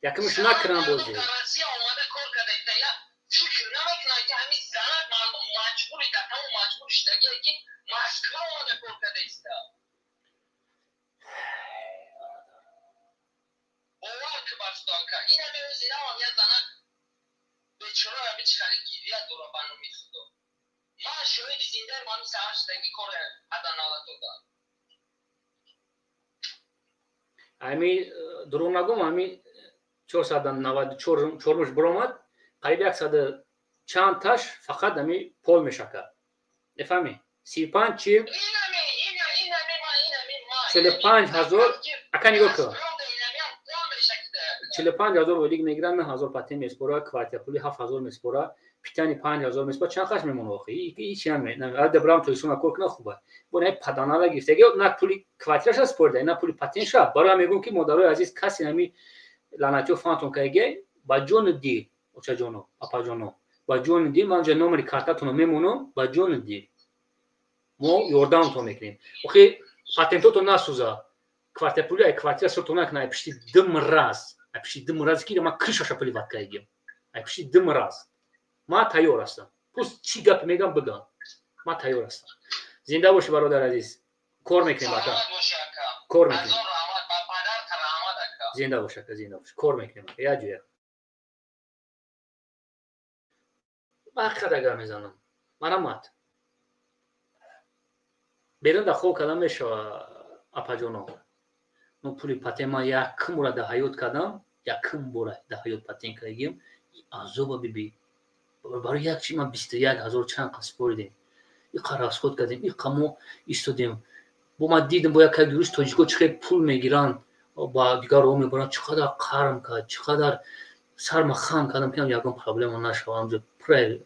Якумш накунам бози. Дар Россия омада кор карда, я фикр намекунанд, ки ҳамин занак мардум маҷбури, дар тамом маҷбури шудагие, ки Москва омада кор карда иста. Бовар ки бар Худо, ака, ина меозиравам, як занак бечора ами чӣ хали гирия дора, ба номи Худо. Ман шоҳиди зиндаам, ҳамин саҳар шудагӣ кори аданала дода. Ами дурӯғ нагӯм, ами 494 муш биромад, қариб яксаду чанд таш фақат ами пол мешакад. Мефаҳмӣ? 35, 40, 45 000. Ака, нигоҳ кун, 45 000 ойлик мегиранд, 9000 патент меспора, квартира пули 7000 меспора, питание 5000 меспора, чанд хаш мемона охи? Ҳичи дабрам Тоҷикистон кор кунад, хуб аст. Бо на паданала гирифтаги, на пули квартираша спорида, на пули патентша. Барои мегӯм, ки модарои азиз, касе ҳами лаънатиё фаҳмтон кардагиай, ба ҷону дил, очаҷоно, апаҷоно, ба ҷону дил, ман ҷа номери картатонро мемонам, ба ҷону дил мо ёрдамтон мекунем. Охи патентотон насӯза, квартирапули ай квартира суртон накунад, ай пишти ду мраз, ай пишти ду мразе ки ман крышаша плевать кардагиам, ай пишти ду мраз ман тайёр ҳастам. Пусть чӣ гап мегам, бигам, ман тайёр ҳастам. Зинда бошӣ, бародари азиз, кор мекунем, ака, кор мекунем. Зинда бош, ака, зинда бош, кор мекунем, ака, як ҷоя ба ҳақиқат агар мезанам, марамат берун да хоб кардан мешава, апаҷоно. Мо пули патент, ман якум бора дар ҳаёт кардам, якум бора дар ҳаёт патент кардагиам, азоба биби. Барои як чи ман 21 000 чанд қад споридем, иқа расход кардем, иқа мо истодем. Бо ман дидам, бо як рӯз тоҷико чӣ хел пул мегиранд, ба дигар роҳ мебаранд, чӣ қадар қарм кард, чӣ қадар сарма хам кардам, ки ягон проблема нашава. Ҳамҷо пурай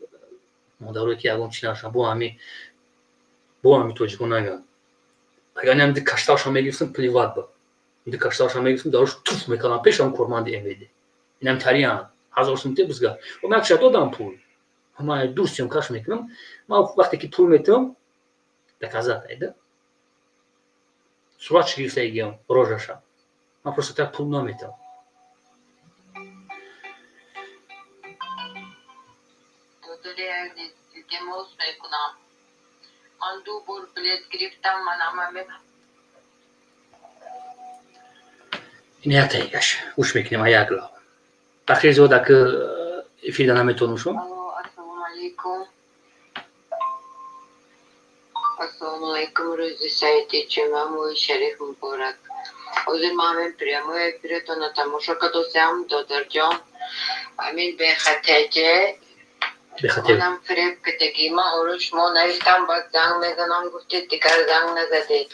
модарое ки ягон чи нашава, бо ҳами тоҷико наган. Агар ҳам каштавшам мегирифтам, плевать ба ди каштавшам мегирифтам, дарош туф мекардам пешам корманди МВД. Инам тариан ҳазор сум те бизга. Ман якша додам пул, ман ду съёмкаш мекунам. Ман вақте ки пул метавам, доказать айда суратш гирифтагиам, рожаша. Ман просто так пул наметавам. Илтимос мекунам, ман ду бор билет гирифтам, ман ҳама Ин як таигаш гӯш мекунем, а як лав бахши зиёд аки эфирда наметонам шум. Ассалому алайкум, ассалому алайкум, рӯзи саиди ҷумъа, моҳи шариф муборак. Ҳозир ман ҳамин прямой эфиретонро тамошо кардосиам, додарҷон. Ҳамин бехатаҷе. Бехатер. Манам фиреб кардагӣ. Ман оро шумо навиштам, баъд занг мезанам, гуфтед, дигар занг назадед.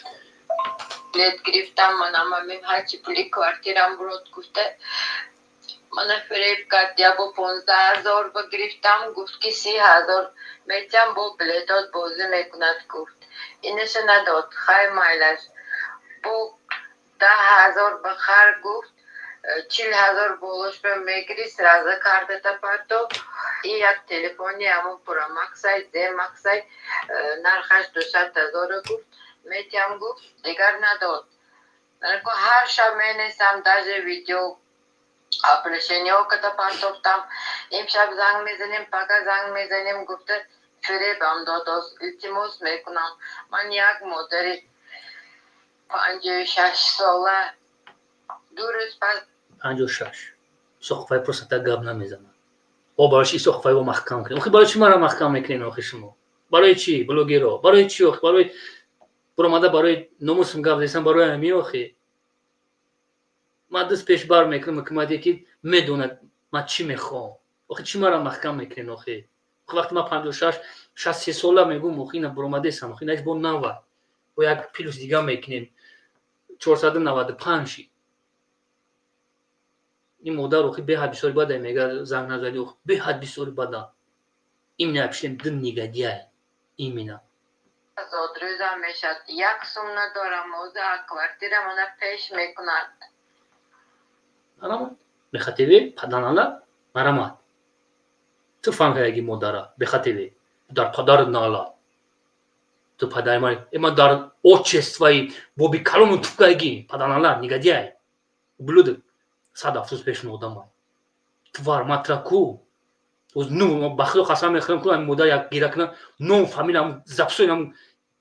Билет гирифтам, манам ҳамин ҳарчи пули квартирам бурод гуфта мана фиреб кард. Я бо 15 000 ба гирифтам, гуфт ки 30 000 метиҳам, бо билетот бозӣ мекунад, гуфт. Инаша надод. Хай, майлаш, бо 10 000 ба хар, гуфт, 40 000 болошба мегири, сразу картата парто. И як телефони ҳамон промаксай, земаксай, нархаш 200 000-ро гуфт, метиҳам гуфт, дигар надод. Ҳар шаб менесам, даже видео обращениҳо ката партофтам. Имшаб занг мезанем, пага занг мезанем гуфта фиребам дод. Илтимос мекунам, ман як модари 56-сола, 2 рӯз пас 56 Исоқфай просто так гап намезанад. О, барои чи Исоқфайро маҳкам кунем? Охи, барои чи маро маҳкам мекунем? Охи, шумо барои чи, блогеро, барои чи? Охи, барои буромада, барои номусм гап зесам, барои ҳами. Охи, ман даст пешбар мекунам ҳукумате ки медонад ман чӣ мехоҳам. Охи, чӣ маро маҳкам мекунем? Охи, вақти ман 56, 63 сола мегӯм, охи, ина буромадесам. Охи, инаш бо нава бо як плюс дига мекунем, 495. Ин модар, охи, беҳад бисёри бада мега, занг назади. Охи, беҳад бисёри бада. Именно пишем ды негодяй именно. Зодрӯзам мешавад, як сум надорам. Оза квартира мана пеш мекунад. Марамат бехатеве паданала, марамат ту фаҳм модара бехатеве дар падарат нала. Ту падари ман, ма дар отчествои боби калону туфкаги, паданала, негодяй, ублюдок. Сад афсӯс, пеши одамай твар матраку. Ну, ба худо қасам мехӯрам, ку ами модар як гира кунам, ном, фамилиям, записои нам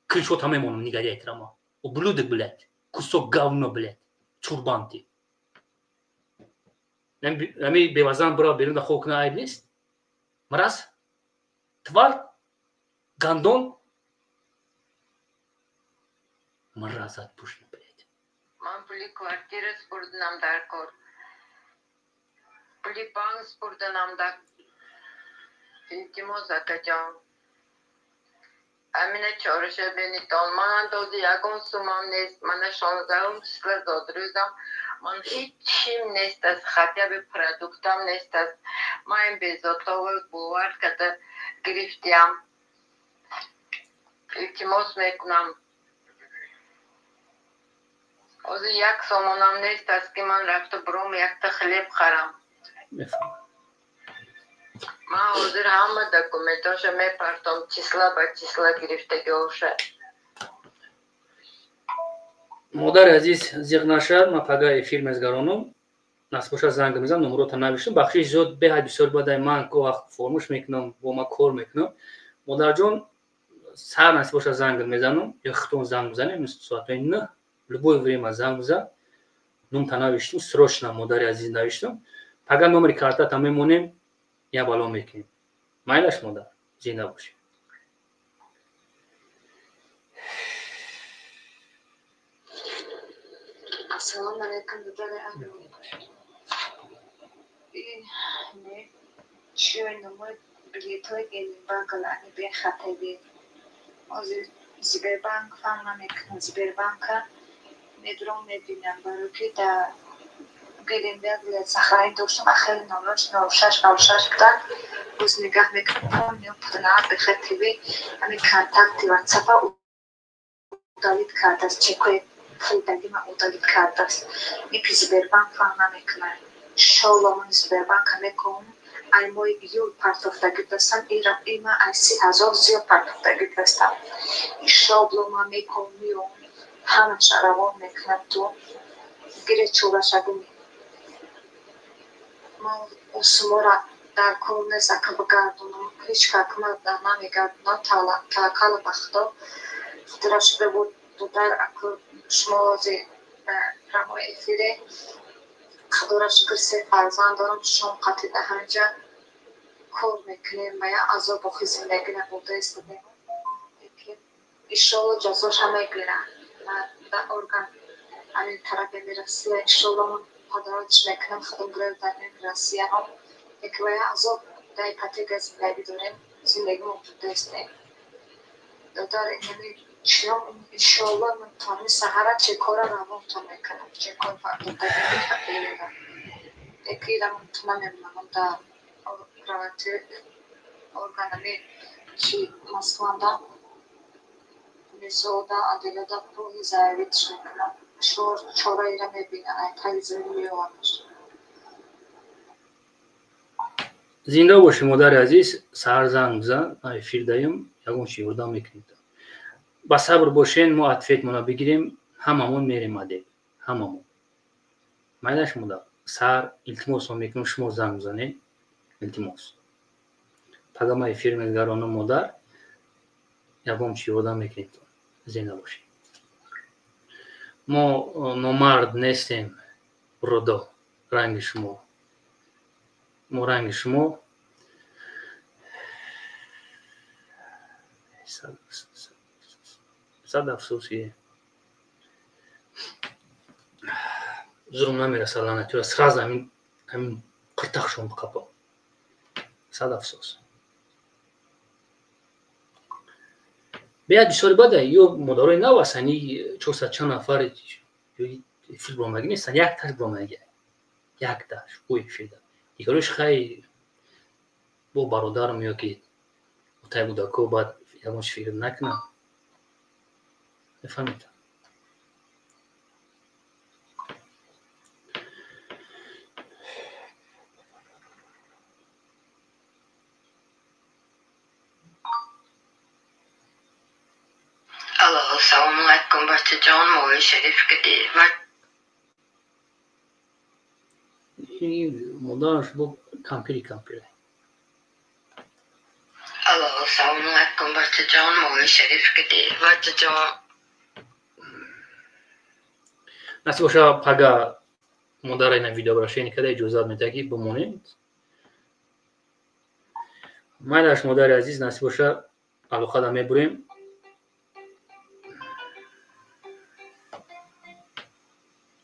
скриншота мемонам. Негодяй трама, ублюдок, блядь, кусок говно, блядь, чурбанти. Ами бевазан бира берун да хоб куна, айб нест? Мразь, тварь, гандон, мразат пушна, блядь. Ман пули квартира спурданам дар кор, пули банк спурданам дар. Илтимос, акаҷон, амина чораша бенитон. Манан дози ягон сумам нест. Мана 16-ум числа зодрӯзам, ман ҳечим нест аст, хотя бы продуктам нест аст. Ман ин безотово бовар карда гирифтиям. Илтимос мекунам, ҳозир як сомонам нест аст, ки ман рафта буром якта хлеб харам. Ман ҳозир ҳама документоша мепартом, числа ба числа гирифтагиоша. Модари азиз, зиқ нашад, ман пага эфир мезгаронам. Насиб боша, занг мезанам, номерота навиштам. Бахшиш зиёд, беҳад бисёр бадай. Ман ко вақт формуш мекунам, бо ма кор мекунам. Модарҷон, сар насиб боша, занг мезанам ё худтон занг мезанем, соатҳои 9, любое время занг бизан. Номта навиштам, срочно, модари азиз, навиштам. Пага номери картата мемонем, я бало мекунем. Майлаш, модар, зинда бошед. Ассалому алайкум, додари чиёи номои билетҳои Гелендваген бехатари. Ҳозир Сбербанк фаҳм намекунад. Сбербанка медурам, мебинам, барои ки дар Гелендваген сохранить доштам, ахири номерош 0606 буданд. Боз нигаҳ мекунам, меопаданаа бехатари ҳамин контакти ватсапа удалить кардааст, чекои харидагима удалить кардааст. Ин Сбербанк фаҳм намекунад. Иншолло, ман Сбербанка мекунам. Ай моҳи июл партофтагӣ дастам, има ай 30 000 зиёд партофтагӣ дастам. Иншолло, ман мекунам, меом, ҳамаша равон мекунам, ту гире чорашагӣ. Ман усумора дар кор нест, ака, бигардонам. Ҳеҷ как ман намегардонам, таваккал ба Худо. Худро шукр буд, додар, аку шумо ҳозир прямой эфире. Худоро шукр, се фарзанд дорам, шом қатида ҳаминҷа кор мекунем ва як азоб охи зиндагӣ набурда истодем. Иншолло, ҷазоша мегирам дар орган ҳамин тарафи Россия. Иншолло, ман подарочь мекунам, худам гражданин Россияам. Лекин ва як азоб. Дар ипотека зиндагӣ дорем, зиндагимо будастем. Додар, инами чиём, иншоалло, ман томи саҳара чекора равонтон мекунам, чекор фардодаги. Яки рамонтон намемонам, да правати органами чи Москвада, мисолда, аделада пули заявитш мекунам. Шор чораира мебинам, айтаги зӯри меовамаш. Зинда бошӣ, модари азиз. Саҳар занг бизан, ман эфир даем, ягон чи ёрдам мекунем. Ба сабр бошен, мо ответмона бигирем, ҳамамон мерем адеб, ҳамамон. Майлаш, модар, саҳар илтимосон мекунам, шумо занг бизанед, илтимос. Пага ман эфир мегаронам, модар, ягон чи ёрдам мекунем. Зинда бошед. Мо номард нестем, родо, ранги шумо. Мо ранги шумо сад афсӯси зурм намерасад, лаънатиро сразу ҳамин қиртақшон биқапа. Сад афсӯс. Беяд бисёри бада ё модарои нав ҳастанд, 400 чанд нафар эфир биромаги нестанд, якташ биромаги, якташ ӯ эфирда. Дигарош хай бо бародарам ё ки отай будако баъд ягон чи фикр накунам. Мефаҳмед? Алло, салому алайкум, бачаҷон, моҳи шариф кадӣ. Модараш бо кампири кампире. Алло, салому алайкум, бачаҷон, моҳи шариф кадӣ. Бачаҷон. Насиб боша, пага модара ина видеообращение када иҷозат медиҳад, ки бимонед. Майлаш, модари азиз, насиб боша, алоқада мебурем.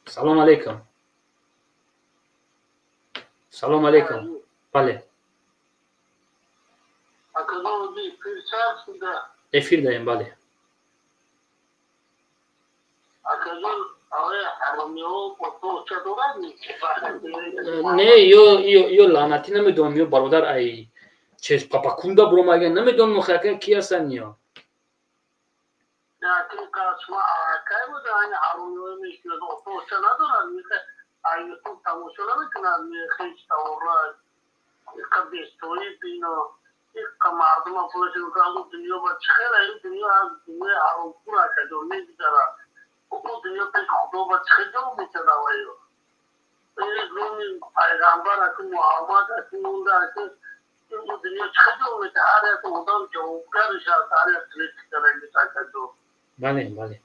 Салом алейкум. Салом алейкум. Бале. Эфир даем, бале. Не, ё лаънатӣ намедонам, ё бародар ай чез папакунда буромага намедонам, охирака ки ҳастанд ё. Бале, бале.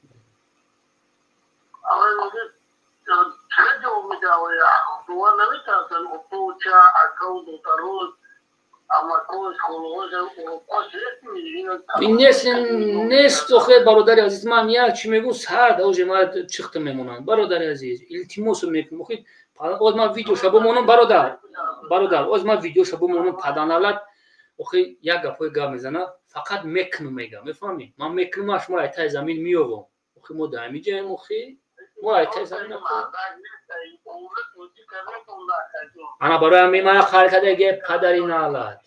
Нест, нест, охе, бародари азиз, ман як чӣ мегӯм, сар даоже ма чихта мемонанд. Бародари азиз, илтимосо мекунам, охи, оз ман видеоша бимонам, бародар, бародар, оз ман видеоша бимонам, паданалат, охи, як гапҳои гап мезана, фақат мекунам мега, мефаҳмӣ? Ман мекунам, ман шуморо айтай замин меёвам. Охи, мо дар ҳамиҷаем, охи, мо айтай замин. Ана барои ҳамин ман қаҳр карда ге падари налат.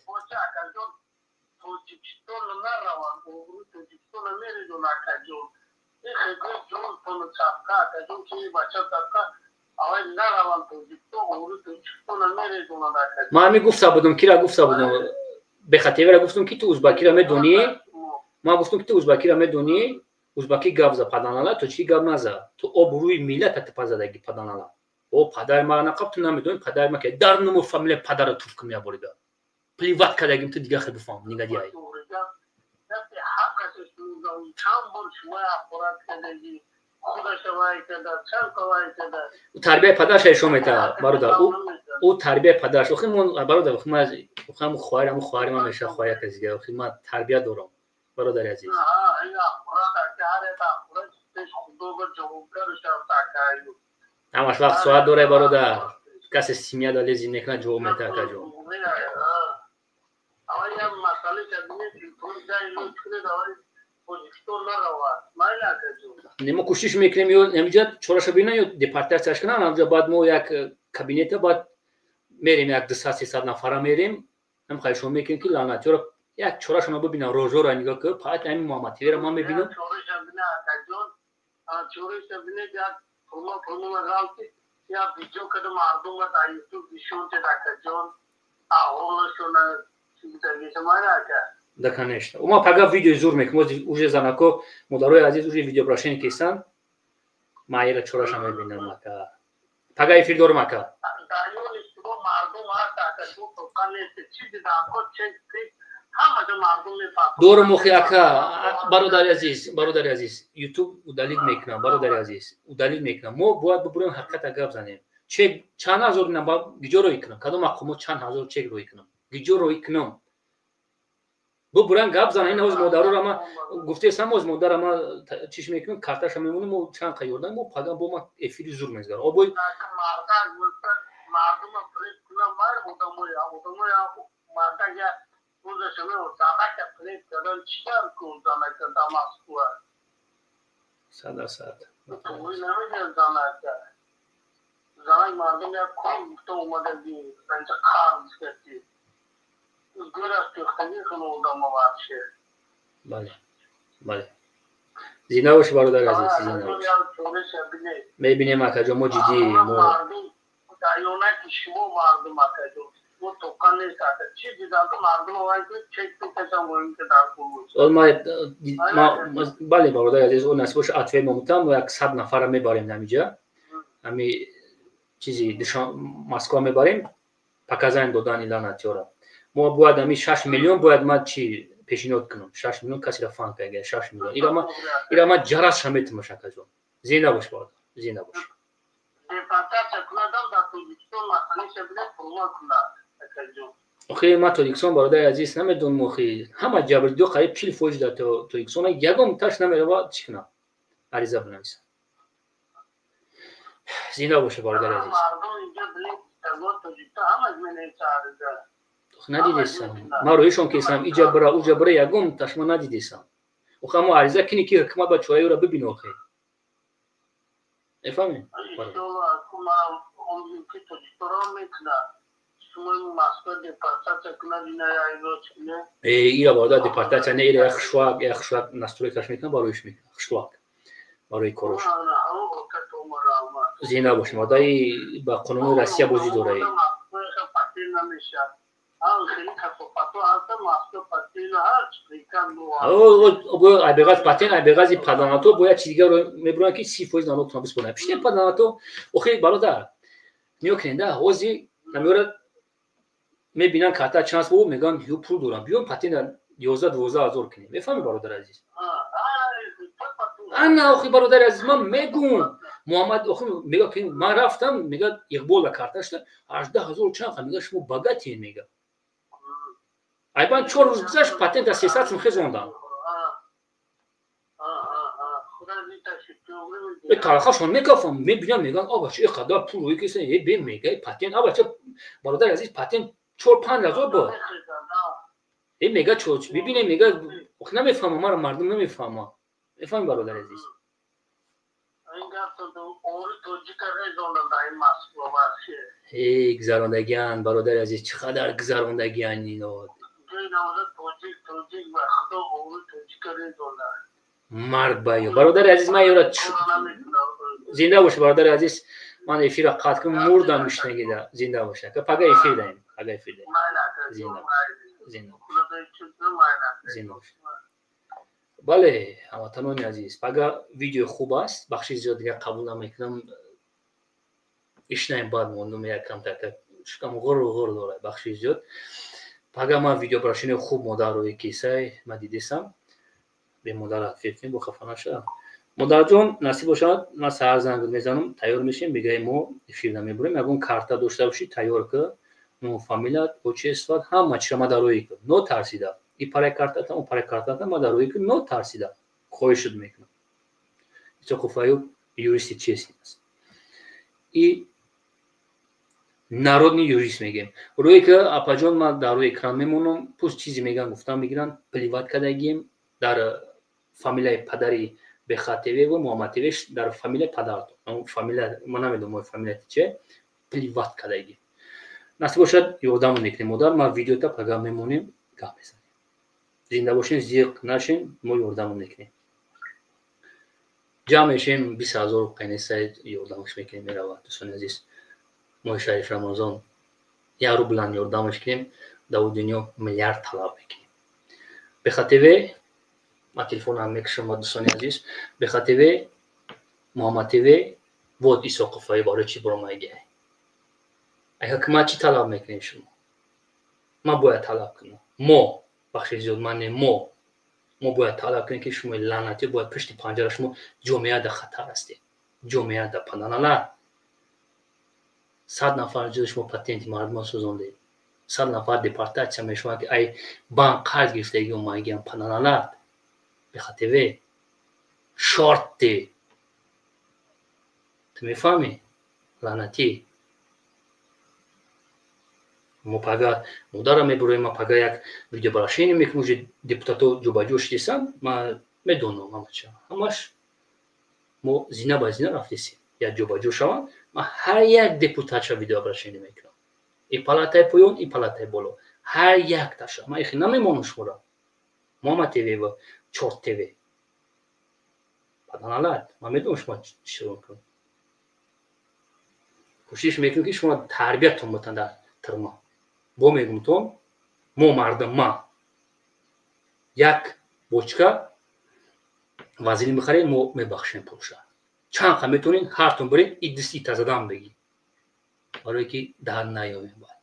Ман ҳамин гуфта будам, кира гуфта будам, бехатевера гуфтам, ки ту узбакира медонӣ? Ман гуфтам, ки ту узбакира медонӣ? Узбакӣ гап за, паданала, тоҷикӣ гап наза. Ту обрӯи миллата ту задаги, паданала. О, падари мара нақаб, ту намедонӣ падари ма ки дар нуму фамилия падара туф кун меяборида. Плевать кардагим, ту дига хел бифаҳм, негодяй. Ӯ тарбияи падарша ишон метаҳад, бародар. Ӯ тарбияи падараш. Охи мон, бародар, охи ман, охи ҳамун хоҳар, ҳамун хоҳари ман мешавад, хоҳар як каси дигар. Охи ман тарбия дорам, бародари азиз. Ҳамаш вақт соат дорай, бародар. Касе семья да лези мекунад, ҷавоб метаҳад, акаҷон. Не, мо кӯшиш мекунем, ё ҳамиҷа чораша бинам, ё депортатсияш кунам. Ҳамҷа баъд мо як кабинета баъд мерем, як 200-300 нафара мерем, ҳам хайшон мекунем, ки лаънатиёро як чорашона бибинам, рожоро нигоҳ кун. Фақат ҳамин Муҳаммад ТВ-ро ман мебинам. Да, конечно. Ма пага видеои зур мекунем. Уже занако, модарои азиз, уже видеообращение кисан. Ма ера чораша мебинам, ака. Пага эфир дорам, ака. Дорам, охи, ака, бародари азиз, бародари азиз, YouTube удалить мекунам, бародари азиз, удалить мекунам. Мо бояд бибурем, ҳақиқата гап занем. Чек чанд ҳазор инам гиҷо рӯй кунам? Кадом мақомот чанд ҳазор чек рӯй кунам? Гиҷо рӯй кунам? Бубуран гап зан. Ин ҳоз модарора ма гуфтесам, ҳоз модара ма чиш мекунам, карташа мемонем, мо чанд қа ёрдам, мо пага бо ма эфири зур мезгарам. Обой 100%. Бале, бале, зинда боши, бародари азиз, зинда бош. Мебинем, акаҷон, мо ҷиддӣ мо. Бале, бародари азиз, о насиб боша, ответ момутам, як 100 нафара мебарем ҳамиҷа, ҳами чизи Москва мебарем, показания додани лаънатиёра. Мо бояд ҳами 6 миллион бояд ман чи пешниҳод кунам, 6 миллион касеро фан кага, 6 миллион ира ма ҷарасша метумаш, акаҷон. Зинда бош, бародар, зинда бош. Охи, ман Тоҷикистон, бародари азиз, намедонам, охи, ҳама ҷабрдиҳо қариб 40% дар Тоҷикистон, ягон таш намерава, чӣ кунам, ариза бинависам. Зинда боша, бародари азиз. Надидесам, ман рӯишон кесам, иҷа бира, уҷа бира, ягон ташма надидесам. Охи, ҳамо ариза кини, ки ҳукумат ба чораи ӯра бибин, охи, мефаҳмед? Ира, бародар, депортатсия не, ира як хушвак, як хушвак настройкаш мекунам, бароиш мекунам, хушвак барои корош. Зинда бошем, бародари, ба қонуни Россия бозӣ дораи. Айбеғаз патент, айбеғази паданато бояд чи дигар мебуранд, ки 30% налог тона биспоранд. Пиште паданато, охи, бародар, нигоҳ кунед, да, ҳози намеёрад, мебинанд карта чанд бо, мегӯянд, ё пул дорам, биём патента 11-12 ҳазор кунем. Мефаҳми, бародари азиз? Ана, охи, бародари азиз, ман мегӯм, Муҳаммад, охи, мега, ки ман рафтам, мега, Иқбола карташта 18 ҳазор чанд, мега, шумо богатые, мега. Айбан 4 рӯз гузашт, патента 300 сум хезондам. Талахашон мекафам, мебинам, мегӯянд, абача, и қадар пул рӯи киса, е бе, мега, патент, абача, бародари азиз, патент 4-5 ҳазор буд. Е, мега, чо бибинем, мега, охи, намефаҳмам, маро мардум намефаҳмам. Мефаҳми, бародари азиз? Эй, гузарондагиан, бародари азиз, чӣ қадар гузарондагиан ино. Марг ба ё, бародари азиз, ман ёра, зинда бош, бародари азиз, ман эфирро қатъ кунам, мурдам гуштнагида. Зинда бош, ака, пага эфир даем, пага эфир даем. Зинда бош, зинда бош, зинда бош. Бале, ҳамватанони азиз, пага видеои хуб аст, бахши зиёд дигар қабул намекунам, ишнаем, баъд мондум, якам така шукам ғуру ғур дорад, бахши зиёд. Пага ман видеообращение хуб модар рӯи кисай ман дидесам, бе модар ответ кунем, бо хафа наша. Модарҷон, насиб бошад, ман саҳар занг мезанам, тайёр мешем, мегаем, мо эфир намебурем, ягон карта дошта бошӣ, тайёр ки, ном, фамилият, отчествоат, ҳама чиро ма дар рӯи кун, нотарсида, и параи картата, он параи картата ма дар рӯи кун, нотарсида, хоҳишот мекунам. Исоқов Аюб юристи честный аст. И Народный юрист мегем. Рӯе ки апаҷон, ман дар рӯи экран мемонам, пусть чизе меган, гуфтан мегиранд. Плевать кардагием дар фамилияи падари Беха ТВ ва Муҳаммад ТВ, дар фамилияи падар, фамилия ман намедонам, фамилияти че, плевать кардагием. Насиб бошад, ёрдамон мекунем, модар. Ман видеота пага мемонем, гап мезанем. Зинда бошем, зиқ нашем, мо ёрдамон мекунем, ҷамъ мешем, 20 000 қайнеса, ёрдамаш мекунем, меравад. Дӯстони азиз, моҳи шариф Рамазон, як рублан ёрдамаш кунем, даву дунё миллиард талаб мекунем. Беха ТВ, ман телефонам мекушам. Дӯстони азиз, Беха ТВ, Муҳаммад ТВ, вот Исоқоваи барои чӣ буромайгай? Ай ҳукумат чӣ талаб мекунем шумо? Ман бояд талаб кунам, мо, бахши зиёд ман не, мо бояд талаб кунем, ки шумо лаънатӣ бояд пушти панҷара, шумо ҷомеа дар хатар ҳастед, ҷомеа дар паналала. 100 нафар ҷои шумо патенти мардума сӯзондед, 100 нафар депортатсия мешаванд, ки ай банк қарз гирифтаги омагиам. Паналалат, Беха ТВ, шорти ту мефаҳмӣ, лаънатӣ. Мо пага модарам мебуроем, ма пага як видеообращение мекунем, уже депутато ҷобаҷо шидисам, ма медонам ҳамача, ҳамаш мо зина ба зина рафтесем, як ҷобаҷо шаванд, ма ҳар як депутатша видеообращение мекунам, и палатаи поён, и палатаи боло, ҳар якташа. Ма ихи намемонам шуморо, Муҳаммад ТВ ва Чорт ТВ, паданалат. Ман медонам шумо чӣ мекунам, кӯшиш мекунем, ки шумо тарбиятон бутан дар тирма. Бо мегумтон, мо мардум, ма як бочка вазилин бихаред, мо мебахшем пулша. Чанд қа метавонед, ҳартон биред, и дист ита задан бигӣ, барое ки дар наёвем. Баъд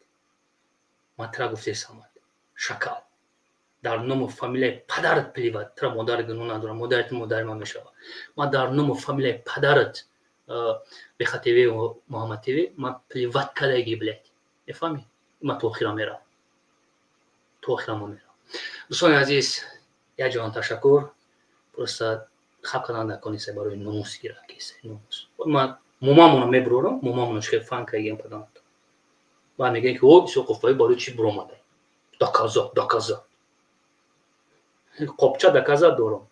ман тира гуфтесамад, шакал, дар ному фамилияи падарат плевать. Тира модар гуноҳ надорам, модари ту модари ман мешавад. Ман дар ному фамилияи падарат, Беха ТВ, Муҳаммад ТВ, ман плевать кадаги, блядь, мефаҳмӣ? Ман то охира мерам, то охира ма мерам. Дӯстони азиз, як ҷаҳон ташаккур. Просто хаб кардан наконеса, барои номус гира кеса номус. Ман момамона мебурорам, момамона шхел фан кагиам падам. Баъд мегӯян, ки о, Исоқовбои барои чӣ буромада? Доказа, доказа, қопча доказа дорам.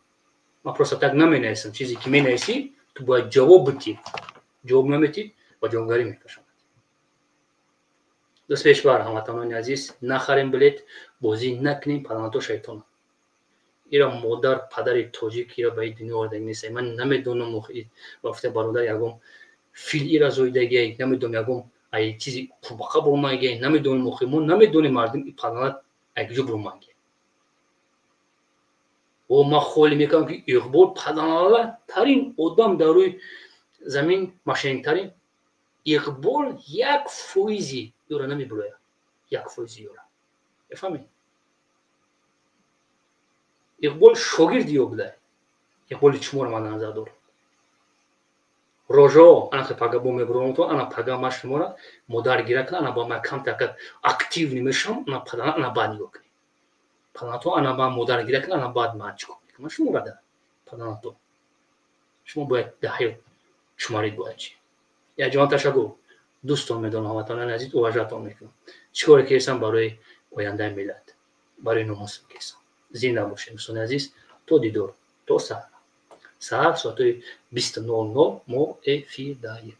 Ман просто так наменависам. Чизе ки менависӣ, ту бояд ҷавоб битӣ. Ҷавоб наметӣ, ба ҷавобгарӣ мекашам. Дӯст пешбар, ҳамватанони азиз, нахарем билет, бозӣ накунем, паданато шайтона. Ира модар падари тоҷик ира ба ин дунё овардаги нест. Ман намедонам, вафта бародар, ягон фил ира зоидагия, намедонам, ягон ай чизи қурбақа буромагия, намедонем. Охи мо намедонем, мардум, и паданат ай куҷо буромагия. О, ман холӣ мекардам, ки Иқбол паданалатарин одам дар рӯи замин, мошенниктарин. Иқбол 1% ёра намебурояд, 1% ёра, мефаҳмед? Иқбол шогирди ё буда. Иқболи чуморо ман назар дорам. Рожо ана хе пага бо мебуронам то ана пага ма шуморо модар гира кунам, ана ба ма камтака активный мешавам, ана падана, ана баъд нигоҳ кунем паданато, ана ба модар гира кунам, ана баъд ман чӣ кор мекунам шуморо да паданато. Шумо бояд дар ҳаёт чумарид, бояд чи. Як ҷаҳон ташаккур, дӯстон медонам, ҳамватанони азиз, уважатон мекунам. Чӣ коре ки ҳестам, барои ояндаи миллат, барои номусам ки ҳестам. Зинда бошед, дӯстони азиз, то дидор, то саҳар. Саҳар соатҳои 20:00 мо эфирдаем.